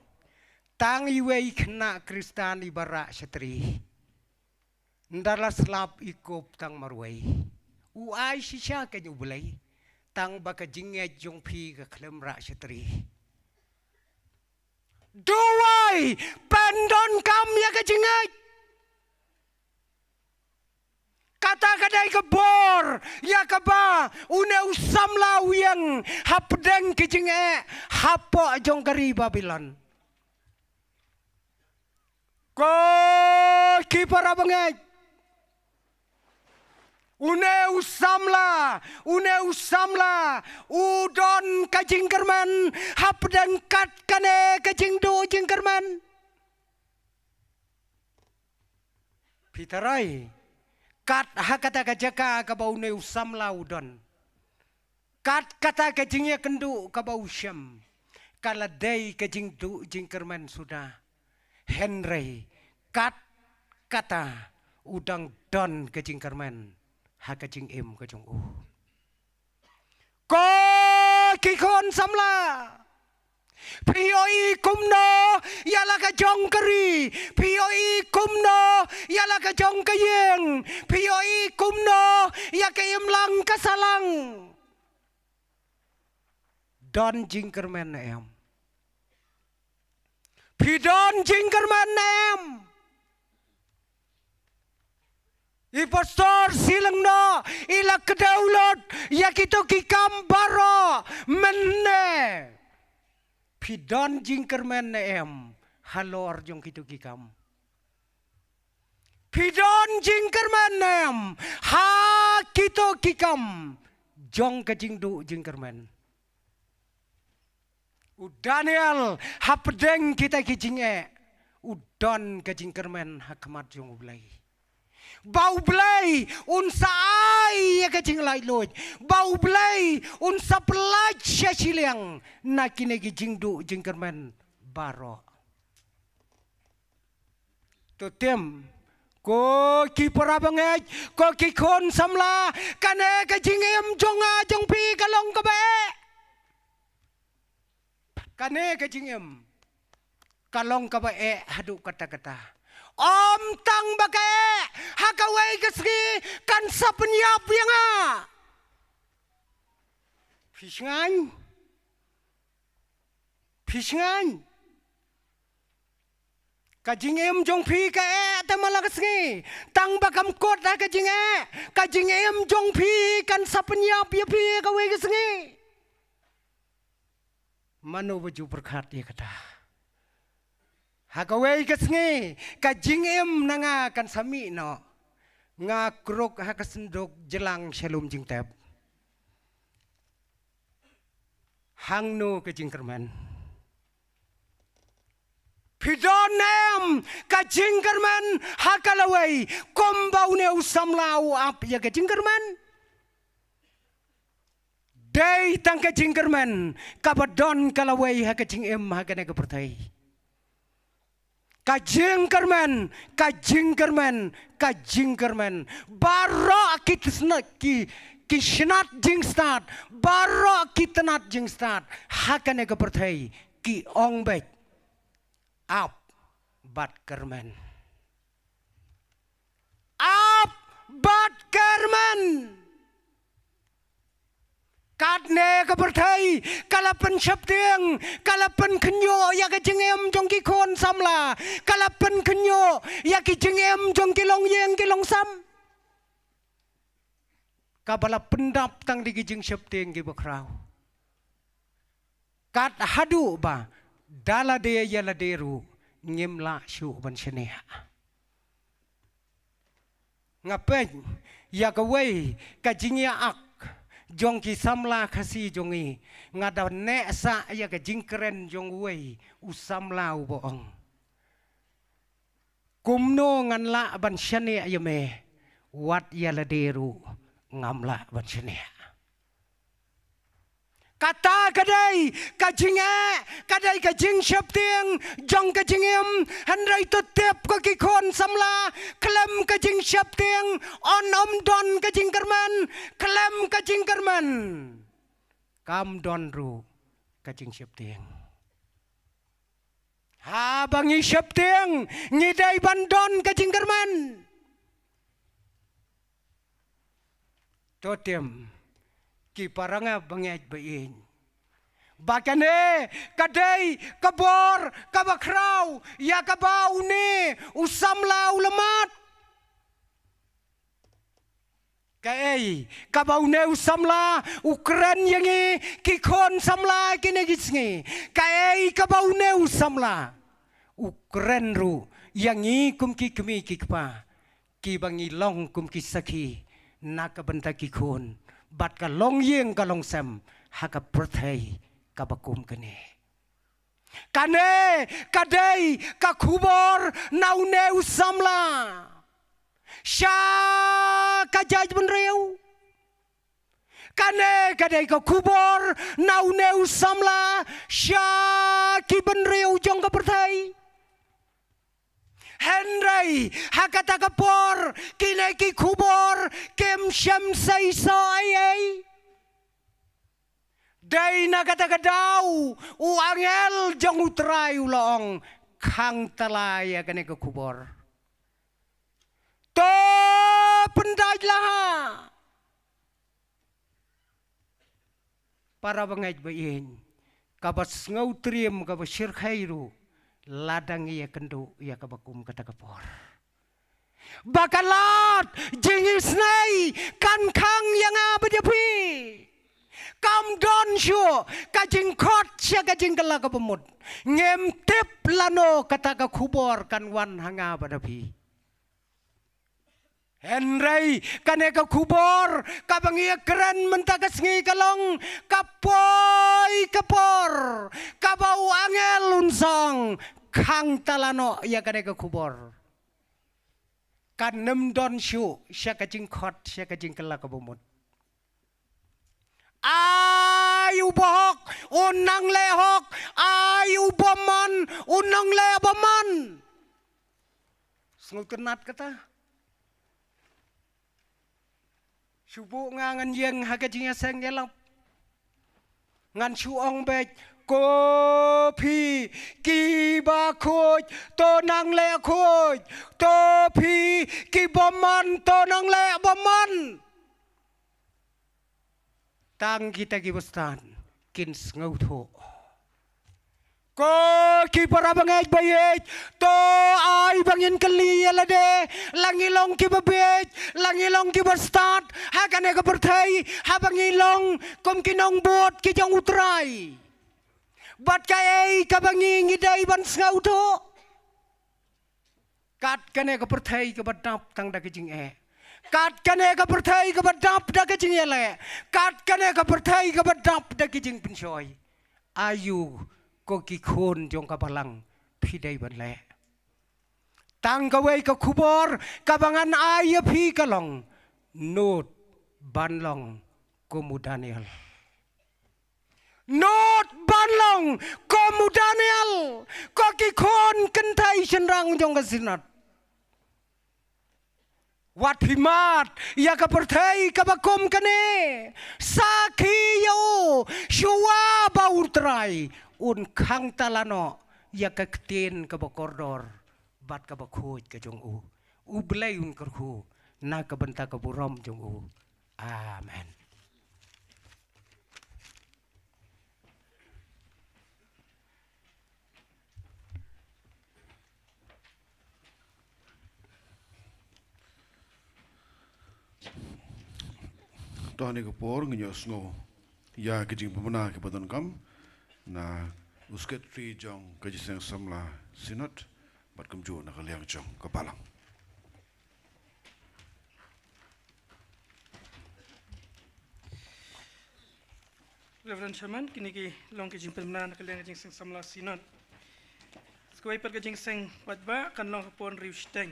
tang iwei khynnah Khristan iba rah shatri. Ynda la slap i kup tang marwei. U ai shisha kein U Blei, tang ba ka jingngeit jong phi ka khlem rah shatri. Duwai, pyndonkam ïa ka jingngeit. Kata ka dei ka bor ïa kaba une u samla u ïeng hapdeng ki jingeh hapoh jong ka ri Babilon. Ko ki para bangeit, une u samla, une u samla u don ka jingkyrmen hapdeng kat kane ka jingduh jingkyrmen. Phi tharai, kat ha kata ka jaka kaba une u samla u don, kat kata ka jingïakynduh kaba u shem, ka la dei ka jingduh jingkyrmen suda. Hynrei kat kata u dang don ka jingkyrmen ha ka jingim ka jong u. Ko ki khun samla, phi ïohi kumno ïa la ka jong ka ri? Phi ïohi kumno ïa la ka jong ka ïing? Phi ïohi kumno ïa ka imlang ka sahlang? Don jingkyrmen ne em? Phi don jingkyrmen ne em? I Pastor Silangno i la kdew lut ïa kito ki kam baroh mynne. Phi don jingkyrmen ne em halor jong kito ki kam? Phi don jingkyrmen ne em ha kito ki kam jong ka jingduh jingkyrmen? U Daniel hapdeng kita ki jingeh u don ka jingkyrmen ha khmat jong U Blei. Ba U Blei un sa ai ïa ka jinglaitluid. Ba U Blei un sa pyllait sha shiliang na kine ki jingduh jingkyrmen baroh. To tim, ko ki para bangeit, ko ki khun samla, kane ka jingim jong nga jong phi ka long kaba eh. Kane ka jingim ka long kaba eh haduh katta katta. Ym tang ba ka eh, ha kawei ka sngi kan sa pynïap ïa nga. Phi sngewthuh? Phi sngewthuh? Ka jingim jong phi ka eh te man la ka sngi. Tang ba kam kut ha ka jingeh. Ka jingim jong phi kan sa pynïap ïa phi ha kawei ka sngi. Mano ba ju pyrkhat ïa kata? Ha kawei ka sngi ka jingim na nga kan sa mih noh. Nga kruk ha ka synduk jlang sha lum jingtep. Hangno ka jingkyrmen? Phi don ne em ka jingkyrmen ha ka lawei kumba une u samla u ap ïa ka jingkyrmen? Dei tang ka jingkyrmen kaba don ka lawei ha ka jingim ha kane ka pyrthei. Ka jingkyrmen, ka jingkyrmen, ka jingkyrmen. Baroh ki tnat, ki, ki snat jingstad, baroh ki tnat jingstad ha kane ka pyrthei ki ong beit, ap bad kyrmen. Ap bad kyrmen. Katne ka pyrthei ka la pynsheptieng, ka la pynkhynñiuh ïa ka jingim jong ki khun samla, ka la pynkhynñiuh ïa ki jingim jong ki longïing ki longsam. Kaba la pyndap tang da ki jingsheptieng kiba khraw. Kat haduh ba da lade ïa lade ruh ngim lah shuh ban shaniah. Nga peit ïa kawei ka jingïaak jong ki samla Khasi jong ngi, nga da neh sah ïa ka jingkren jong uwei u samla uba ong, kumno ngan lah ban shaniah ïa me, wat ïa lade ruh ngam lah ban shaniah. Kata ka dei ka jingeh, ka dei ka jingsheptieng jong ka jingim. Hynrei to tip ko ki khun samla, khlem ka jingsheptieng yn ym don ka jingkyrmen, khlem ka jingkyrmen kam don ruh ka jingsheptieng. Haba ngi sheptieng ngi dei ban don ka jingkyrmen. To tim, ki para nga bangeit ba ïeit, ba kane ka dei ka bor kaba khraw ïa kaba une u samla u la mad. Kaei kaba une u samla u kren ïa ngi ki khun samla kine ki sngi? Kaei kaba une u samla u kren ruh ïa ngi kum ki kmie ki kpa, kiba ngi long kum ki sakhi na ka bynta ki khun bad ka longïing ka longsem ha ka pyrthei kaba kum kane? Kane ka dei ka khubor na une u samla sha ka jaitbynriew. Kane ka dei ka khubor na une u samla sha ki bynriew jong ka pyrthei. Hynrei ha kata ka por kine ki khubor kim shym seisoh ei ei. Dei na kata ka daw u angel jong U Trai u la ong, khang tala ïa kane ka khubor. To pyndait la ha. Para bangeit ba ïeit, kaba sngewtriem kaba shyrkhei ruh Lada ngi ïakynduh ïa kaba kum kata ka por, ba ka lad jingisynei kan khang ïa nga bad ïa phi. Kam don shuh ka jingkhot sha ka jingkylla kaba mut. Ngim tip lano kata ka khubor kan wan ha nga bad ha phi. Hynrei kane ka khubor kaba ngi ïakren mynta ka sngi ka long, ka poi ka por kaba u angel un song. Khang ta lano ïa kane ka khubor. Kan ym don shuh sha ka jingkhot sha ka jingkylla kaba mut. Ai u bahok un nang leh hok, ai u bymman un nang leh bymman. Sngewtynnat kata. Shu buh nga ngan ïeng ha ka jingïaseng ïalap. Ngan shu ong beit, ko phi kiba khuid, to nang leh khuid. To phi ki bymman, to nang leh bymman. Tang kita kiba stad kin sngewthuh. Ko ki para bangeit ba ïeit, to ai ba ngin kylli ïa lade, la ngi long kiba bieit, la ngi long kiba stad ha kane ka pyrthei, haba ngi long kum ki nongbud ki jong U Trai. Bad kaei kaba ngi ngi dei ban sngewthuh. Kat kane ka pyrthei kaba dap tang da ka jingeh. Kat kane ka pyrthei kaba dap da ka jingïaleh. Kat kane ka pyrthei kaba dap da ka jingpynshoi. Aïu ko ki khun jong ka balang phi dei ban leh. Tang kawei ka khubor kaba ngan ai ïa phi ka long, nud ban long kum u Daniel. Nud ban long kum u Daniel, ko ki khun kynthei shynrang jong ka Synod. Wat hi mad ïa ka pyrthei kaba kum kane. Sakhi ïa u, shuwa ba U Trai un khang ta lano ïa ka ktien kaba kordor bad kaba khuid ka jong u. U Blei un kyrkhu na ka bynta ka burom jong u. Amen. To ha kane ka por ngin ïohsngew ïa ka jingpynbna kaba donkam na u Secretary jong ka Jingïaseng Samla Synod bad kumjuh na ka liang jong ka Balang. Reverend Chairman, kine ki long ki jingpynbna na ka liang ka Jingïaseng Samla Synod. Sa kawei pat ka jingïaseng paidbah kan long ha ka por hynriew shiteng.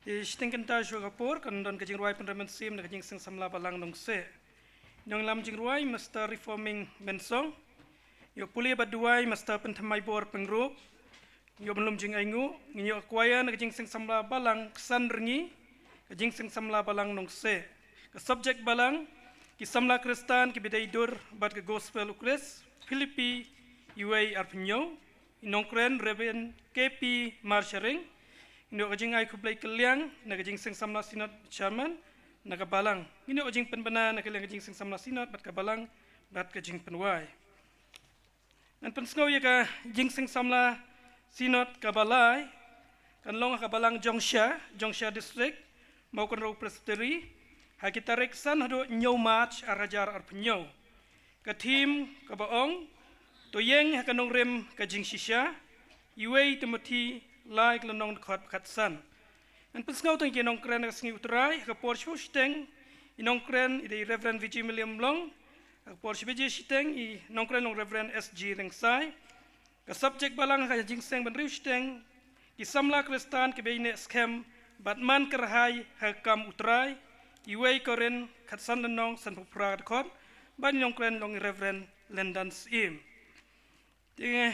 Te shiteng kynta shuwa ka por kan don ka jingrwai pynrem mynsiem na ka Jingïaseng Samla Balang Nongkseh. Nongïalam jingrwai Mister Reforming Mensong. Ïoh pule bad duwai Mister Pynthymmai Bor Pyngrope. Ïoh ban lum jingainguh, ngin ïoh ka choir na ka Jingïaseng Samla Balang Ksanrngi, ka Jingïaseng Samla Balang Nongkseh. Ka subject balang, ki samla Khristan kiba dei dur bad ka Gospel u Khrist, Philippi, uwei arphew hynñiew, i nongkren Reverend K P Marsharing. Ngin ïoh ka jingai khublei kylliang na ka Jingïaseng Samla Synod Chairman na ka Balang. Ngin ïoh ka jingpynbna na ka liang ka Jingïaseng Samla Synod bad ka Balang bad ka jingpynwai. Ngan pynsngew ïa ka Jingïaseng Samla Synod kaba lai, kan long ha ka Balang Jongsha, Jongsha District, Mawkynrew Presbytery, ha ki tarik san haduh hynñiew March ar hajar arphew hynñiew. Ka theme kaba ong, To ïeng ha ka nongrim ka jingshisha, uwei Timothi lai ka lynnong dkhot ba khatsan. Ngan pynsngew tang ïa ki nongkren ha ka sngi U Trai, ha ka por shiphew shiteng, i nongkren i dei Reverend V G William Long, ha ka por shi baje shiteng, i nongkren long Reverend S G Ryngai. Ka subject balang ha ka jingïaseng ba hynriew shiteng, ki samla Khristan kiba ïaineh skhem bad man kyrhai ha ka kam U Trai, uwei Korinth khatsan lynnong sanphew phra dkhot, bad i nongkren long i Reverend Lyndon Syiem. Te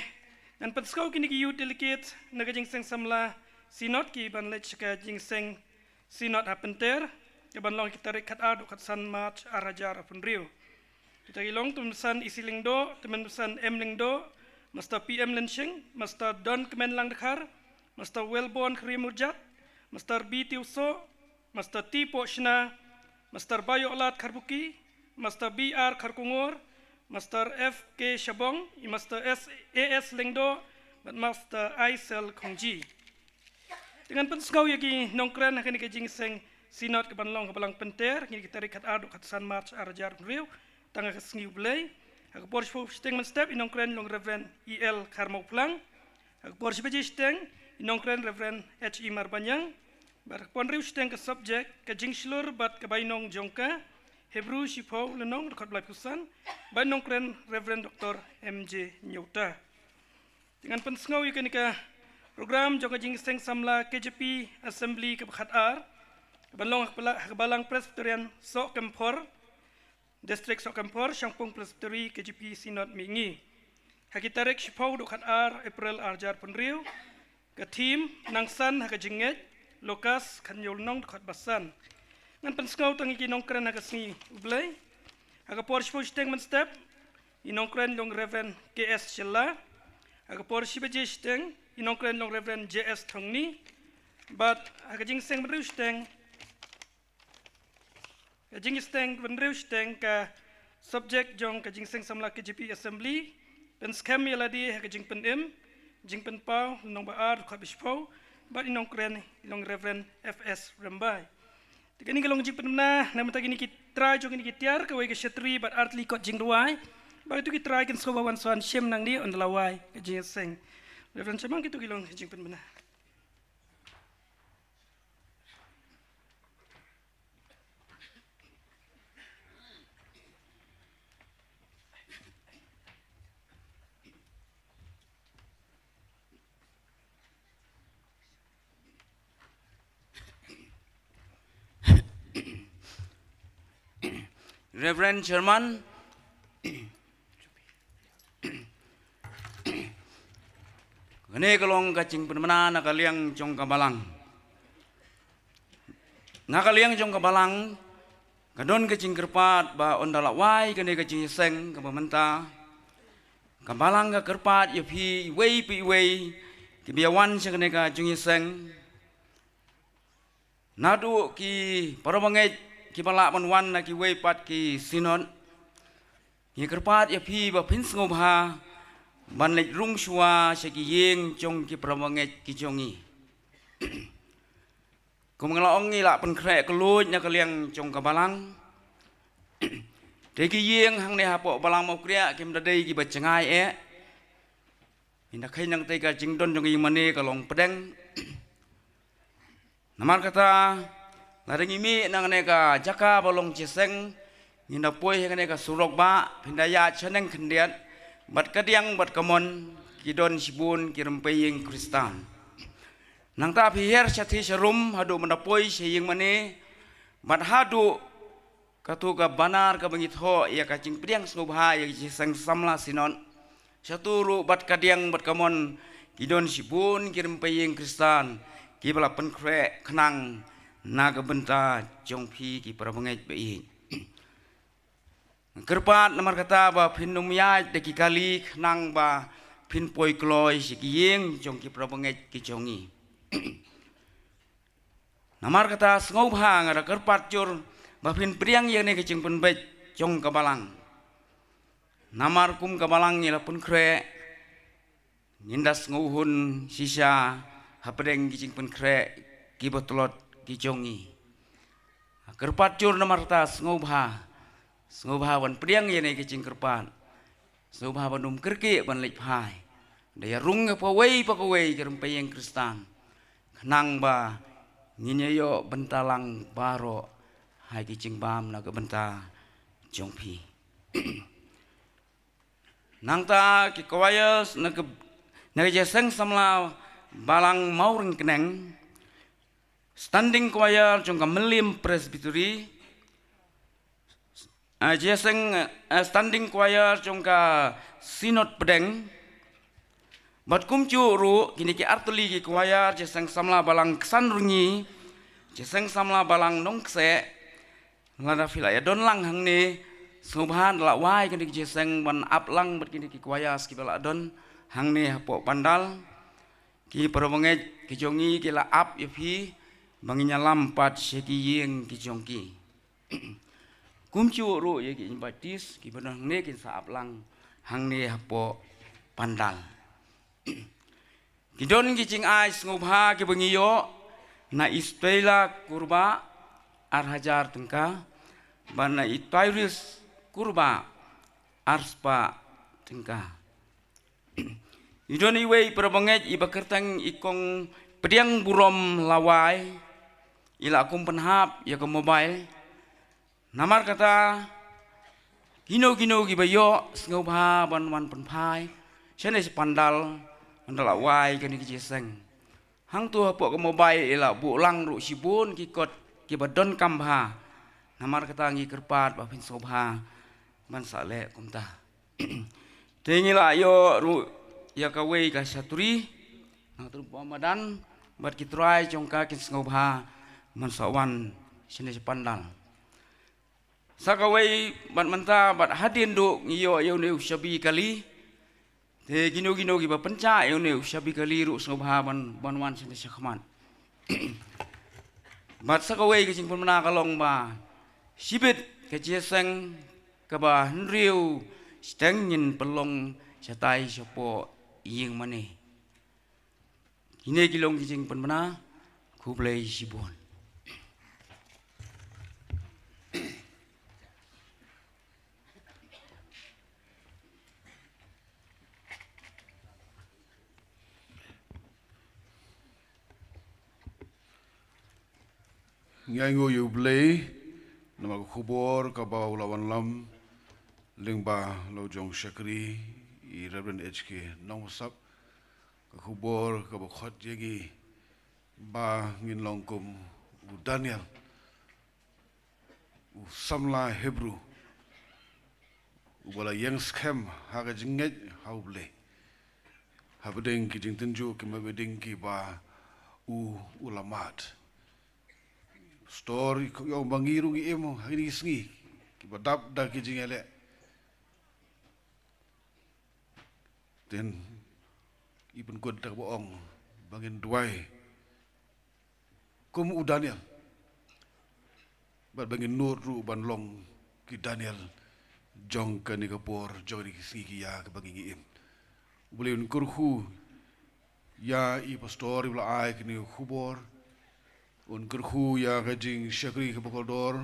ngan pynsngew kine ki youth delegate na ka Jingïaseng Samla Synod kiban leit sha ka Jingïaseng Synod ha Pynter, kaban long ha ki tarik khatar haduh khatsan March ar hajar arphew hynriew. Kita ki long Tymmen Basan Isi Lyngdoh, Tymmen Basan M Lyngdoh, Mister P M Lynshing, Mister Donkmen Langdkhar, Mister Wellborn Khyrmurjat, Mister B Tiewsoh, Mister T Pohshna, Mister Bayohlad Kharbuki, Mister B R Kharkongor, Mister F K Shabong, i Mister S A S Lyngdoh, bad Master Aisel Khongji. Te ngan pynsngew ïa ki nongkren ha kane ka jingïaseng Synod kaban long ha Balang Pynter, ha kine ki tarik khatar haduh khatsan March arhajar hynriew, tang ha ka sngi U Blei. Ha ka por shiphew shiteng mynstep, i nongkren long Reverend E L Kharmawphlang. Ha ka por shi baje shiteng, i nongkren Reverend H E Marbaniang. Bad ha ka por hynriew shiteng ka subject, ka jingshlur bad ka bainong jong ka, Hebru shiphew lynnong, dkhot ba laiphew san, bad i nongkren Reverend Doctor M J Nyota. Te ngan pynsngew ïa kane ka program jong ka jingïaseng samla K J P Assembly kaba khatar, kaban long ha ka bala-, ha ka Balang Presbyterian Sohkymphor, District Sohkymphor, Shangpung Presbytery, K J P Synod Mihngi. Ha ki tarik shiphew haduh khatar April arhajar hynriew, ka theme, Nang San ha ka Jingngeit, Lukas khathynñiew lynnong, dkhot ba san. Ngan pynsngew tang ïa ki nongkren ha ka sngi U Blei. Ha ka por shiphew shiteng mynstep, i nongkren long Reverend K S Shylla. Ha ka por shi baje shiteng, i nongkren long Reverend J S Thongni. Bad ha ka jingïaseng hynriew shiteng, ka jingïaseng hynriew shiteng, ka subject jong ka jingïaseng samla K J P Assembly, Pynskhem ïa lade ha ka jingpynim, Jingpynpaw lynnong ba ar, dkhot ba shiphew, bad i nongkren long Reverend F S Rymbai. Te kane ka long jingpynbna na ka bynta kine ki trai jong kine ki tiar, kawei ka shatri bad artylli kot jingrwai. Bad kito ki trai kin sngewbha wan sa wan shim nangne ynda la wai ka jingïaseng. Reverend Shyamang, kito ki long jingpynbna. Reverend Chairman, kane ka long ka jingpynbna na ka liang jong ka balang. Na ka liang jong ka balang, ka don ka jingkyrpad ba ynda la wai kane ka jingïaseng kaba mynta, ka balang ka kyrpad ïa phi iwei pa iwei kiba ïa wan sha kane ka jingïaseng. Naduh ki parabangeit kiba lah ban wan na kiwei pat ki synod, ngi kyrpad ïa phi ba phin sngewbha ban leit rung shuwa sha ki ïing jong ki parabangeit ki jong ngi. Kum nga la ong, ngi la pynkhreh kylluid na ka liang jong ka balang. Te ki ïing hangne hapoh Balang Mawkriah kim da dei kiba jngai eh. Ngi da kheiñ nangtei, ka jingdon jong ka ïing mane ka long pdeng. Namar kata, lada ngi mih na kane ka jaka ba long jingïaseng, ngin da poi ha kane ka surok bah, phin da ïaid shaneng khyndiat, bad kadiang bad kamon, ki don shibun ki rympei ïing Khristan. Nangta phi her shathie sharum haduh ban da poi sha ïing mane, bad haduh kato ka banar kaba ngi thoh ïa ka jingpdiang sngewbha ïa ka jingïaseng samla Synod. Shato ruh bad kadiang bad kamon, ki don shibun ki rympei ïing Khristan kiba la pynkhreh khnang na ka bynta jong phi ki parabangeit ba ïeit. Kyrpad namar kata ba phin ym ïaid da ki kali khnang ba phin poi kloi sha ki ïing jong ki parabangeit ki jong ngi. Namar kata sngewbha nga da kyrpad jur ba phin pdiang ïa kane ka jingpynbeit jong ka balang. Namar kum ka balang ngi la pynkhreh, ngin da sngewhun shisha hapdeng ki jingpynkhreh kiba tlot ki jong ngi. Kyrpad jur namar kata sngewbha, sngewbha ban pdiang ïa kane ka jingkyrpad. Sngewbha ban ym kyrkieh ban leit phai. Da ïa rung ïa kawei pa kawei ki rympei ïing Khristan, khnang ba ngin ïa ïoh bynta lang baroh ha ki jingbam na ka bynta jong phi. Nangta ki choirs na ka, na ka jingïaseng samla Balang Mawryngkneng, Standing Choir jong ka Mylliem Presbytery, ah, jingïaseng, ah, Standing Choir jong ka Synod Pdeng. Bad kumjuh ruh kine ki artylli ki choir, jingïaseng samla Balang Ksanrngi, jingïaseng samla Balang Nongkseh. Lada phi la ïa don lang hangne, sngewbha da la wai kine ki jingïaseng ban ap lang bad kine ki choirs kiba la don hangne hapoh pandal. Ki parabangeit ki jong ngi ki la ap ïa phi ba ngin ïalam pat sha ki ïing ki jong ki. Kumjuh ruh ïa ki Baptist kiba don hangne kin sa ap lang hangne hapoh pandal. Ki don ki jingai sngewbha kiba ngi ïoh na i Stella Kurba ar hajar tyngka, bad na i Tyrus Kurba ar spah tyngka. I don iwei i para bangeit iba kyrteng i Kong Pdiang Burom Lawai, i la kum pynhap ïa ka mobile. Namar kata, kino kino kiba ïoh sngewbha ban wan pynphai shane sha pandal, ban da la wai kane ka jingïaseng. Hangto hapoh ka mobile i la buh lang ruh shibun ki kot kiba donkam bha. Namar kata ngi kyrpad ba phin sngewbha ban sa leh kumta. Te ngi la ïoh ruh ïa kawei ka shatri, na ka tru ba madan, bad ki trai jong ka kin sngewbha ban sa wan shane sha pandal. Sa kawei bad mynta bad hadien duh ngi ïoh ïa une u shabi kali. Te kino kino kiba pynjah ïa une u shabi kali ruh sngewbha ban, ban wan shane sha khmat. Bad sa kawei ka jingpynbna ka long ba shibit ka jingïaseng kaba hynriew shiteng ngin pynlong shatai shapoh ïing mane. Kine ki long ki jingpynbna, khublei shibun. Ngi ainguh ïa U Blei namar ka khubor kaba u la wanlam lyngba la u jong shakri i Reverend H K Nongbsap. Ka khubor kaba khot ïa ngi ba ngin long kum u Daniel, u samla Hebru, uba la ïeng skhem ha ka jingngeit ha U Blei, hapdeng ki jingtynjuh ki mapdeng kiba u, u la mad. Stor i ong ba ngi ruh ngi im ha kine ki sngi kiba dap da ki jingïaleh. Te i pynkut da kaba ong ba ngin duwai kum u Daniel, bad ba ngin nud ruh ban long ki Daniel jong kane ka por, jong kine ki sngi ki ïa kaba ngi ngi im. U Blei un kyrkhu ïa i pastor iba la ai kane ka khubor, un kyrkhu ïa ka jingshakri kaba kordor,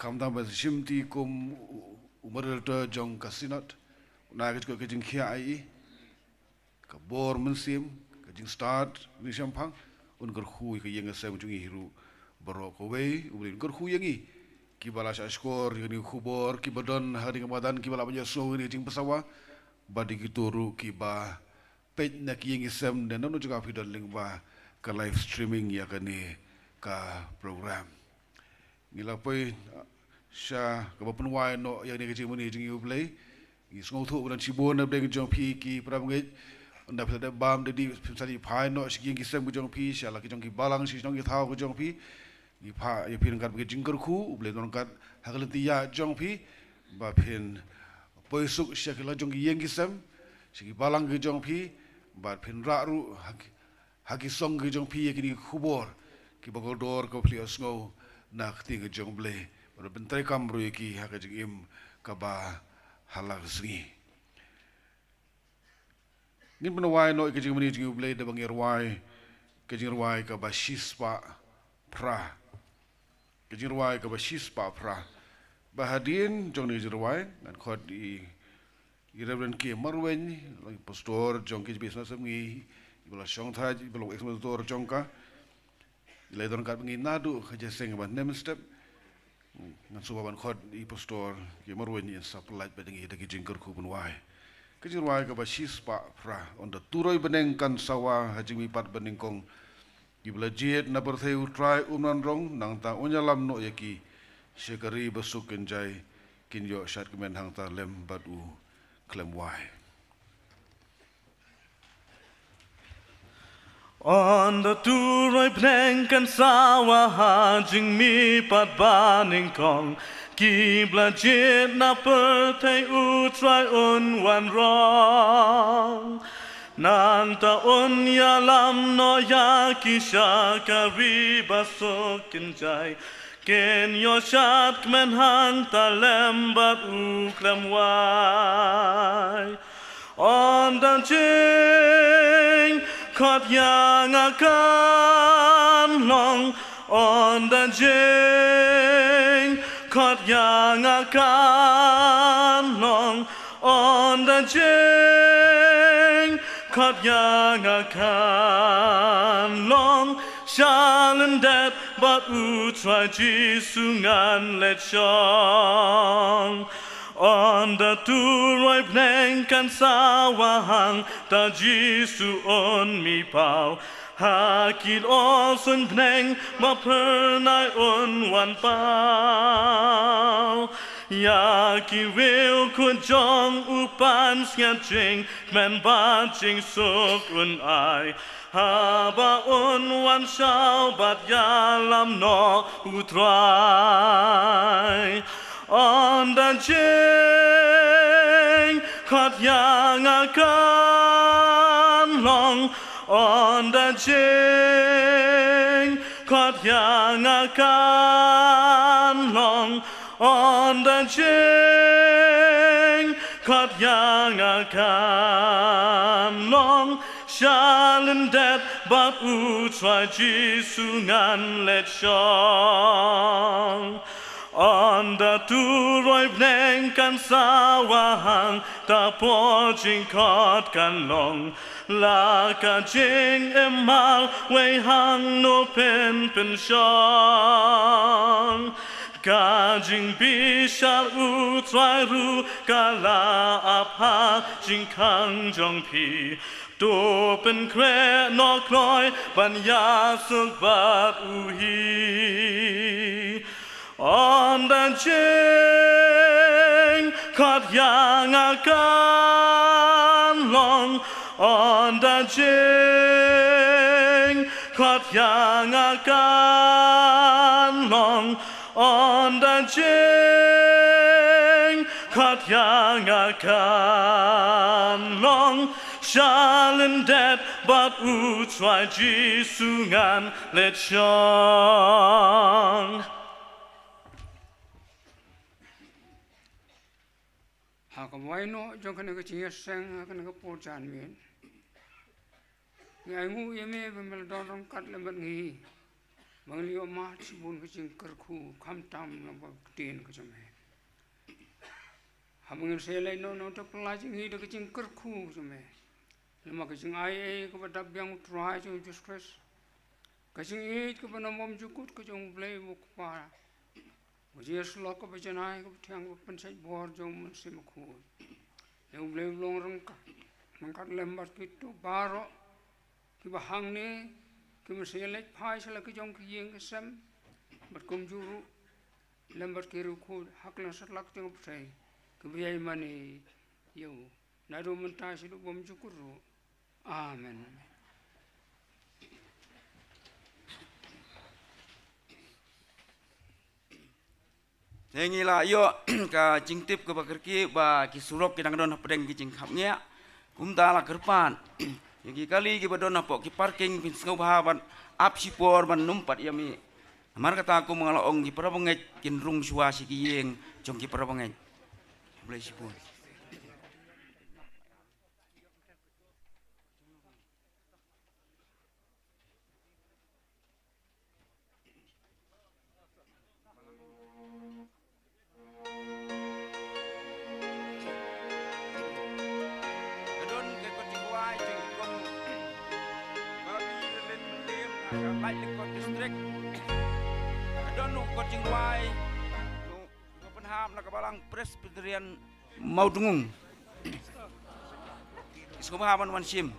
khamtam ba shimti kum u, u moderator jong ka synod, un ai ka jingkhiah ïa i. Ka bor mynsiem, ka jingstad, jingshemphang, un kyrkhu ïa ka ïing ka sem jong i ruh baroh kawei. U Blei un kyrkhu ïa ngi kiba la shah shkor ïa kane ka khubor, kiba don ha ri ka madan, kiba la ban ïa sngew ïa ka jingpynsawa, bad ïa kito ruh kiba peit na ki ïing ki sem ne na kano ka jaka phi don lyngba ka live streaming ïa kane ka program. Ngi la poi, uh, sha kaba pynwai noh ïa kane ka jingmane jong ngi, U Blei. Ngi sngewthuh ba don shibun na pdeng jong phi ki para bangeit. Ynda phi la dep bam da dih, phin sa dih phai noh sha ki ïing ki sem ki jong phi, sha la ki jong ki balang, sha ki jong ki thaw ki jong phi. Ngi phah ïa phi ryngkat bad ka jingkyrkhu, U Blei un ryngkat ha ka lynti ïaid jong phi, ba phin poi suk sha ki la jong ki ïing ki sem, sha ki balang ki jong phi, bad phin rah ruh ha ki ha ki song ki jong phi ïa kine ki khubor kiba kordor kaba phi la sngew na ka ktien ka jong U Blei, bad ban treikam ruh ïa ki ha ka jingim kaba ha la ka sngi. Ngin pynwai noh ïa ka jingmane jong U Blei da ba ngin rwai ka jingrwai kaba shispah phra. Ka jingrwai kaba shispah phra. Ba hadien jong kane ka jingrwai ngan khot ïa i Reverend K Marwein, i pastor jong ka K J B Synod Sepngi, iba la shongthait, iba long ex-moderator jong ka. I la ïadon ryngkat bad ngi naduh ka jingïaseng ba hynne mynstep. Ngan sngewbha ban khot i pastor K Marwein, in sa pynlait bad ngi da ka jingkyrkhu ban wai. Ka jingrwai kaba shispah phra. Ynda turoi bneng kan sawa ha jingmihpat ba nyngkong, kiba la jied na pyrthei U Trai un wanrong, nangta un ïalam noh ïa ki. Sha ka ri ba suk kynjai kin ïoh shad kmen hangta lem bad U khlem wai. Ynda turoi bneng kan sawa ha jingmihpat ba nyngkong, kiba la jied na pyrthei U Trai un wanrong. Nangta un ïalam noh ïa ki sha ka ri ba suk kynjai, kin ïoh shad kmen hangta lem bad U khlem wai. Ynda jing Khot ïa nga kan long, on da jing. Khot ïa nga kan long, on da jing. Khot ïa nga kan long, sha lyndet bad U Trai Jisu ngan leit shong. On da turoi bneng kan sawa hangta Jisu un mih paw. Ha ki lyoh suiñ bneng ba phyrnai un wan paw. Ïa ki riew khuid jong u Pansngiat jingkmen bad jingsuk un ai. Haba un wan shaw bad ïalam noh U Trai. On da jing, khot ïa nga kan long. On da jing, khot ïa nga kan long. On da jing, khot ïa nga kan long. Sha lyndet bad U Trai Jisu ngan leit shong. On da turoi bneng kan sawa hangta por jingkhot kan long. La ka jingim marwei hangno phin pynshong. Ka jingbishar U Trai ruh ka la ap ha jingkhang jong phi. To pynkhreh noh kloi ban ïasuk bad u hi. On da jing, khot ïa nga kan long. On da jing, khot ïa nga kan long. On da jing, khot ïa nga kan long. Sha lyndet bad U Trai Jisu ngan leit shong. Ha ka wai noh jong kane ka jingïaseng ha kane ka por janmiet, ngi ainguh ïa me ba me la don ryngkat lem bad ngi, ba ngi la ïoh mad shibun ka jingkyrkhu khamtam lyngba ka ktien ka jong me. Haba ngin sa ïaleit noh, nongthoh pynlait ïa ngi da ka jingkyrkhu ka jong me, lem bad ka jingai ei kaba dap biang U Trai jong ngi U Jisu Khrist, ka jingïeit kaba nam bymjukut ka jong U Blei U Kpa, ka jingïasyllok kaba janai kaba thiang, kaba pynshait bor jong U Mynsiem Bakhuid. Ïa U Blei u long ryngkat, ryngkat lem bad kito baroh kiba hangne, kiba sa ïaleit phai sha la ki jong ki ïing ki sem, bad kumjuh ruh lem bad ki riewkhuid ha kylleng satlak jong ka pyrthei, kiba ïai mane ïa u naduh mynta shaduh bymjukut ruh. Amen. Te ngi la ïoh ka jingtip kaba kyrkieh ba ki surok ki dang don hapdeng ki jingkhapngiah. Kumta la kyrpad ïa ki kali kiba don hapoh ki parking phin sngewbha ban ap shipor ban ym pat ïamih. Namar kata kum nga la ong, ki para bangeit kin rung shuwa sha ki ïing jong ki para bangeit. Khublei shibun. Ka don ka kot jingrwai jong i Kong Babi Lalin Mylliem, na ka Laitlykot District. Ka don u kot jingrwai u, u pynhap na ka Balang Presbyterian Mawdngung. Sngewbha ban wan shim.